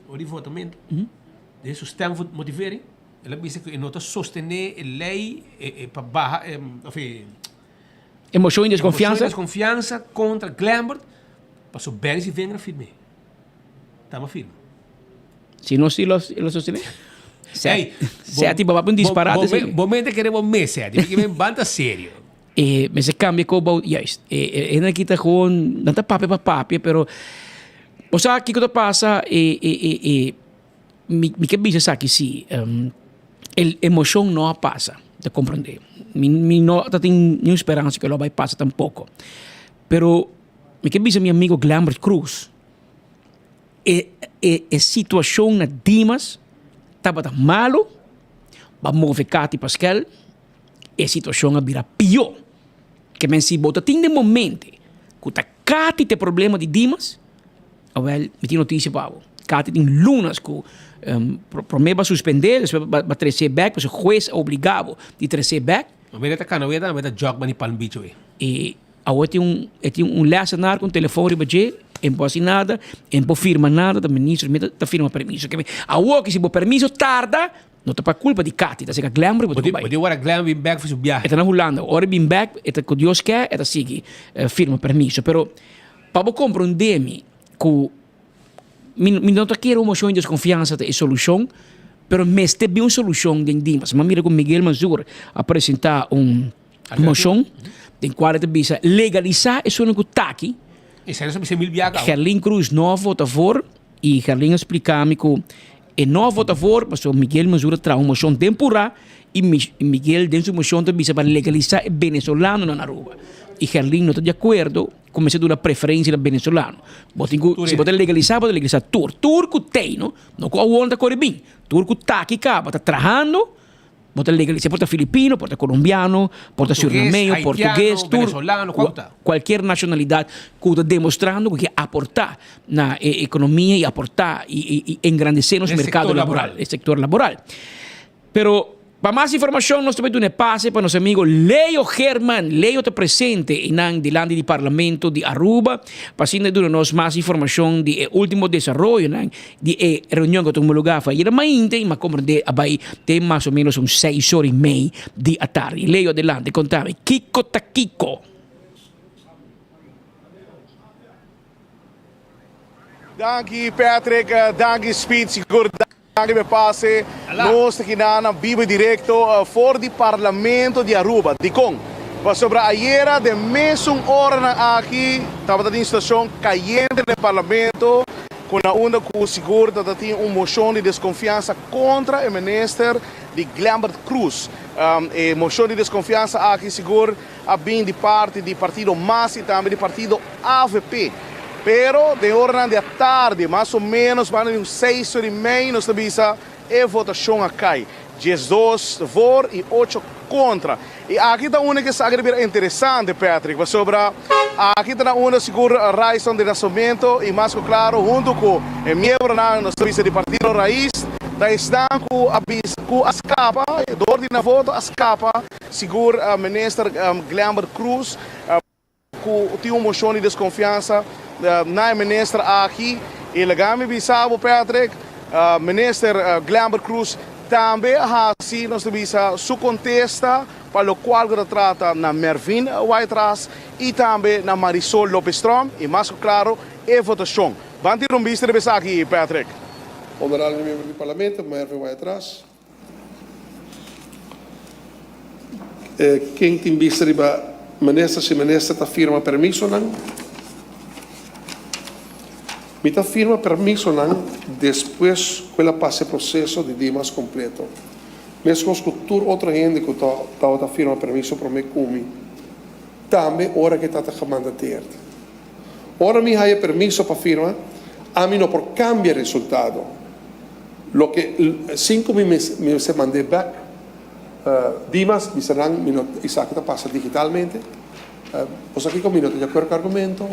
ora di votamento, den su stemmotivering, el a bisa cu e no ta sostene e ley pa baha of e. E mocion di desconfiansa. E mocion di desconfiansa contra Glenbert paso Benny Sivendra firm'é. Tama firma. Si no si lo lo sostené. Seti, Seti bo papia un disparate bo, bo, bo mente kere bo mes Seti, porque men banta serio. E mester cambia ko bou juist. E e hende aki ta gewoon nan ta papia pa papia pero bo sa kiko ta pasa e e e e Mi mi ke bisa esaki si, e emocion no a pasa, ta comprende. Mi mi no ta tin niun speransa ku lo a bai pasa tampoco. Pero mi ke bisa mi amigo Glenbert Croes, e e e situacion na Dimas tabata malo, ba move Cathy Paskel, e situacion a bira pio. Ke men si bo ta tin den bo mente ku ta Cathy ta e problema di Dimas, Awel, mi tin noticia pa bo. Katy tin lunas ku prome ba suspende, despues ba trese bek, pasobra hues a obliga bo di trese bek. Ma mira ta kana wea tambe ta jog mani Palm Beach oe. E awor tin un e tin un lessenaar ku un telefon riba dje, e no por hasi nada, e no por firma nada, ta minister mi ta firma permiso. Awor ki si bo permiso tarda, no ta pa kulpa di Katy, ta seka Glenn riba bo bai. Bo tin ora Glenn bin bek for su biahe. E ta na Hulanda, ora e bin bek, e ta ku Dios ke, e ta sigui firma permiso. Pero Pa bo komprondé mi ku mi mi no ta kere un moshon di deskonfiansa ta e solushon, pero mester bin un solushon den Dimas. Mi a mira ku Miguel Manzur a presentá un moshon den kual e ta bisa legalisá esunnan ku taki. Esei nos a bisa mil biaha kaba. Gerlin Cruz no a vota for i Gerlin a splika mi ku e no a vota for pasobra Miguel Manzur a traha un moshon den purá i Miguel den su moshon ta bisa pa legalisá e benesolanonan na Aruba i Gerlin no ta di akuerdo. Kuminsá duna preferensia na venezolano. Bo tin ku, si bo ta legalisá, bo ta legalisá tur. Tur ku tei, no? No ku awor ta kore bin. Tur ku ta aki kaba, ta trahando, bo ta legalisá. Por ta filipino, por ta kolombiano, por ta surinameño, portugues, tur. Kualkier nashonalidat ku ta demostrando ku ke aportá na e ekonomia i aportá i engrandesé nos merkado laboral, e sektor laboral. Pero pa mas informacion nos ta bay duna e pase pa nos amigo Leo Geerman. Leo ta presente eynan dilanti di Parlamento di Aruba pa asina duna nos mas informacion di e ultimo desaroyonan di e reunion cu a tuma lugar for ayera mainta y mi a comprende a bay te mas o menos un seis ora y mei di atardi. Leo adelante contami kico ta kico? Danki Patrick, danki Speed, sigur danki pa e pase. Nos ta kina na biba directo for di Parlamento di Aruba. Dikon? Pasobra ayera den mesun oranan aki tabata tin situacion cayente den Parlamento cu na unda cu sigur tabata tin un mocion di desconfiansa contra e minister di Glenbert Croes. E mocion di desconfiansa aki sigur a bin di parti di partido mas y tambe di partido avp. Pero den oranan di atardi, mas o menos banda di un seis ora y mei, nos ta bisa e votacion a cay. 12 voor y ocho contra. Y aki ta unda ke esaki ta bira interesante, Patrick, pasobra aki ta na unda sigur Ryson de Nascimento y mas cu claro hunto cu e miembronan nos ta bisa di partido Raiz ta esnan cu a bisa cu a scapa door di nan voto a scapa Sigur Minister Glenbert Croes cu tin un mocion di desconfiansa na e minister aki y laga mi bisa bo Patrick, Minister Glenbert Croes tambe a haci nos ta bisa su contesta. pa locual cu ta trata na Mervin Wyatt-Ras y tambe na Marisol Lopez-Tromp y mas cu claro e votacion. Ban tira un bista riba esaki, Patrick. Honorable miembro di Parlamento, Mervin Wyatt-Ras. Ken tin bista riba minister si minister ta firma permisonan? Mi ta firma permisonan despues ku el a pasa e proseso di Dimas kompleto. Meskos ku tur otro hende ku tabata firma permiso promé ku mi, tambe ora ku e tata gemandateerd. Ora mi haya permiso pa firma, ami no por kambia resultado. Loke sin ku mi mester mand'é bèk, Dimas bisa nan mi no esaki ta pasa digitalmente. Boso aki ku mi no ta di akuerdo ku argumento,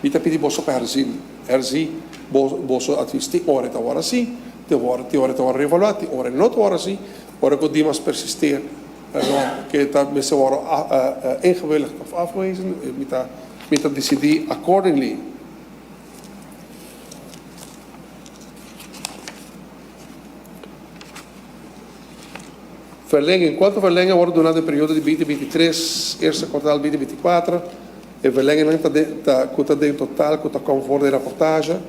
mi ta pidi boso pa herzien, herzi boso advis. Tin ora e ta wòrdu hasi, tin ora tin ora e ta wòrdu reevaluá, tin ora e no ta wòrdu hasi. Ora ku Dimas persisteer no ke ta mester wòrdu ingewilligd òf afgewezen, mi ta mi ta disidí accordingly. Verlenging, Kuantu verlenging a wòrdu duná den periodo di binti binti tres, eerste kwartaal binti binti kuater? E verlengingnan ta den ta ku ta den total ku ta kom for den raportahe.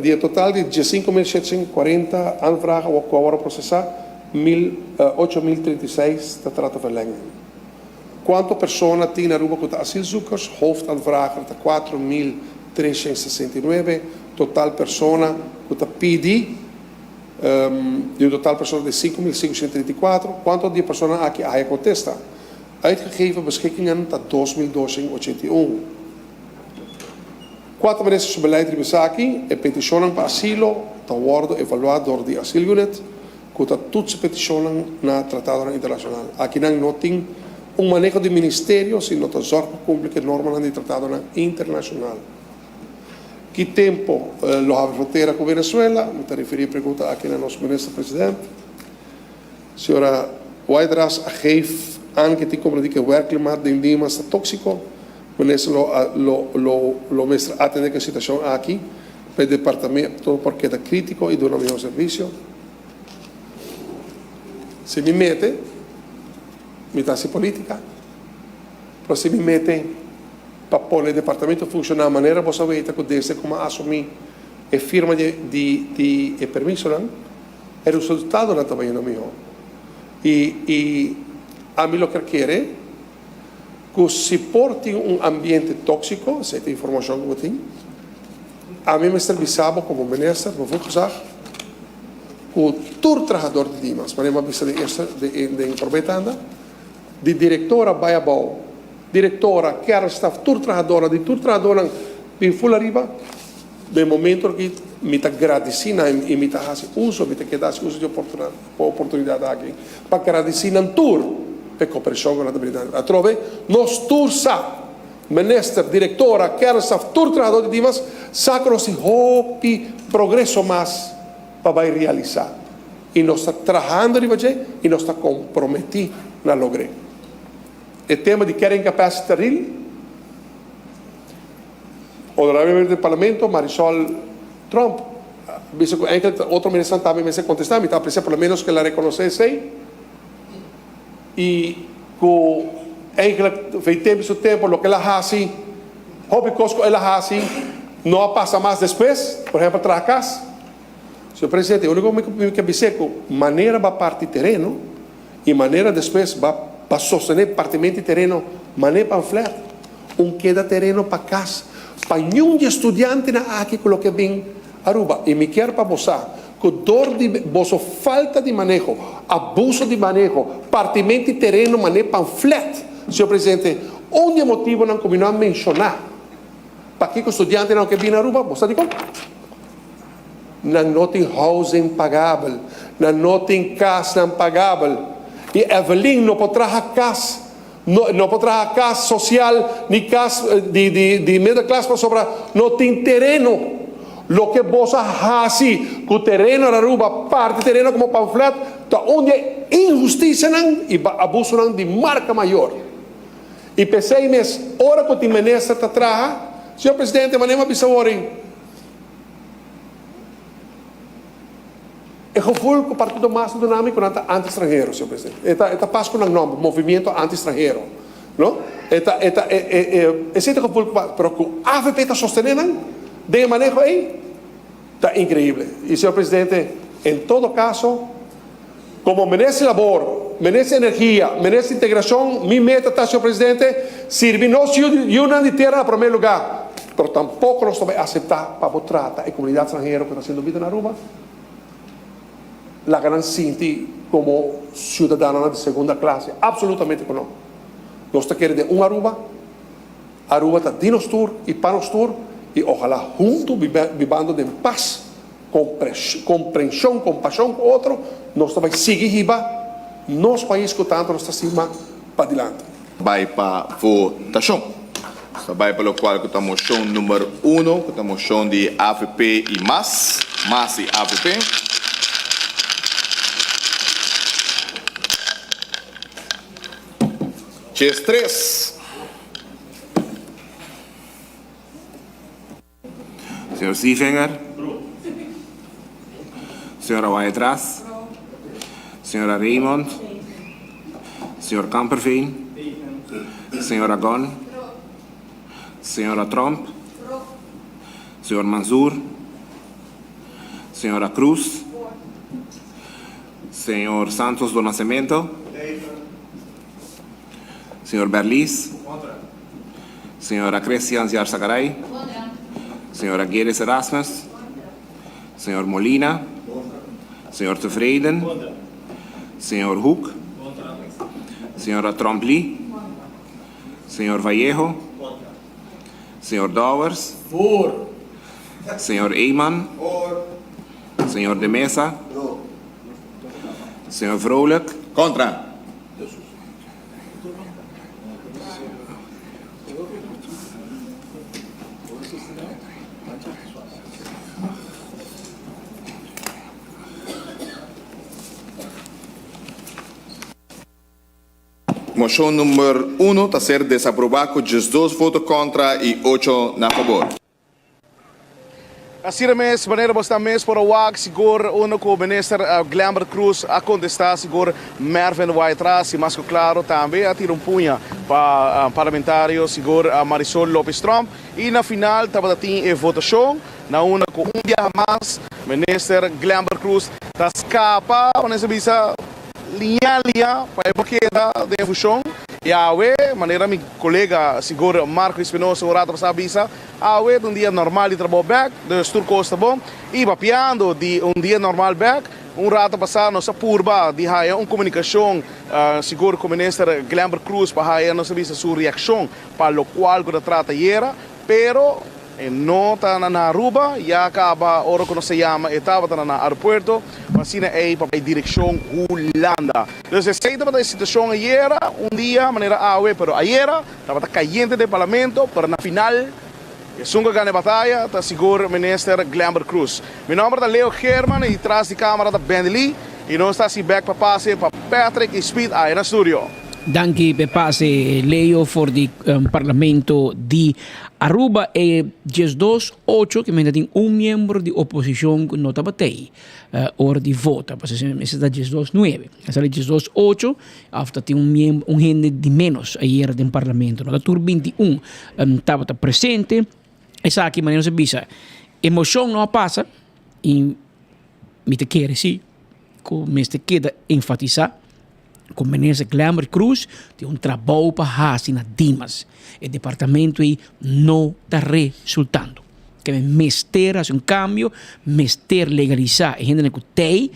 Di e total di 15740 aanvragen ku a wòrdu prosesá, mil 8036 ta trata verlenging. Kuantu persona tin na Aruba ku ta asielzoekers? Hoofdaanvrager ta 4369, total persona ku ta pidi di un total persona di 5534. Kuantu di e personanan aki a haya kontesta? Uitgegeven beschikkingen ta 2281. Kua ta minister su beleid riba esaki? E petishonnan pa asilo ta wòrdu evaluá dor di Asielunit. Ku ta tutsa petishonnan na tratadonan internashonal. Akinan no tin un maneho di ministerio sino ta zòrg pa kumpli ku e normanan di tratadonan internashonal. Ki tempu lo habri frontera ku Venezuela? Mi ta referí e pregunta aki na nos minister president. Señora Wydras a geef aan ke tin komprendí ku e werkklimaat den Dimas ta tóksiko. Minister lo lo lo lo mester atendé ku e situashon aki pa e departamento por keda krítiko i duna mihó servisio. Si mi mete, mi ta hasi politica, pero si mi mete pa pone e departamento funciona manera bo sa weta cu desde cu mi a asumi e firma di di di e permisonan, e resultadonan ta bayendo miho. Y y ami lo kier kere cu si por tin un ambiente toxico, esey ta informacion cu bo tin, Ami mester bisa bo komo minister, bevoegd gezag, ku tur trahador di Dimas, manera mi a bisa den eerste, den prome tanda, di direktora bai abou, direktora, kernstaf, tur trahadornan, di tur trahadornan bin ful ariba, den momento aki mi ta gradisí nan i mi ta hasi uso, mi ta keda hasi uso di oportunidat aki pa gradisí nan tur p'e koperashon ku nan ta brinda. Atrobe nos tur sa Minister, directora, kernstaf, tur trahador di Dimas sa cu nos tin hopi progreso mas pa bay realisa y nos ta trahando riba dje y nos ta comprometi na logr'e. E tema di carrying capacity ta ril. Honorable miembro di Parlamento Marisol Tromp a bisa cu enkele otro ministernan tambe mester contesta. Mi ta aprecia por lo menos cu el a reconoce esey. I ku eigenlijk vei tempu su tempu loke el a hasi, hopi kos ku el a hasi no a pasa mas despues, por ehempel traha kas. Señor Presidente, e úniko ku mi ke bis'é ku manera ba parti tereno i manera despues ba ba sostené partimentu di tereno mané pamflet, un keda tereno pa kas pa niun di e studiantenan aki ku loke bin Aruba. I mi kier pa bo sa Ku dor di boso falta di maneho, abuso di maneho, partimento di tereno mané pamflet, señor presidente, un di e motibonan ku mi no a menshoná pakiko studiantenan no ke bini Aruba, bo sa dikon? Nan no tin housing pagabel, nan no tin kasnan pagabel. I Evelyn no por traha kas, no no por traha kas sosial ni kas di di di middelklas pasobra no tin tereno. Loke boso a hasi ku tereno na Aruba, parti tereno komo pamflet, ta un di e inhustisianan i abusonan di marka mayor. I p'esei mes, ora ku tin minister ta traha, señor presidente, manera mi a bisa wor ei. E gevoel ku Partido Mas ta duna mi ku nan ta anti-stranhero, señor presidente. E ta e ta pas ku nan nòmber, Movimiento Anti-Stranhero. No? E ta e ta e e e esei ta e gevoel ku pero ku avp ta sostené nan den e maneho ei ta inkreibel. I señor presidente, en todo kaso, komo Minister di Labor, Minister di Energia, Minister di Integrashon, mi meta ta, señor presidente, sirbi nos yu yunan di tera na promé lugá. Pero tampoko nos ta bai aseptá pa bo trata e komunidat stranhero ku ta hasiendo bida na Aruba. Laga nan sinti komo siudadanonan di segunda klase? Absolutamente ku no. Nos ta kere den un Aruba. Aruba ta di nos tur i pa nos tur i ojalá huntu bibando den pas, komprenshon, kompashon ku otro, nos ta bai sigui hiba nos pais ku tantu nos ta stima padilanti. Bai pa votashon. Nos ta bai pa lokual ku ta moshon number uno, ku ta moshon di avp i mas, mas i avp. Ches tres. Señor Sievinger. Señora Wyatt-Ras. Señora Raymond. Señor Kamperveen. Señora Gunn. Señora Tromp. Señor Mansur. Señora Cruz. Señor Santos do Nascimento. Señor Berlies. Señora Christians Yarzagaray. Señora Gillis Erasmus. Señor Molina. Señor Tevreden. Señor Hoek. Señora Tromp-Lee. Señor Vallejo. Señor Dowers. Señor Eman. Señor De Meza. Señor Vrolijk. Contra. Moshon number uno ta ser desaproba ku 12 voto kontra i ocho na fabor. Asina mes, manera bo sta mes por a wak, sigur unda ku Minister Glenbert Croes a kontestá, sigur Mervin Wyatt-Ras i mas ku klaro tambe a tira un puña pa parlamentario sigur Marisol Lopez Tromp i na final tabata tin e votashon na unda ku un biaha mas Minister Glenbert Croes ta skapa, manera sa bisa, Liña liña pa e por keda den e fushon. I awe, manera mi kolega sigur Marco Espinosa un rato pasá a bisa, awe ta un dia normal di trabou bèk, dus tur kos ta bon. I papiando di un dia normal bèk, un rato pasá nos a purba di haya un komunikashon sigur ku Minister Glenbert Croes pa haya nos a bisa su reakshon pa lokual ku ta trata ayera, pero. E no ta na Aruba, ya caba ora cu nos a yama e tabata na aeropuerto, pa asina ey pa bay direccion Hulanda. Dus esey tabata e situacion ayera, un dia manera awe, pero ayera tabata cayente den Parlamento, pero na final esun cu a gana e bataya ta sigur Minister Glenbert Croes. Mi nomber ta Leo Geerman y tras di camera ta Bendy Lee y nos ta haci bek pa pase pa Patrick y Speed aya na studio. Danki p'e pase Leo for di Parlamento di Aruba. E 12 ocho ke mester tin un miembro di oposishon ku no tabata ei ora di vota, pasobra mester ta 12 nuebe. A sali 12 ocho òf ta tin un miembro un hende di ménos ayera den Parlamento. No ta tur 21 tabata presente. Esaki manera nos a bisa e moshon no a pasa i mi ta kere si ku mester keda enfatisá. Ku Minister Glenbert Croes tin un trabou pa hasi na Dimas. E departamento ei no ta resultando. Ke mester hasi un kambio, mester legalisá e hendenan ku t'ei,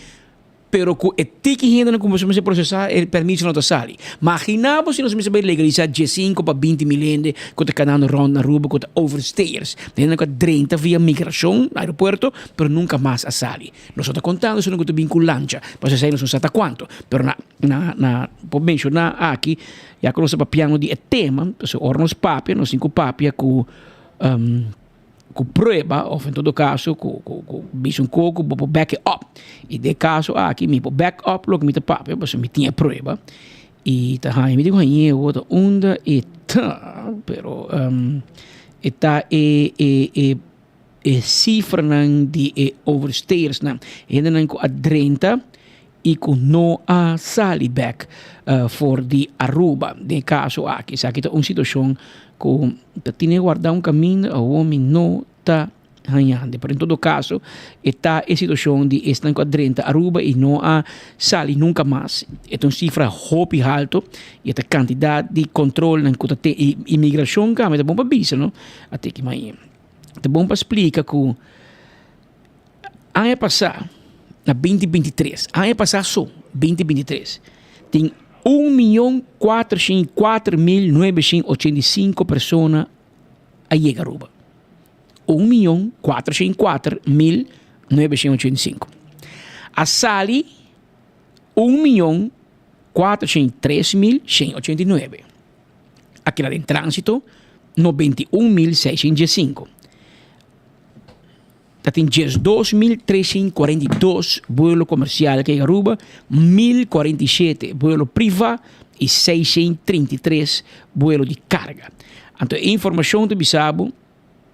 pero ku e tiki hendenan ku mester prosesá e permiso no ta sali. Maginá bo si nos mester bai legalisá diesinko pa binti mil hende ku ta kanando rònt na Aruba ku ta overstayers. Hendenan ku a drenta via migrashon na aeropuerto pero nunka mas a sali. Nos no ta kontando esnan ku ta bin ku lancha, pasobra esei nos no sa ta kuantu. Pero na na na por menshoná aki, ya ku nos ta papiando di e tema, pasobra ora nos papia nos tin ku papia ku ku prueba òf en todo kaso ku ku ku bisa un kos ku bo por back it up. I den e kaso aki mi por back up loke mi ta papia pasobra mi tin e prueba i ta haña mi di ku hañ'é awor ta unda e ta, pero e ta e e e. e sifranan di e overstayersnan, hendenan ku a drenta i ku no a sali bek for di Aruba. Den e kaso aki, esaki ta un situashon ku ta tene guardá un kaminda awor mi no ta hañando. Pero en todo kaso e ta e situashon di esnan ku a drenta Aruba i no a sali nunka mas. E ta un sifra hopi halto i e ta kantidat di kontrolnan ku ta ten i imigrashon kamba e ta bon pa bisa no a tiki mai. Ta bon pa splika ku aña pasá na binti 23, aña pasá so binti 23 tin un miyon 404.985 persona a yega Aruba. 1.404.985. A sali 1.403.189. A keda den tránsito 91.615. Ta tin 12.342 vuelo komersial ke Aruba, 1.047 vuelo priva i 633 vuelo di karga. Anto e informashon ta bisa bo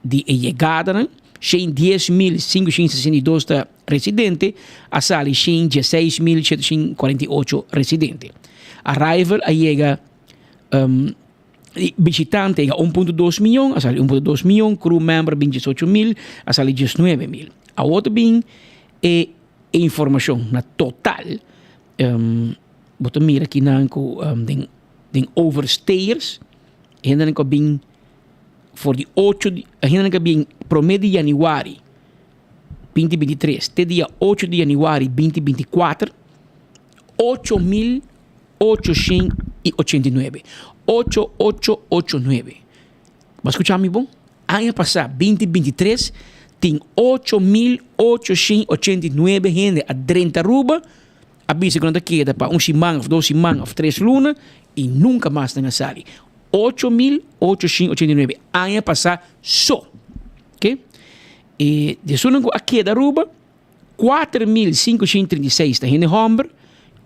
di e yegadanan, 110.562 ta residente, a sali 116.748 residente. Arrival a yega um, bishitante a yega 1.2 miyon, a sali 1.2 miyon, crew member bin 18 mil, a sali 19 mil. Awor ta bin e informashon na total, um, bo ta mira kinan ku um, den, den overstayers, hendenan ku a bin for di ocho di, hendenan ku a bin prome di januari 2023 te dia ocho di januari 2024, 8.889. Ocho ocho ocho nuebe. Bo a skucha mi bon? Aña pasá, 2023, tin 8.889 hende a drenta Aruba, a bisa ku nan ta keda pa un siman òf dos siman òf tres luna i nunka mas nan a sali. 8.889 aña pasá so. Oke? E di esunnan ku a keda Aruba, 4.536 ta hende hòmber,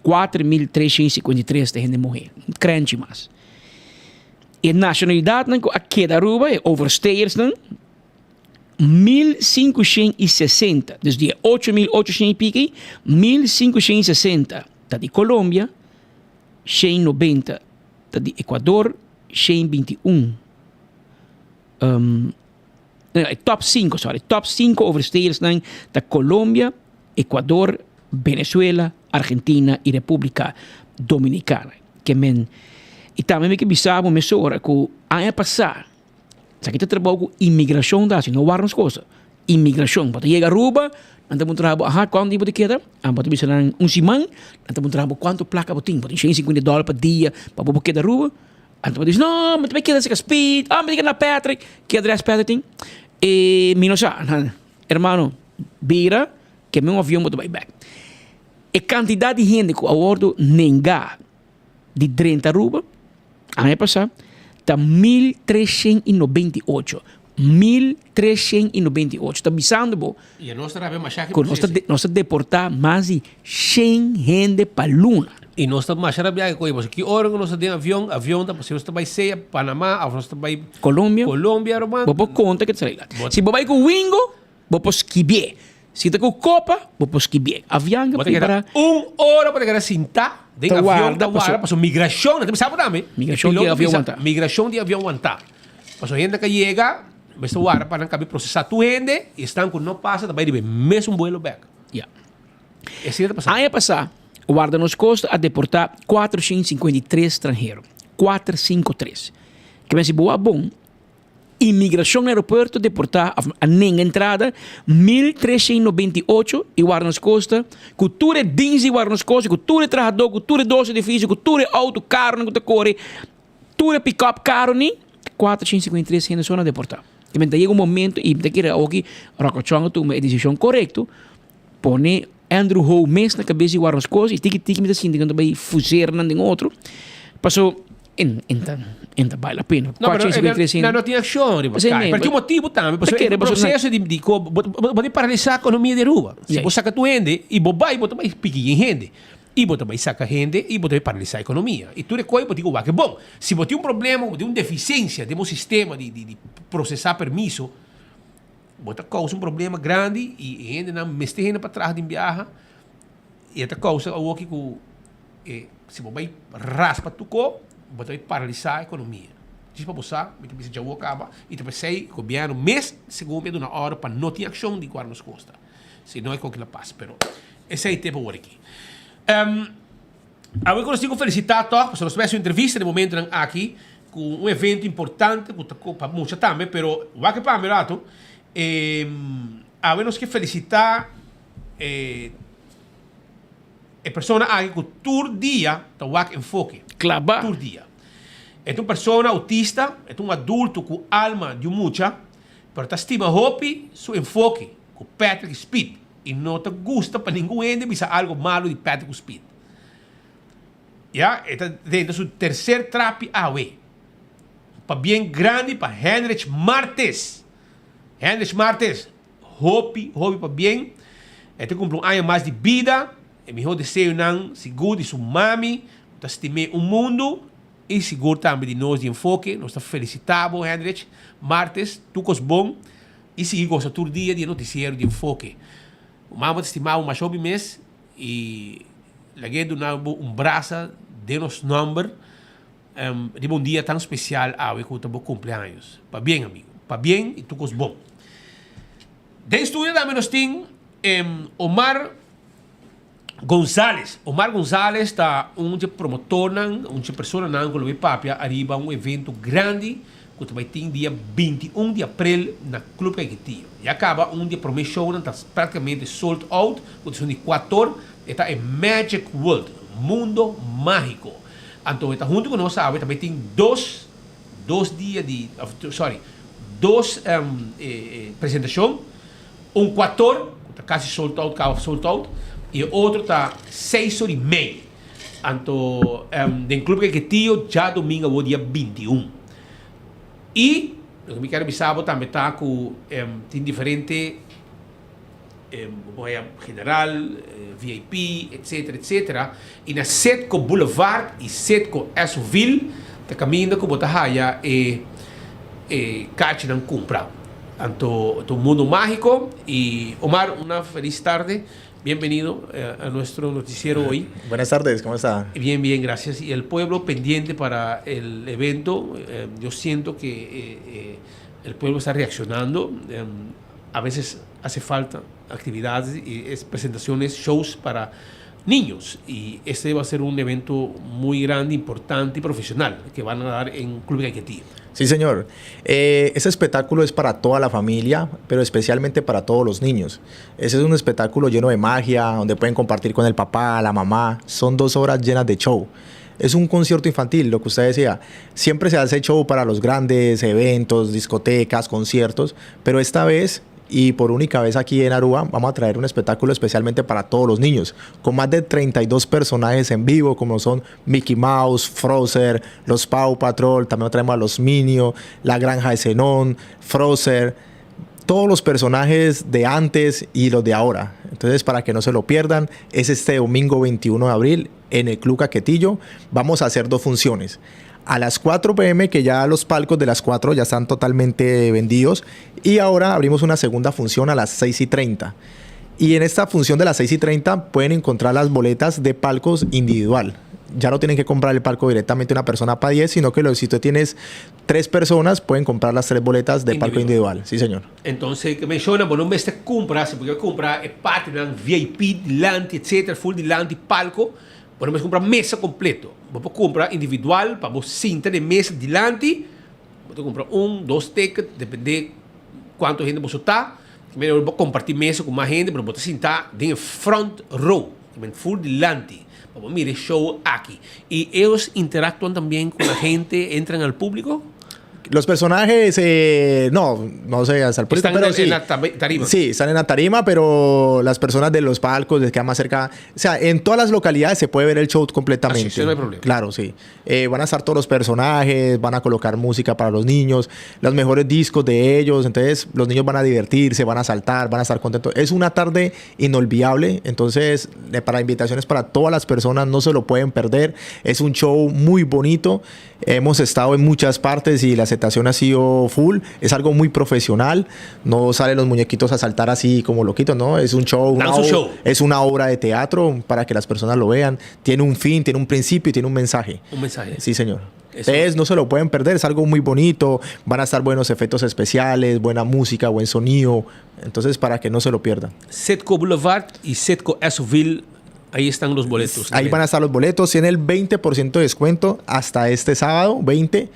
4.353 ta hende muhé. Un krenchi mas. E nashonalidatnan ku a keda Aruba, e overstayersnan, 1.560, dus di e 8.800 i piki, 1.560 ta di Colombia, 190 ta di Ecuador, 121 um, e top 5, sorry, top 5 overstayers-nan ta Colombia, Ecuador, Venezuela, Argentina i República Dominicana. Ke men, i tambe mi ke bisa bo mesora ku aña pasá, esaki ta trabou ku inmigrashon ta hasi, no wak nos kosa. Inmigrashon, bo ta yega Aruba, nan ta puntra bo, aha, kuantu dia bo ta keda? Ah, bo ta bisa nan un siman, nan ta puntra bo kuantu plaka bo tin, bo tin 150 dòler pa dia pa bo por keda Aruba? Anto bo ta bisa, no, mi ta bai keda serka Speed, ah, mi ta keda na Patrick, ki adres Patrick tin? E mi no sa, hermano, bira ke mi un avion bo ta bai bek. E kantidat di hende ku a wòrdu nengá di drenta Aruba aña pasá ta 1398. 1398. Ta bisando bo I nos ta rabia masha ku nos ta nos ta deportá mas di shen hende pa luna. I nos ta masha rabia ku pasobra ki ora ku nos ta den avion, avion ta si nos ta bai sea Panama òf nos ta bai Colombia, Colombia ruman. Bo por konta ke ta sali. Si bo bai ku Wingo, bo por skibié. Si ta ku Copa, bo por skibié. Avianca Bo ta keda prepara. un ora bo ta keda sintá den Ta avion warda ta warda pasobra pasobra migrashon, nan ta bisa bo tambe. E Migrashon di piloto avion bisa wantá. migrashon di avion wantá. Pasobra hende ka yega, mester warda pa nan kabi prosesá tur hende i esnan ku no pasa ta bai riba e mesun buelo bèk. Ya. Esei ta pasando. Aña pasá, Guarda Nos Costa a deportá 453 stranhero. 453. Ke men si bo wak bon, Inmigrashon na aeropuerto deportá òf a nenga entrada 1398 i Guarda Nos Costa ku tur e dins di Guarda Nos Costa, ku tur e trahadó, ku tur e dos edifisio, ku tur e outo, karonan ku ta kore, tur e pick-up karo ni, 453 hende so na deportá. I men ta yega un momento i mi ta kere awoki Rocco Chong a tuma e desishon korekto, pone Andrew Ho mes na kabes di Guarda Nos Costa i tiki tiki mi ta sinti ku nan ta bai fuseer nan den otro, paso en en ta en ta bai la pena. No, pero 453 hende. nan no tin akshon riba Esei kai. nee, Per ki motibu tambe? Ta Pasobra kere e pasobra nan- proseso di di ko bo bo bo tin paralisá ekonomia di Aruba. Si Ja. bo saka tur hende i bo bai bo ta bai piki yen hende. I bo ta bai saka hende i bo ta bai paralisá ekonomia. I tur e kos bo tin ku wak e bon. Si bo tin un problema, bo tin un defisiensia den bo sistema di di di prosesá permiso. Bo ta kousa un problema grandi i e hendenan mester hende pa traha den biaha i e ta kousa awoki ku e si bo bai raspa tuko bo ta bai paralisá ekonomia. Djis pa bo sa mi ta bisa djawo kaba i ta p'esei gobièrnu mes segun mi a duna òrdu pa no tin akshon di guarda nos kosta. Si no e kon kila pasa pero esei te pa wor aki. Awe ku nos tin ku felisitá tòg pasobra nos ta bai hasi un entrevista den momentunan aki ku un evento importante ku ta pa mucha tambe pero wak e pa mi rato awe nos ke felisitá e e persona aki ku tur dia ta wak enfoke. Klabá. Tur dia. E ta un persona outista, e ta un adulto ku alma di un mucha pero ta stima hopi su enfoke ku Patrick Speed. I no ta gusta pa ningun hende bisa algo malo di Patrick ku Speed. Ya, e ta drenta su tercer trapi awe. Pabien grandi pa Henrich Martes. Henrich Martes, hopi, hopi pabien. E ta cumpli un aña mas di bida. E miho deseonan sigur di su mami, ku ta stim'é un mundu, i sigur tambe di nos di Enfoke. Nos ta felicita bo, Henrich Martes. Tur cos bon. I sigui gosa tur dia di e notisiero di Enfoke. Bo mama ta stima bo masha hopi mes i lag'é duna bo un brasa den nos nòmber riba un dia tan spesial awe ku ta bo kumpleaños. Pabien amigo, pabien i tur kos bon. Den studio tambe nos tin Omar Gonzalez. Omar Gonzalez ta un dje promotornan, un dje personanan ku lo bai papia ariba un evento grandi ku ta bai tin dia 21 di aprel na Club Caiquetio. Ya kaba un di e prome shownan ta praktikamente sold out ku ta esun di kuator, e ta e Magic World, Mundo Mágico. Anto e ta huntu ku nos awe ta bai tin dos dos dia di sorry dos presentashon. Un kuator, ku ta kasi sold out, kaba sold out, i e otro ta seis or i mei. Anto den Club Keketio djadomingo awor dia 21. I loke mi kier bisa bo tambe ta ku tin diferente bo por haya general, VIP, etcetera, etcetera. I na Citgo Boulevard i Citgo Esoville ta kaminda ku bo ta haya e e kachinan kumpra. Anto ta un mundo mágico y Omar una feliz tarde, bienvenido a nuestro noticiero hoy. Buenas tardes, ¿cómo está? Bien, bien, gracias. Y el pueblo pendiente para el evento, yo siento que el pueblo está reaccionando, a veces hace falta actividades y es presentaciones, shows para niños y este va a ser un evento muy grande, importante y profesional que van a dar en Club Caiquetio. Sí, señor. Eh, ese espectáculo es para toda la familia, pero especialmente para todos los niños. Ese es un espectáculo lleno de magia, donde pueden compartir con el papá, la mamá. Son dos horas llenas de show. Es un concierto infantil, lo que usted decía. Siempre se hace show para los grandes eventos, discotecas, conciertos, pero esta vez y por única vez aquí en Aruba vamos a traer un espectáculo especialmente para todos los niños, con más de 32 personajes en vivo, como son Mickey Mouse, Frozer, los Paw Patrol, también traemos a los Minions, la Granja de Zenón, Frozer, todos los personajes de antes y los de ahora. Entonces, para que no se lo pierdan, es este domingo 21 de abril en el Club Caquetillo. Vamos a hacer dos funciones a las 4 pm, que ya los palcos de las 4 ya están totalmente vendidos. Y ahora abrimos una segunda función a las 6 y 30. Y en esta función de las 6 y 30 pueden encontrar las boletas de palcos individual. Ya no tienen que comprar el palco directamente una persona para 10, sino que lo, si tú tienes tres personas, pueden comprar las tres boletas de palco individual. Sí, señor. Entonces, que menciona, bueno, mester cumpra, si porque cumpra e parti VIP, dilanti, etc., full dilanti, palco, Bo no mester kumpra mesa kompleto. Bo por kumpra individual pa bo sinta den mesa dilanti. Bo ta kumpra un, dos ticket, depende kuantu hende boso ta. Bo por komparti mesa ku mas hende, pero bo ta sinta den e front row, full dilanti, pa bo mira e show aki. I ellos interactuan tambien ku la gente, entran al publico? Los personajes, eh, no, no sé, hasta el público, Están pero en, sí. en la tarima. Sí, están en la tarima, pero las personas de los palcos les queda más cerca. O sea, en todas las localidades se puede ver el show completamente. Ah, sí, no hay problema. Claro, sí. Eh, van a estar todos los personajes, van a colocar música para los niños, los mejores discos de ellos. Entonces, los niños van a divertirse, van a saltar, van a estar contentos. Es una tarde inolvidable. Entonces, eh, para invitaciones para todas las personas, no se lo pueden perder. Es un show muy bonito. Hemos estado en muchas partes y la aceptación ha sido full. Es algo muy profesional. No salen los muñequitos a saltar así como loquitos, ¿no? Es un show. Dan Una su ob- show. Es una obra de teatro para que las personas lo vean. Tiene un fin, tiene un principio y tiene un mensaje. Un mensaje. Sí, señor. Ustedes no se lo pueden perder, es algo muy bonito, van a estar buenos efectos especiales, buena música, buen sonido, entonces para que no se lo pierdan. Citgo Boulevard y Citgo Esoville, ahí están los boletos. Ahí van a estar los boletos, tiene el 20% de descuento hasta este sábado, 20.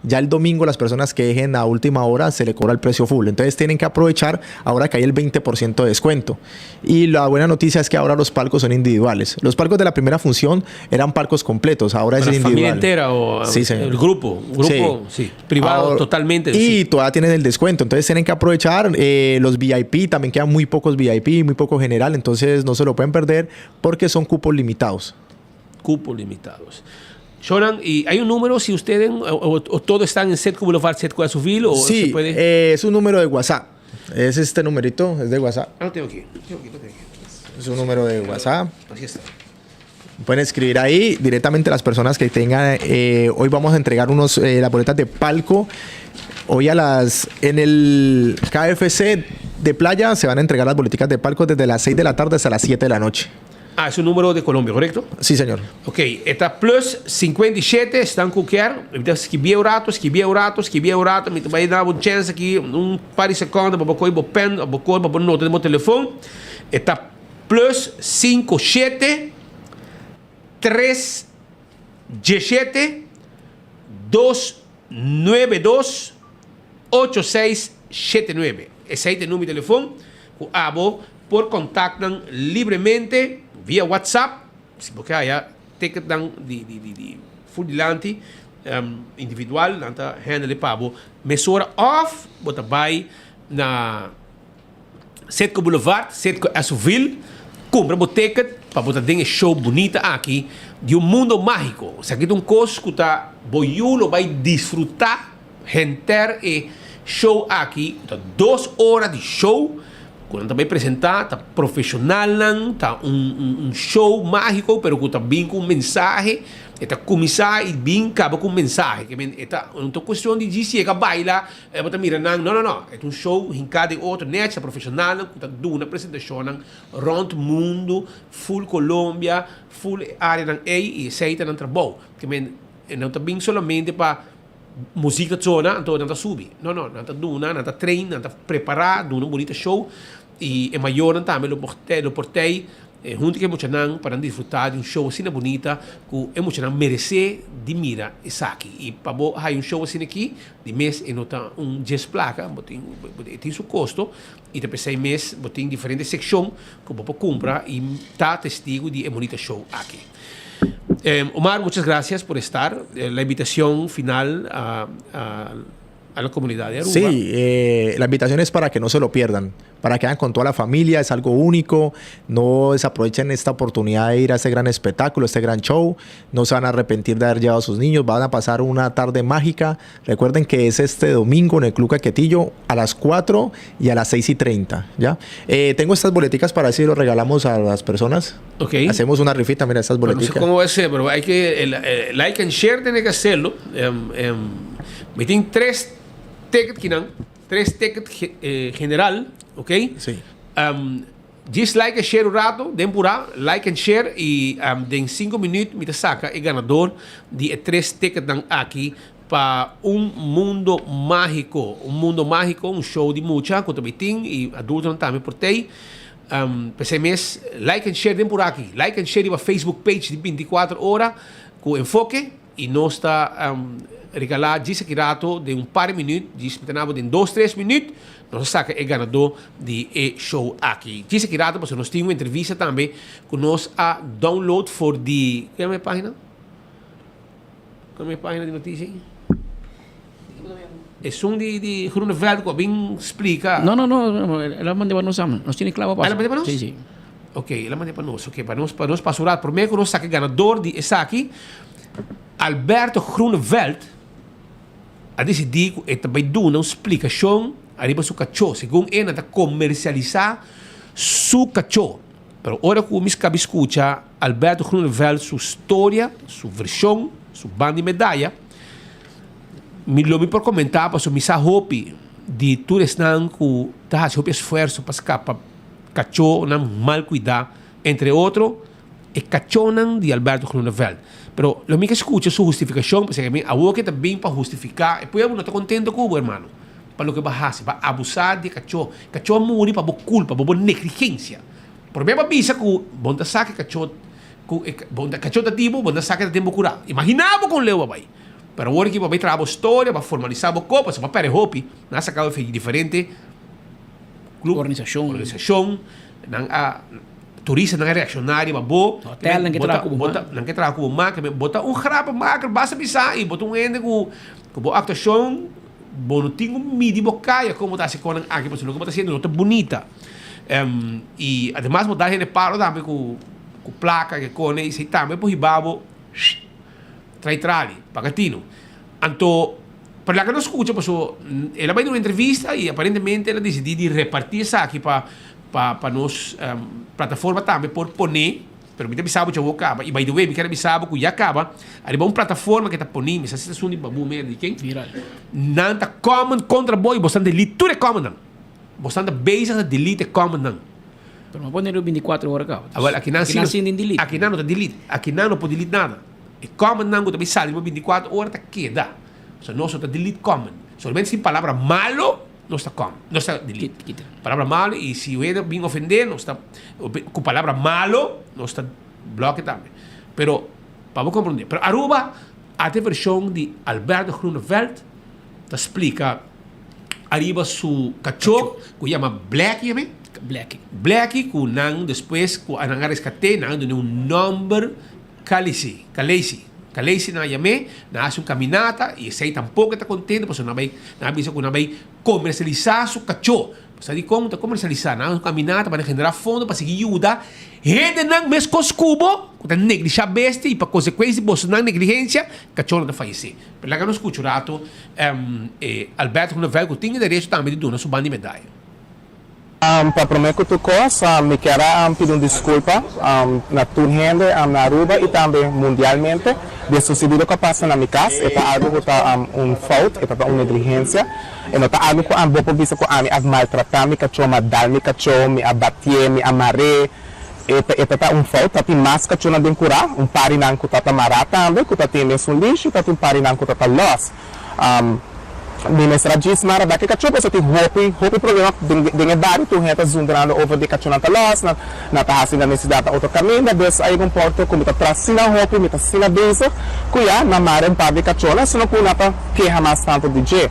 Ya el domingo las personas que dejen a última hora se le cobra el precio full. Entonces tienen que aprovechar ahora que hay el 20% de descuento. Y la buena noticia es que ahora los palcos son individuales. Los palcos de la primera función eran palcos completos, ahora es Para la individual. familia entera o Sí, señor. el grupo, grupo, sí, privado Ahora- totalmente. Y sí. todavía tienen el descuento, entonces tienen que aprovechar. eh, los VIP, también quedan muy pocos VIP, muy poco general, entonces no se lo pueden perder porque son cupos limitados. Cupos limitados. Shonan, ¿y hay un número si ustedes o, o- o todo están en Citgo Boulevard, Citgo Esoville o sí, se puede? eh, es un número de WhatsApp. Es este numerito, es de WhatsApp. Ah, lo tengo aquí. lo tengo aquí, lo tengo aquí. Es un número de WhatsApp. Así está. Pueden escribir ahí directamente las personas que tengan. eh, hoy vamos a entregar unos eh, las boletas de palco. Hoy a las en el KFC de playa se van a entregar las boleticas de palco desde las 6 de la tarde hasta las 7 de la noche. Ah, es un número de Colombia, ¿correcto? Sí, señor. Ok, está plus 57, están cualquier. Escribí un rato, escribí un rato, escribí un rato. Me vai dar un chance aqui, um par de segundos, para coger o pen, para coger, para nota no telefone. Está plus 57 3 17 292 8679. Ese es el número de teléfono. Ku abo por contactan libremente via WhatsApp. Si porque haya ticket dan di di di di full dilanti um, individual nan ta handle pabo mesora of bota bai na Citgo Boulevard, Citgo Esoville, compra bo ticket pa bo ta den e show bunita aki di un mundo magico. Esaki ta un cos cu ta bo yu lo bay disfruta henter e show aki, cu ta dos ora di show cu nan ta bay presenta, ta profesionalnan, ta un un show magico pero cu ta bin cu un mensahe. E ta kuminsá i bin kaba ku un mensahe. Ke men e ta no ta kuestion di djis yega baila, e bo ta mira nan. No, no, no. E ta un show hinká den otro nèchi, ta profeshonalnan ku ta duna presentashonnan rònt mundu, ful Colombia, ful e áreanan ei i esei ta nan trabou. Ke men e no ta bin solamente pa muzik ta zona anto nan ta subi. No, no. Nan ta duna, nan ta train, nan ta prepará, duna un bunita show i e mayornan tambe lo por lo por tei E huntu ku e muchanan pa nan disfrutá di un show asina bunita ku e muchanan meresé di mira esaki. I pa bo haya un show asina aki, di mes e no ta un djes plaka, bo tin e tin su kosto i ta p'esei mes bo tin diferente sekshon ku bo por kumpra i ta testigu di e bunita show aki. Omar, muchas gracias por estar. La invitacion final a a la comunidad de Aruba. Sí, eh, la invitación es para que no se lo pierdan, para que hagan con toda la familia, es algo único, no desaprovechen esta oportunidad de ir a este gran espectáculo, este gran show, no se van a arrepentir de haber llevado a sus niños, van a pasar una tarde mágica. Recuerden que es este domingo en el Club Caquetillo a las 4 y a las 6 y 30, ¿ya? Eh, tengo estas boleticas para ver si lo regalamos a las personas. Ok. Hacemos una rifita, mira, estas Bueno, no sé boleticas. cómo va a ser, pero hay que. El, eh, like and share tiene que hacerlo. Em, em, me tienen tres tickets, kinan. Tres tickets ge- eh, general, ok? Sí. Um, just like and share un rato, den pura, like and share y um, den 5 minutos me te saca el ganador de e tres tickets dan aquí pa un mundo mágico, un mundo mágico, un show di mucha cu ta bay tin y adultonan tambe por tey. Um, p'esey mes like and share den pura aki, like and share riba Facebook page di 24 ora cu enfoke y nos ta um, regala djis aki rato den un par di minuut, djis mi ta nabo den dos tres minuut nos a saca e ganador di e show aki. Djis aki rato pasobra nos tin un entrevista tambe cu nos a download for di, cu yama e pagina? Con mi página di noticia ahí? Esun di, di Groeneveld cu a bin splica. No, no, no, el a manda pa nos am. Nos tiene clavo pa. Ah, el a manda pa nos? Sí, sí. Ok, el a manda pa nos. Ok, pa nos, pa nos pasa un rato. Prome cu nos saca e ganador di esaki, Alberto Groeneveld a decidi cu e ta bay duna un splicacion ariba su cacho. Segun e nan ta comercialisa su cacho. Pero ora cu mi scabi scucha Alberto Groeneveld su storia, su version, su banda di medaya, Mi lo mi por komentá pasobra mi sa hopi di tur esnan ku ta hasi hopi esfuerso pa skapa kachónan mal kuidá, entre otro e kachónan di Alberto Groeneveld. Pero lo mi ke skucha su hustifikashon pasobra mi awor ke ta bin pa hustifiká e pueblo no ta kontento ku bo hermano pa loke bo a hasi, bo a abusá di e kachó. Kachó a muri pa bo kulpa, pa bo negligensia. Promé bo a bisa ku bo no ta sa ke kachó ku e bo no ta kachó ta di bo, bo no ta sa ke ta den bo kurá. Imaginá bo kon leu a bai. Pero awor ki bo a bai traha bo storia, bo a formalisá bo kopa, pasobra bo a pèrdè hopi, nan a saka bo di diferente club, Organisashon. organisashon, nan a turistanan a reakshoná riba bo. Hotel nan ke traha ku bo man. Nan ke traha ku bo man, bo ta un grappenmaker, basta bisa i bo ta un hende ku ku bo aktuashon bo no tin ku midi bo kaya kon bo ta hasi konan aki pasobra loke bo ta hasiendo no ta bunita. I ademas bo dal hende palo tambe ku ku plaka ke kone i esei tambe por hiba bo trai trali, paga tino. Anto pa laga nos skucha paso el a bai duna un entrevista i aparentemente el a disidí di repartí esaki pa pa pa nos plataforma tambe por pone, pero mi ta bisa bo djawo kaba i by the way mi kier a bisa bo ku ya kaba ariba un plataforma ke ta poni, mi sa si ta esun di Babu Mera di ken, nan ta comment kontra bo i bo stan delete tur e comment nan. Bo stan ta bezig ta delete e comment nan. Pero no pone riba binticuatro ora kaba. Awel akinan si no, akinan no ta delete, akinan no por delete nada. E comment nan ku ta bin sali riba binticuatro ora ta keda. So nos no ta delete comment. Solamente si palabra malo nos ta com, nos ta delete. Palabra malo y si un hende bin ofende nos ta ku palabra malo nos ta bloke tambe. Pero pa bo comprende. Pero Aruba ata e version di Alberto Groeneveld ta splika ariba su kachó ku yama Blackie yam'é? Blackie. Blackie ku nan despues ku nan a reskat'é nan a dun'é un nòmber Khaleesi, Khaleesi, Khaleesi nan a yam'é, nan a hasi un kaminata i esei tampoko e ta kontento pasobra nan a bai nan a bisa ku nan a bai komersialisá su kachó. Sa dikon ta komersialisá? Nan a hasi un kaminata pa nan generá fondo pa sigui yuda hendenan meskos ku bo ku ta neglishá bestia i pa konsekuensia di bosonan negligensia kachónan ta fayesé. Pero laga nos skucha un ratu Alberto Groeneveld ku tin e derecho tambe di duna su ban di medaya. Pa promé ku tur kos mi kier a pidi un diskulpa na tur hende na Aruba i tambe mundialmente di e susedido ku a pasa na mi kas. E ta algu ku ta un fout, e ta un negligensia. E no ta algu ku bo por bisa ku ami a maltratá mi kachó, mi a dal mi kachó, mi a batié, mi a mar'é. E ta e ta ta un fout. Ta tin mas kachónan den kurá, un par di nan ku ta ta mará tambe, ku ta tin mesun lishi, ta tin par di nan ku ta ta lòs. Mi mester a djis mara bek e kachó pasobra tin hopi hopi problema den den e bario. Tur hende ta zundrando over di e kachónan ta lòs, nan nan ta hasi nan nesesidat na otro kaminda. Dus a yega un porto ku mi ta tras asina hopi, mi ta asina bezig ku ya nan mara un par di kachónan, sino ku nan ta keha mas tantu di dje.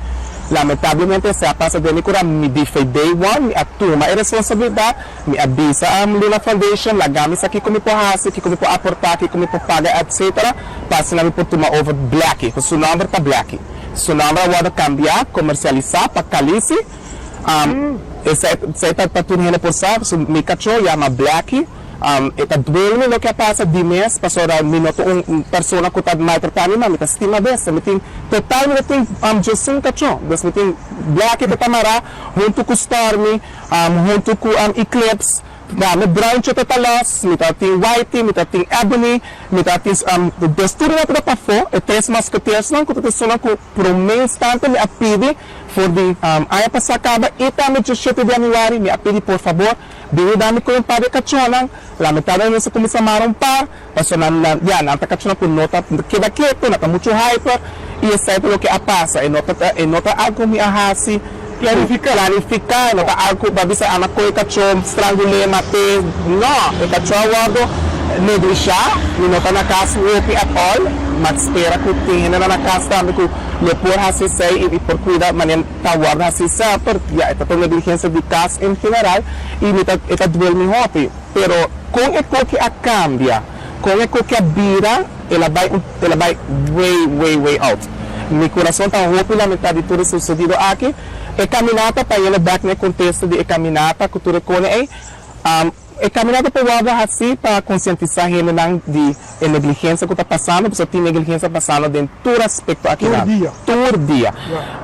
Lamentablemente esei a pasa den mi kura. Mi di fe day one mi a tuma e responsabilidat. Mi a bisa Luna Foundation, laga mi sa kiko mi por hasi, kiko mi por aportá, kiko mi por paga etc. Pa asina mi por tuma over Blackie, pasobra su nòmber ta Blackie. Su nòmber a wòrdu kambiá, komersialisá pa Khaleesi. Esei esei ta pa tur hende por sa, pasobra mi kachó yama Blackie. E ta duel mi loke a pasa di mes, pasobra mi no ta un persona ku ta maltratá mi, ma mi ta stima bestia. Mi tin total mi ta tin djesun kachó. Dus mi tin Blackie ku ta mará huntu ku Stormy. Huntu ku Eclipse, mi bruintje ta ta los, mi ta tin Whitey, mi ta tin Ebony, mi ta tin dus tur nan ku ta pafó, e tres musketeersnan ku ta ta esunnan ku promé instante mi a pidi for di aña pasá kaba i tambe djeshete di januari mi a pidi por fabor bin yuda mi ku un par di e kachónan, lamentablemente a kuminsá mara un par pasobra nan nan ya nan ta kachónan ku no ta keda ketu, nan ta muchu hyper i esei ta loke a pasa, e no ta e no ta algu mi a hasi Planifiká. Planifiká no ta algu ku bo a bisa ama koe kachó, strangul'é, mat'é. No, e kachó a wòrdu neglishá. Mi no ta na kas hopi at all. Ma spera ku tin hendenan na kas tambe ku lo por hasi esei i por kuida manera ta wòrdu hasi semper. Ya, e ta ta un negligensia di kas en general i mi ta e ta duel mi hopi. Pero kon e koki a kambia, kon e koki a bira, el a bai un el a bai way, way, way out. Mi kurason ta hopi lamentá di tur e susedido aki. E kaminata, pa yendo bèk na e kontesto di e kaminata ku tur e kone ei, e kaminata por wòrdu hasí pa konsientisá hendenan di e negligensia ku ta pasando, pasobra tin negligensia pasando den tur aspekto akinan. Tur dia. Tur dia.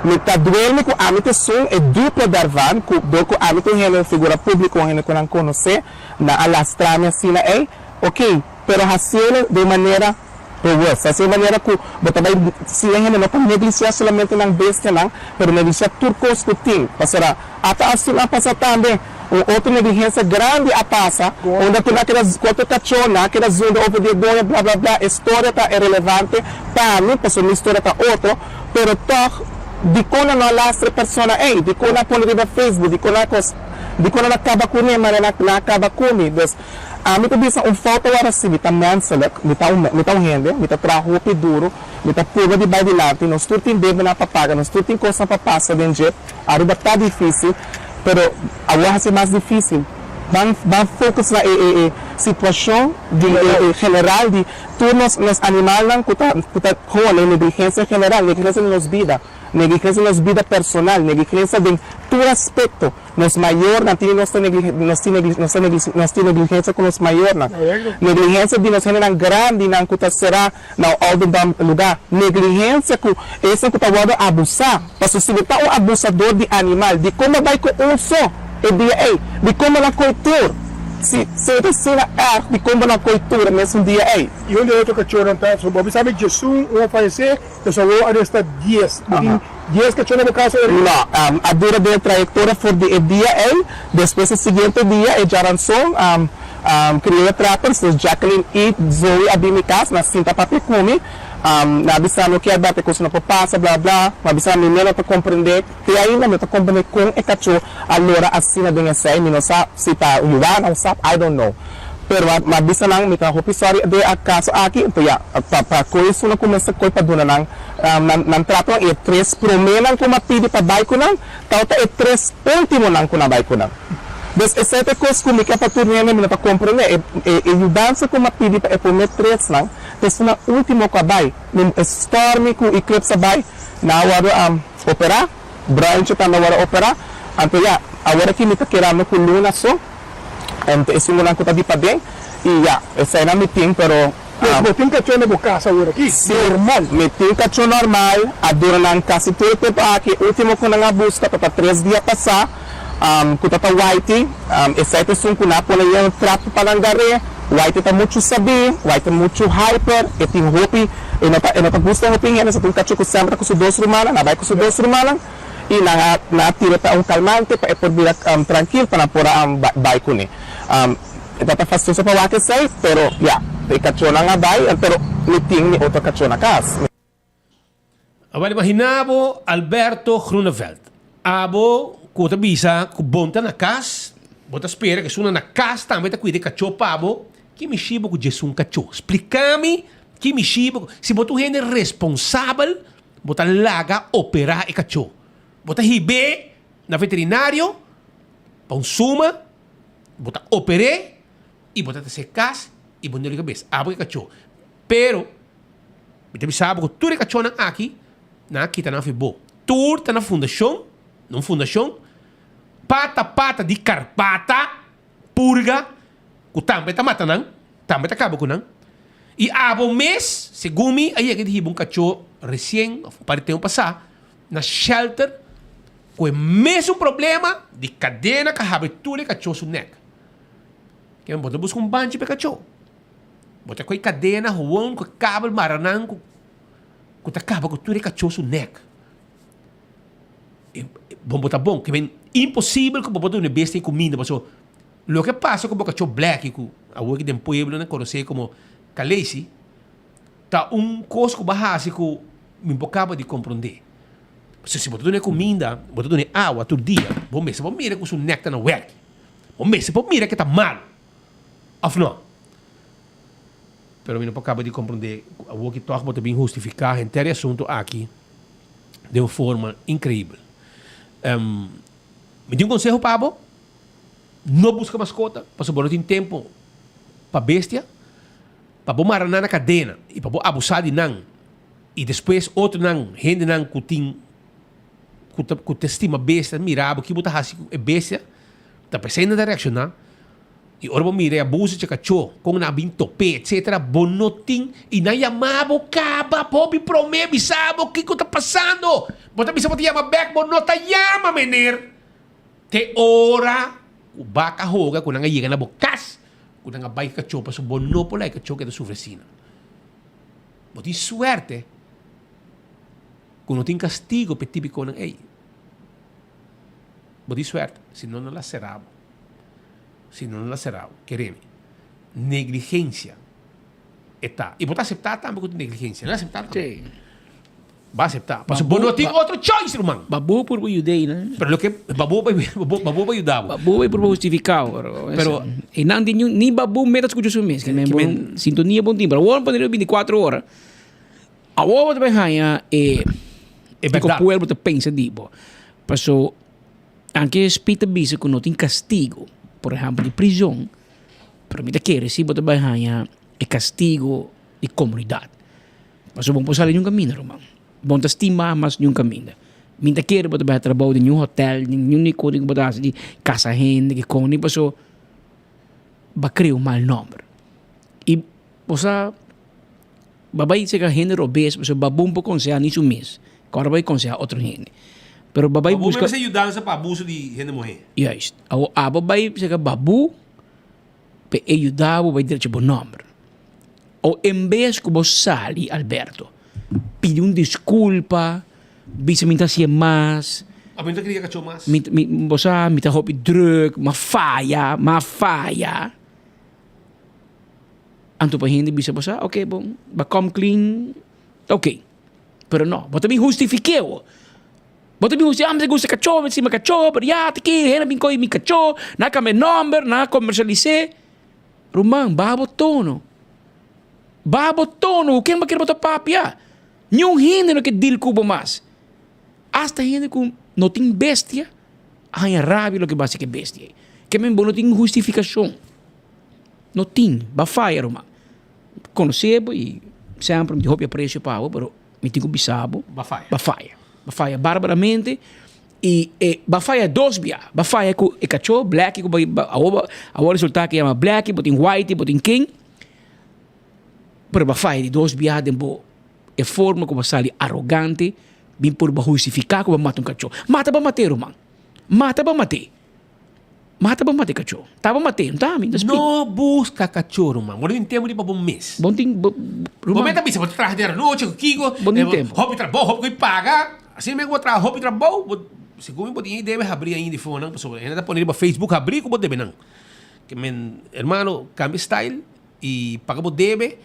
Mi ta duel mi ku ami ta esun e dupe daarvan, ku dor ku ami ta un hende figura públiko, un hende ku nan konosé, nan a lastra mi asina ei. Oké, pero hasié den manera. Bewust. Asina manera ku bo ta bai siña hende no pa neglishá solamente nan bestianan, pero neglishá tur kos ku tin. Pasobra ata asina a pasa tambe. Un otro negligensia grandi a pasa, unda ku nan a keda ku otro kachó, nan a keda zunda over di e doño, bla bla bla. E storia ta irelevante pa mi, pasobra mi storia ta otro. Pero tòg, dikon nan no a lastra e persona ei? Dikon nan a pone riba Facebook? Dikon nan a kos? Dikon nan a kaba kuné manera nan a kaba ku mi? Dus, ami ta bisa un fout awor si mi ta menselijk, mi ta un mi ta un hende, mi ta traha hopi duru, mi ta purba di bai dilanti, nos tur tin debenan pa paga, nos tur tin kosnan pa pasa den dje, Aruba ta dificil, pero awor haci mas dificil. Ban ban focus na e e e situacion di e e general di tur nos nos animalnan cu ta cu ta gewoon e negligencia general, negligencia den nos bida, negligencia den nos bida personal, negligencia den tur aspecto. Nos mayornan tin nos ta negli nos tin negli nos ta negli nos tin negligencia cu nos mayornan. Negligencia di nos hendenan grandinan cu ta cera Na un ouderdom lugá. Negligencia cu esnan cu ta wordo abusa. Pasobra si bo ta un abusador di animal, dicon bo bai cu un so e dia ey? Dicon bo na coy tur? Si si e ta asina erg, dicon bo na coy tur e mesun dia ey? Y un di e otro cachornan ta, so bo bisa mi djesun, un a fayece, dus awor a resta dies. Bo tin dies cachor na bo casa ora? No, a dura den e trayectoria for di e dia ey, despues e siguiente dia, e djaranson, Criolla Trappers, dus Jacqueline y Zoe a bin mi cas, nan sinta papia cu mi, nan a bisa no kier bate cos no por pasa bla bla, mi a bisa mi no ta comprende, te ainda mi no ta comprende con e cacho a lora asina den esey, mi no sa si ta yuwana of sap, I don't know, pero mi a bisa nan mi ta hopi sorry den e caso aki, enton ya, pa pa coy esun a cuminsa coy pa duna nan nan trato y e tres promenan cu mi a pidi pa bay cu nan, Tabata e tres ultimonan ku nan bai ku nan. Dus esei ta e kos ku mi ke pa tur hende, mi no ta komprendé. E e yudansa ku mi a pidi pa e promé tresnan ta esunnan ultimo ku a bai. Mi e Stormy ku Eclipse a bai, nan a wòrdu operá, Bruintje tambe a wòrdu operá. Anto ya, awor aki mi ta kerando ku Luna so, ta esun ku nan ku ta di paden. I ya, eseinan mi tin, pero. Pues bo tin kachó na bo kas awor aki? Sí, mi tin kachó normal. A dura nan kasi tur e tempu aki. E último ku nan a buska ta ta tres dia pasá, ku ta ta Whitey. Esei ta esun ku nan a pone yen trapu pa nan gar'é. Whitey ta muchu sabí, Whitey ta muchu hyper, e tin hopi, e no ta e no ta gusta hopi hende. Esei ta un kachó ku semper ta ku su dos rumannan, nan a bai ku su dos rumannan i nan a nan a tir'é pa un kalmante pa e por bira trankil pa nan por a bai kuné. E ta ta fastioso pa wak esei, pero ya, e kachónan a bai, pero mi tin mi otro kachó na kas. Awor imagina bo Alberto Groeneveld, abo ku ta bisa ku bon ta na kas, bo ta spera ku esunnan na kas tambe ta kuida e kachó pa bo, ki mishi bo ku djesun kachó? Splika mi ki mishi bo, si bo ta un hende responsabel, bo ta laga operá e kachó, bo ta hib'é na veterinario pa un suma. Bo ta oper'é i bo ta tras'é kas i bo no riba bes. Abo e kachó. Pero, mi ta bisa bo ku tur e kachónan aki, nan a kita nan for bo. Tur ta na fundashon, na un fundashon, pata pata di karpata, purga, ku tambe ta mata nan, tambe ta kaba ku nan. I abo mes, segun mi, a yega di hiba un kachó resien òf un par di tempu pasá na shelter Ku e mesun problema di kadena ka habri tur e kachó su nek. Kimen bo ta buska un banchi pa e kachó. Bo ta kohe kadena howon ku e kabel mara nan ku ku ta kaba ku tur e kachó su nek. E bon bo ta bon. Kimen imposibel ku bo por duna e bestia e kuminda pasobra loke pasa ku bo kachó bleki ku awor den pueblo nan konosé komo kalesi ta un kos ku bo a hasi ku mi bo kaba di komprondé. Pasobra si bo ta duna e kuminda, bo ta duna e awa tur dia, bo mester por mira ku su nek ta na wèrki. Bo mester por mira ke ta malu, òf no? Pero mi no por kaba di komprondé ku awor ki tòg bo ta bin hustifiká henter e asuntu aki den un forma inkreibel. Mi tin un konseho pa bo, no buska maskota, pasobra bo no tin tempu pa bestia, pa bo mara nan na kadena i pa bo abusá di nan. I despues otronan, hendenan ku tin ku ta ku ta stima bestia ta mira bo ki bo ta hasi ku e bestia, ta p'esei nan ta reakshoná. I ora bo mira e abuso dje kachó, kon nan a bin top'é etsetera, bo no tin i nan yama bo kaba hopi promé bisa bo kiko ta pasando. Bo ta bisa bo ta yama bèk, bo no ta yama meneer. Te ora ku baka hoga ku nan a yega na bo kas ku nan a bai ku kachó pasobra bo no por laga e kachó keda sufri asina. Bo tin suerte ku no tin kastigo pa e tipikonan ei. Bo tin suerte, si no nan la sera bo. Si no nan la sera bo, kere mi. Negligensia e ta. I bo ta aseptá tambe ku ta negligensia. Nan aseptá tambe. Sí. Bo a aseptá. Pasobra bo no tin otro choice, ruman. Babu por bo yud'é, no? Pero loke babu babu por yuda bo. Babu por bo hustifiká bo, pero Pero e nan tin ni babu mes ta skucha su mes. Ke men bon sintonia bon tin. Pero awor bo pone 24 ora. Awor bo ta bai haña e E kiko bèrdat. pueblo ta pensa di bo. Paso anke Speed ta bisa ku no tin kastigo, por ehèmpel di prizon, pero mi ta kere si bo ta bai haña e kastigo di komunidat. Pasobra bo no por sali niun kaminda ruman. Bo no ta stima mas niun kaminda. Mi ta kere bo ta bai trabou den niun hotel, den niun negoshi ku bo ta hasi di kasa hende, kiko ni paso bo a krea un mal nòmber. I bo sa bo bai seka hende robes pasobra bo bon por konsehá ni su mes, ku ora bo bai konsehá otro hende. Pero bo bai Babu buska. mester yudansa pa abuso di hende muhé. Juist. Awor abo bai seka babu pa e yuda bo bai drecha bo nòmber. O en bes ku bo sali Alberto pidi un diskulpa, bisa mi ta hasié mas. A mi no ta kria kachó mas. Mi mi bo sa mi ta hopi drùk, m'a faya, m'a faya. Anto pa hende bisa bo sa oke bon bo a come clean ta oke. Pero no, bo ta bin hustifiké bo. Bo ta bin hustifiká, ah mi ta gusta kachó, mi ta stima kachó, pero ya ta ki hende a bin kohe mi kachó, nan a kambia nòmber, nan a komersalis'é. Ruman, baha bo tono. Baha bo tono, ku ken bo kere bo ta papia? Niun hende no ke deal ku bo mas. Asta hende ku no tin bestia a haña rabia loke bo hasi ku e bestia ei. Ke men bo no tin hustifikashon. No tin. Bo a faya, ruman. Konosé bo i semper mi tin hopi apresio pa bo, pero mi tin ku bisa bo, Bo a faya. bo a faya. Bo a faya barbaramente. I e ba faya dos bia. Ba faya ku e kachó blackie ku ba awor awor resulta ku yama blackie, bo tin whitey, bo tin king. Pero ba faya di dos bia den bo e forma ku bo sali arogante bin purba hustifiká ku bo mata un kachó. Mata bo mat'é ruman. Mata bo mat'é. Mata bo mat'é kachó. Ta bo mat'é, no ta ami, no ta splika. No buska kachó ruman. Bo no tin tempu di pa bo mes. Bo no tin, bo, Bo ruman. mes ta bisa bo ta traha den anochi ku kiko. Bo no tin tempu. Hopi trabou, hopi ku i paga. Asina mes ku bo traha hopi trabou, bo segun mi bo tin e debe habri ainda di fonan pasobra hende ta pone riba Facebook habri ku bo debe nan. Ke men hermano kambia style i paga bo debe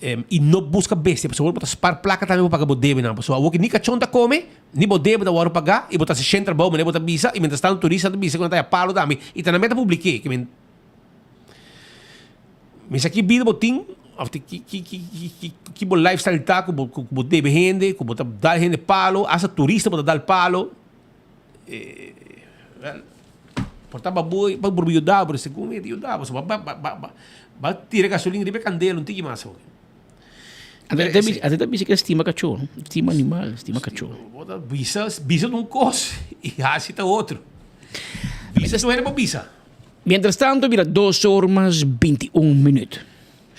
i no buska bestia pasobra bo ta spar plaka tambe pa paga bo debe nan pasobra awor ki ni kachon ta kome ni bo debe ta wòrdu paga i bo ta hasi shen trabou manera bo ta bisa i mientras tanto turista ta bisa ku nan ta haya palo tambe i ta nan meta publike ke men Mester ki bida bo tin of ki ki ki ki ki bo lifestyle ta ku bo ku bo debe hende ku bo ta dal hende palo hasta turista bo ta dal palo well por ta bo pa por yuda bo segun mi ta yuda bo so ba ba ba ba tira gasolin riba e kandela un tiki mas awe. Ate ta bisa ke stima kachó no stima animal stima kachó. Bo ta bisa bisa ta un kos i hasi ta otro bisa tur hende por bisa. Mientras tanto bira dos or mas 21 minuut.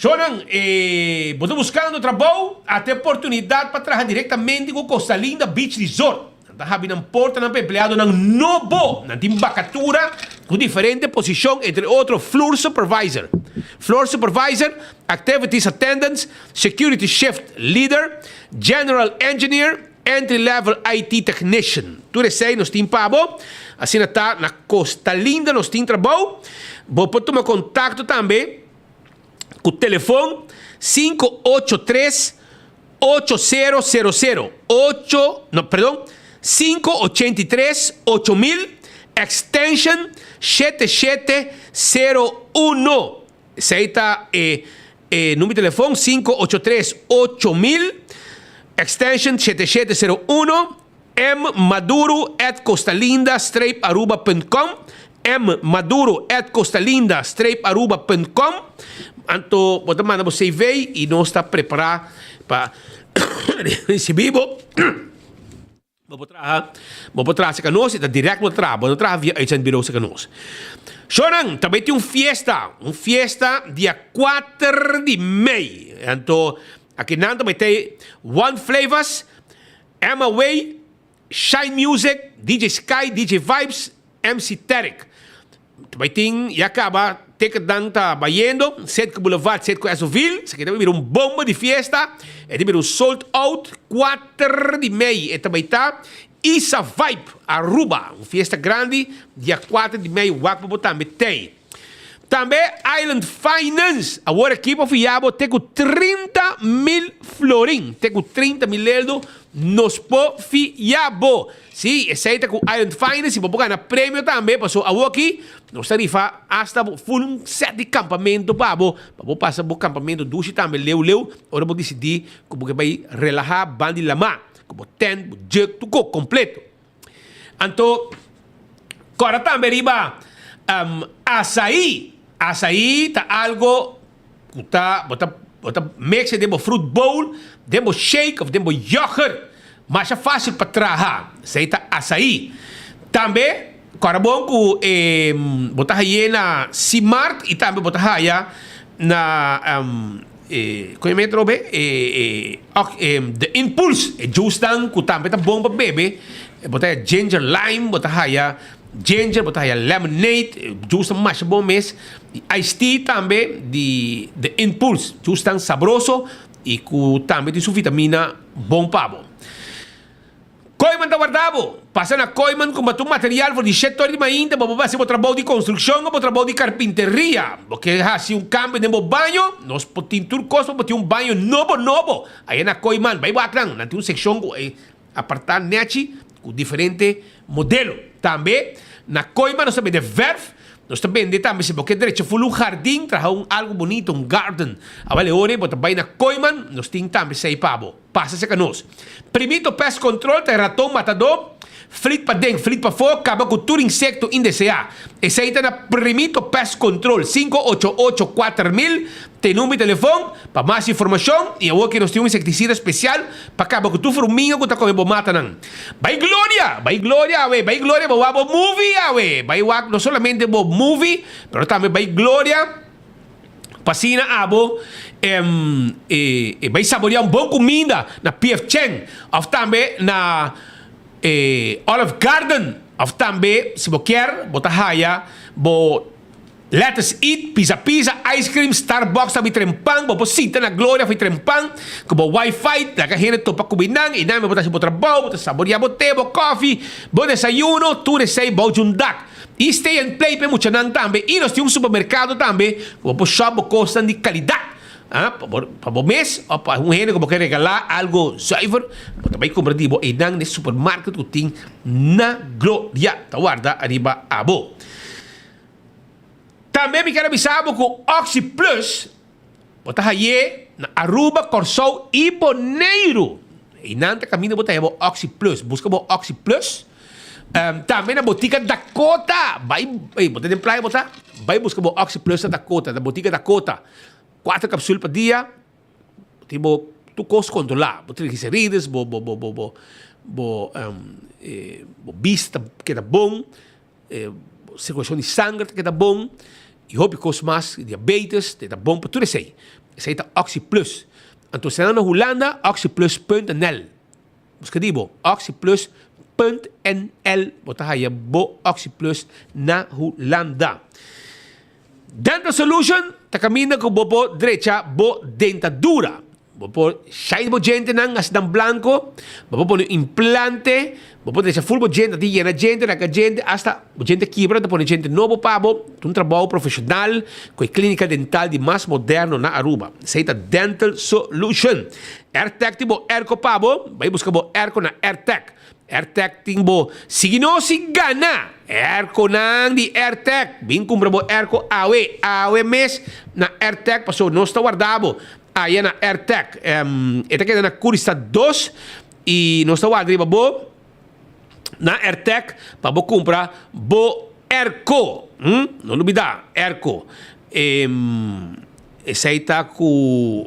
Shownan, e bo ta buskando trabou? Ata e oportunidat pa traha direktamente ku Costa Linda Beach Resort. Nan ta habri nan portanan pa empleadonan nobo. Nan tin bakatura ku diferente posishon, entre otro floor supervisor, floor supervisor, activities attendants, security shift leader, general engineer, Entry level IT technician. Tur esei nos tin pa bo. Asina ta na Costa Linda nos tin trabou. Bo por tuma contacto tambe cu telefon 583 8000 ocho no perdon 583 8000 extension 7701. Esei ta e e number di telefon, 583 8000, extension shete shete sero uno, mmaduro at costalinda streep aruba punt com, mmaduro at costalinda streep aruba punt com. Anto bo ta manda bo CV y nos ta prepara pa ricibi bo. Bo por traha, bo por traha cerca nos, e ta direct bo ta traha, bo no traha via uitzendbureau cerca nos. Shownan, ta bay tin un fiesta, un fiesta dia kuater di mei. Anto, akinan ta bay tin One Flavors, Emma Way, Shine Music, DJ Sky, DJ Vibes, MC Tarek. Ta bay tin, ya caba. Ticketnan ta bayendo, Citgo Boulevard, Citgo Esoville. Esaki ta bira un bomba di fiesta. E ta bira un sold out. Kuater di mei e ta bay ta. Isa Vibe Aruba, un fiesta grandi dia kuater di mei wak pa bo tambe tei. Tambe Island Finance awor aki por fia bo te ku 30,000 florin, te ku 30,000 leldo nos por fia bo. Si, esei ta ku Island Finance i bo por gana premio tambe paso awor aki nos ta rifa hasta full un set di kampamento pa bo, pa bo pasa bo kampamento dushi tambe leu leu ora bo disidi ku bo ke bai relaha ban di lama ku bo tent, bo juk, tur kos kompleto. Anto kòrda tambe riba asaí. Asaí ta algo ku ta bo ta bo ta mix e den bo fruit bowl, den bo shake òf den bo yoghurt. Masha fásil pa traha. Esei ta asaí. Tambe kòrda bon ku e bo ta haye na Simart i tambe bo ta haya na E koe metro be e e ok e de impuls e juice nan ku tambe ta bon pa bebe bo ta haya ginger lime bo ta haya ginger bo ta haya lemonade e juice ta masha bon mes i ice tea tambe di de impuls juice tan sabroso i ku tambe tin su vitamina bon pa bo. Kooiman ta warda bo. Pasa na Kooiman kumpra tur material for di shete ora di mainta pa bo hasi bo trabou di konstrukshon o bo trabou di karpinteria. Bo ke hasi un kambio den bo baño? Nos por tin tur kos pa bo tin un baño nobo nobo. Aya na Kooiman, bai wak nan. Nan tin un sekshon ku e apartá nechi ku diferente modelo. Tambe na Kooiman nos ta bende vèrf. Nos ta bende tambe si bo ke drecha ful un hardin, traha un algu bunito, un garden. Awel e ora ei bo ta bai na Kooiman, nos tin tambe esei pa bo. Pasa cerca nos. Primito pest control ta e raton matadó, flit paden, flit pafó, caba cu tur insecto indeseá. Esey ta na Primito Pest Control, 588 4000 ta e number di telefon pa mas informacion y awor ki nos tin un insecticida special pa caba cu tur fruminga cu ta come bo matanan. Bay Gloria! Bay Gloria awe! Bay Gloria bo wak bo movie awe! Bay wak no solamente bo movie pero tambe bay Gloria. Pa asina abo e bai saborea un bon kuminda na PF Chang òf tambe na e Olive Garden òf tambe si bo kier bo ta haya bo Let Us Eat, Pizza Pizza, Ice Cream, Starbucks ta tren pan, bo por sinta na Gloria of tren pan ku bo wifi, laga hende topa ku binan i nan bo ta hasi bo trabou, bo ta saborea bo te, bo kòfi, bo desayuno, tur esei bou djun dak. I stay and play pa e muchanan tambe. I nos tin un supermerkado tambe ku bo por shop bo kosnan di kalidat. Ah, pa bo, pa bo mes òf pa un hende ku bo ke regalá algu zuiver, bo ta bai kumpra di bo einan den supermarket ku tin na Gloria ta warda ariba abo. Tambe mi ker a bisa bo ku Oxi Plus Bo ta haye na Aruba, Kòrsou i Boneiru. Einan ta kaminda bo ta haye bo Oxi Plus. Buska bo Oxi Plus. Tambe na botika Dakota. Bai, ey, bo ta den playa bo ta? Bai buska bo Oxi Plus na Dakota, na botika Dakota. Kuater kapsul pa dia. Bo tin bo tur kos kontrolá. Bo triglicerides, bo, bo, bo, bo, bo, bo, bo bista ta keda bon. E sirkulashon di sanger ta keda bon i hopi kos mas, diabetes, ta bon pa tur esei. Esei ta Oxi Plus. Anto esnan na Hulanda, oxiplus punt nl. Buska di bo, oxiplus punt nl, bo ta haya bo Oxi Plus na Hulanda. Dental Solution ta kaminda ku bo por drecha bo dentadura. Bo por shine bo djentenan hasi nan blanko, bo por pone un implante, bo por drecha ful bo djente, tin yena djente, raka djente, asta bo djente kibra ta pone djente nobo pa bo. Ta un trabou profeshonal ku e klinika dental di mas moderno na Aruba. Esei ta Dental Solution. Airtec tin bo airco pa bo, bai buska bo airco na Airtec. Airtec tin bo sigui nos y gana! Airconan di Airtec! Bin cumpra bo airco awe, awe mes na Airtec pasobra nos ta warda bo aya na Airtec. E ta keda na Curistad dos y nos ta warda riba bo na Airtec pa bo cumpra bo airco. No lubida, airco. Esey ta cu.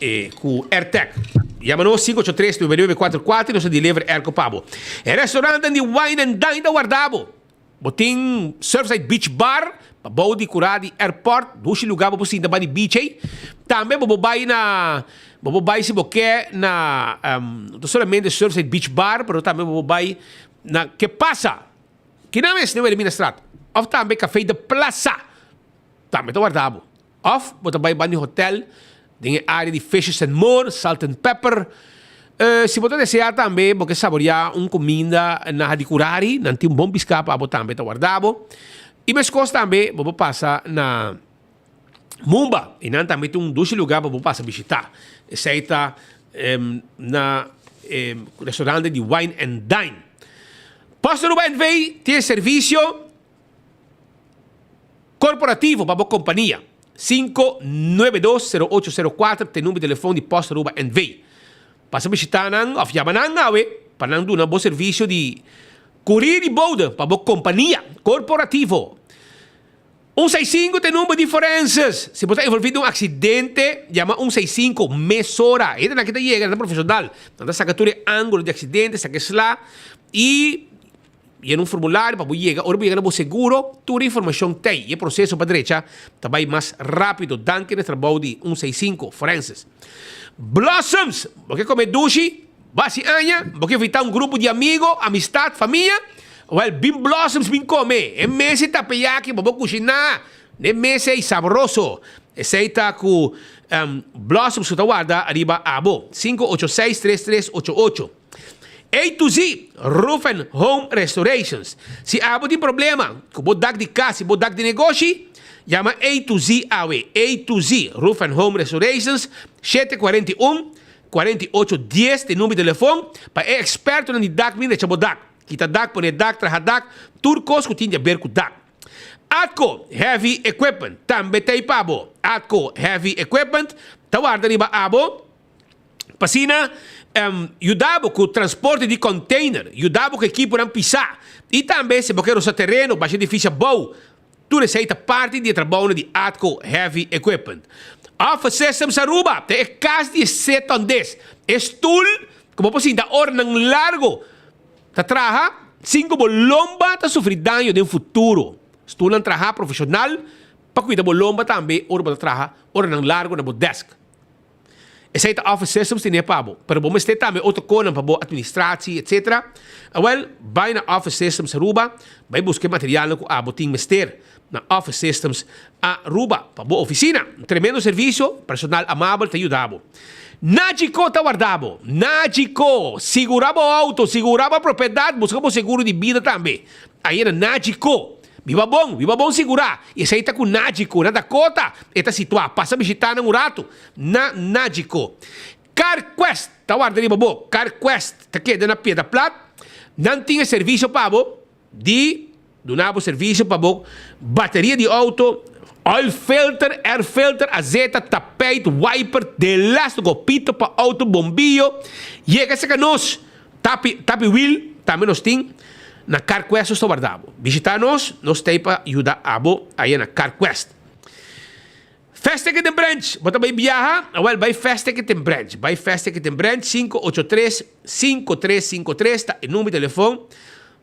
E ku Airtec. Yama nos 583 9944 i nos ta deliver airco pa bo. E restaurantenan di Wine and Dine ta warda bo. Bo tin Surfside Beach Bar pa bou di kurá di airport. Dushi lugá bo por sinta bai di beach ei. Tambe bo por bai na bo por bai si bo ke na no ta solamente Surfside Beach Bar pero tambe bo por bai na Ke Pasa. Kina mes na Wilhelminastraat. Of tambe Café de Plaza. Tambe ta warda bo. Of bo ta bai banda di hotel den e area di Fishes and More, Salt and Pepper. Si bo ta desea tambe bo ke saborea un kuminda na Hadicurari, nan tin un bon piská pa bo tambe ta warda bo. I meskos tambe bo por pasa na Mumba, i nan tambe tin un dushi luga pa bo pasa bishita. Esei ta na e restaurante di Wine and Dine. Post Aruba NV tin e servisio. Korporativo pa bo kompania. 592 0804 ta e number di telefon di Post Aruba NV. Pasa bishita nan of yama nan awe pa nan duna bo servisio di kurir di bode pa bo kompania korporativo. Un seis sinku ta e number di forenses. Si bo ta envolvi den un aksidente, yama un seis sinku mesora. Hendenan ki ta yega nan ta profeshonal. Nan ta saka tur e angulo di aksidente, saka e sla i. Yena un formulario pa bo yega. Ora bo yega na bo seguro, tur e informacion t'ey y e proceso pa drecha ta bay mas rapido. Danki na e trabou di un seis sinku Forenses. Blossoms! Bo ke come dushi? Basi aña? Bo ke invita un grupo di amigo, amistad, famia? Wel, bin Blossoms bin come! E mesa y tapeyaki pa bo cushina n'e mesa ey sabroso. Esey ta cu Blossoms cu ta warda ariba abo. 586 3388. A to Z, Roof and Home Restorations. Si abo tin problema ku bo dak di kas i bo dak di negoshi, yama A to Z awe. A to Z, Roof and Home Restorations, 741 48 10 ta e number di telefon pa e ekspertonan di dak bin recha bo dak. Kita dak, pone dak, traha dak, tur kos ku tin di aber ku dak. Atco Heavy Equipment tambe ta ei pa bo. Atco Heavy Equipment ta warda riba abo. Pa asina yuda bo ku transporte di container, yuda bo ku ekiponan pisá i tambe si bo ke rosa tereno, basha edifisio abou. Tur esei ta parti di e trabounan di Atco Heavy Equipment. Office Systems Aruba ta e kas di e setondes, e stul ku bo por sinta oranan largo ta traha sin ku bo lomba ta sufri daño den futuro. Stulnan traha profeshonal pa kuida bo lomba tambe ora bo ta traha oranan largo na bo desk. Esei ta Office Systems tene pa bo, pero bo mester tambe otro konan pa bo administratie etc. Awel, bai na Office Systems Aruba, bai buska e materialnan ku abo tin mester na Office Systems Aruba pa bo oficina. Un tremendo servicio, personal amabel ta yuda bo. Nagico ta warda bo. Nagico! Sigura bo auto, sigura bo propiedad, buska bo seguro di bida tambe. Aye na Nagico. Biba bon, biba bon sigurá. I esei ta ku Nagico, na Dakota e ta situá. Pasa bishitá nan un ratu na Nagico. CarQuest ta warda riba bo. CarQuest ta keda na Piedra Plat. Nan tin e servisio pa bo di duna bo servisio pa bo bateria di outo, oil filter, air filter, azeta, tapijt, wiper, delástico, pito pa outo, bombiyo. Yega serka nos. Tapi tapi wiel tambe nos tin na CarQuest nos ta warda bo. Bishita nos, nos ta ei pa yuda abo aya na CarQuest. Fast Ticket en Branch, bo ta bai biaha? Awel bai Fast Ticket en Branch. Bai Fast Ticket en Branch, 583 5353 ta e number di telefon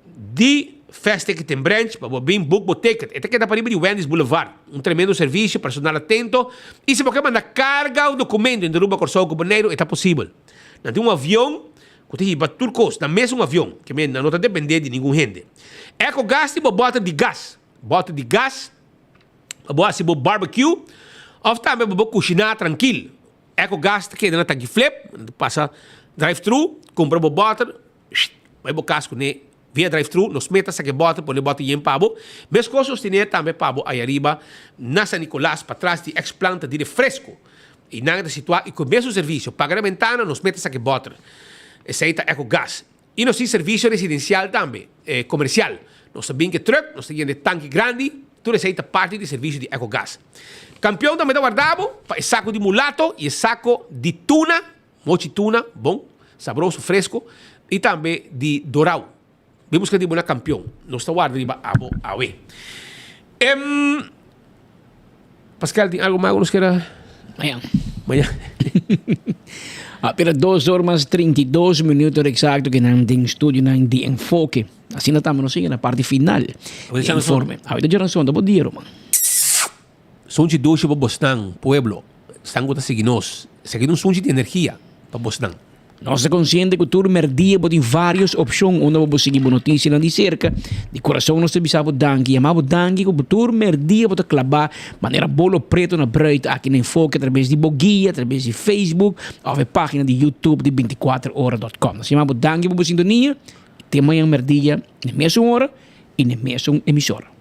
di Fast Ticket en Branch pa bo bin book bo ticket. E ta keda pariba di Wendy's Boulevard. Un tremendo servicio, personal atento y si bo ke manda carga o documento entre Aruba, Corsou cu Boneiru e ta posibel. Nan tin un avion ku ta hiba tur kos na mesun avion, ke men nan no ta dependé di ningun hende. Ecogas tin bo bòter di gas, bòter di gas pa bo hasi bo barbecue òf tambe pa bo kushiná trankil. Ecogas ta keda na tanki flip, nan ta pasa drive thru, kumpra bo bòter, bai bo kas kuné via drive thru, nos meta saka e bòter, pone e bòter yen pa bo. Meskos nos tene tambe pa bo ayariba na San Nicolas, patras di ex planta di refresco. I nan ta situá i ku e mesun servisio. Paga na bentana, nos mete saki bòter. Esei ta Ecogas. I nos tin servisio residensial tambe, komersial. Nos ta bin ku e trùk, nos ta yena e tanki grandi, tur esei ta parti di servisio di Ecogas. Kampion tambe ta warda bo pa e sako di mulato i e sako di tuna, mochi tuna, bon, sabroso, fresko, i tambe di dorau. Bin buska di bo na kampion. Nos ta warda riba abo awe. Em, Pascal, tin algo mas ku nos kera? Mañan. Mañan. Apera dos or mas 32 minuto exacto que nan den studio nan di enfoque. Asina tamo nos sigue na parte final. Di informe. Awita djaranson ta bo dia ruman. Sunchi dushi pa bosnan, pueblo. Esnan ku ta sigui nos. Esaki ta un sunchi di energia pa bosnan. Nos ta konsiente ku tur mèrdia bo tin vários opshon unda bo por sigui bo notisianan di serka. Di kurason nos ta bisa bo danki. Yama bo danki ku tur mèrdia bo ta klabá manera bolo preto na brùit aki na Enfoke atrabes di bo guia, atrabes di Facebook òf e página di YouTube di bintikuater ora dòt kòm. Nos ta yama bo danki pa bo sintonia i te mañan mèrdia na e mesun ora i na e mesun emisora.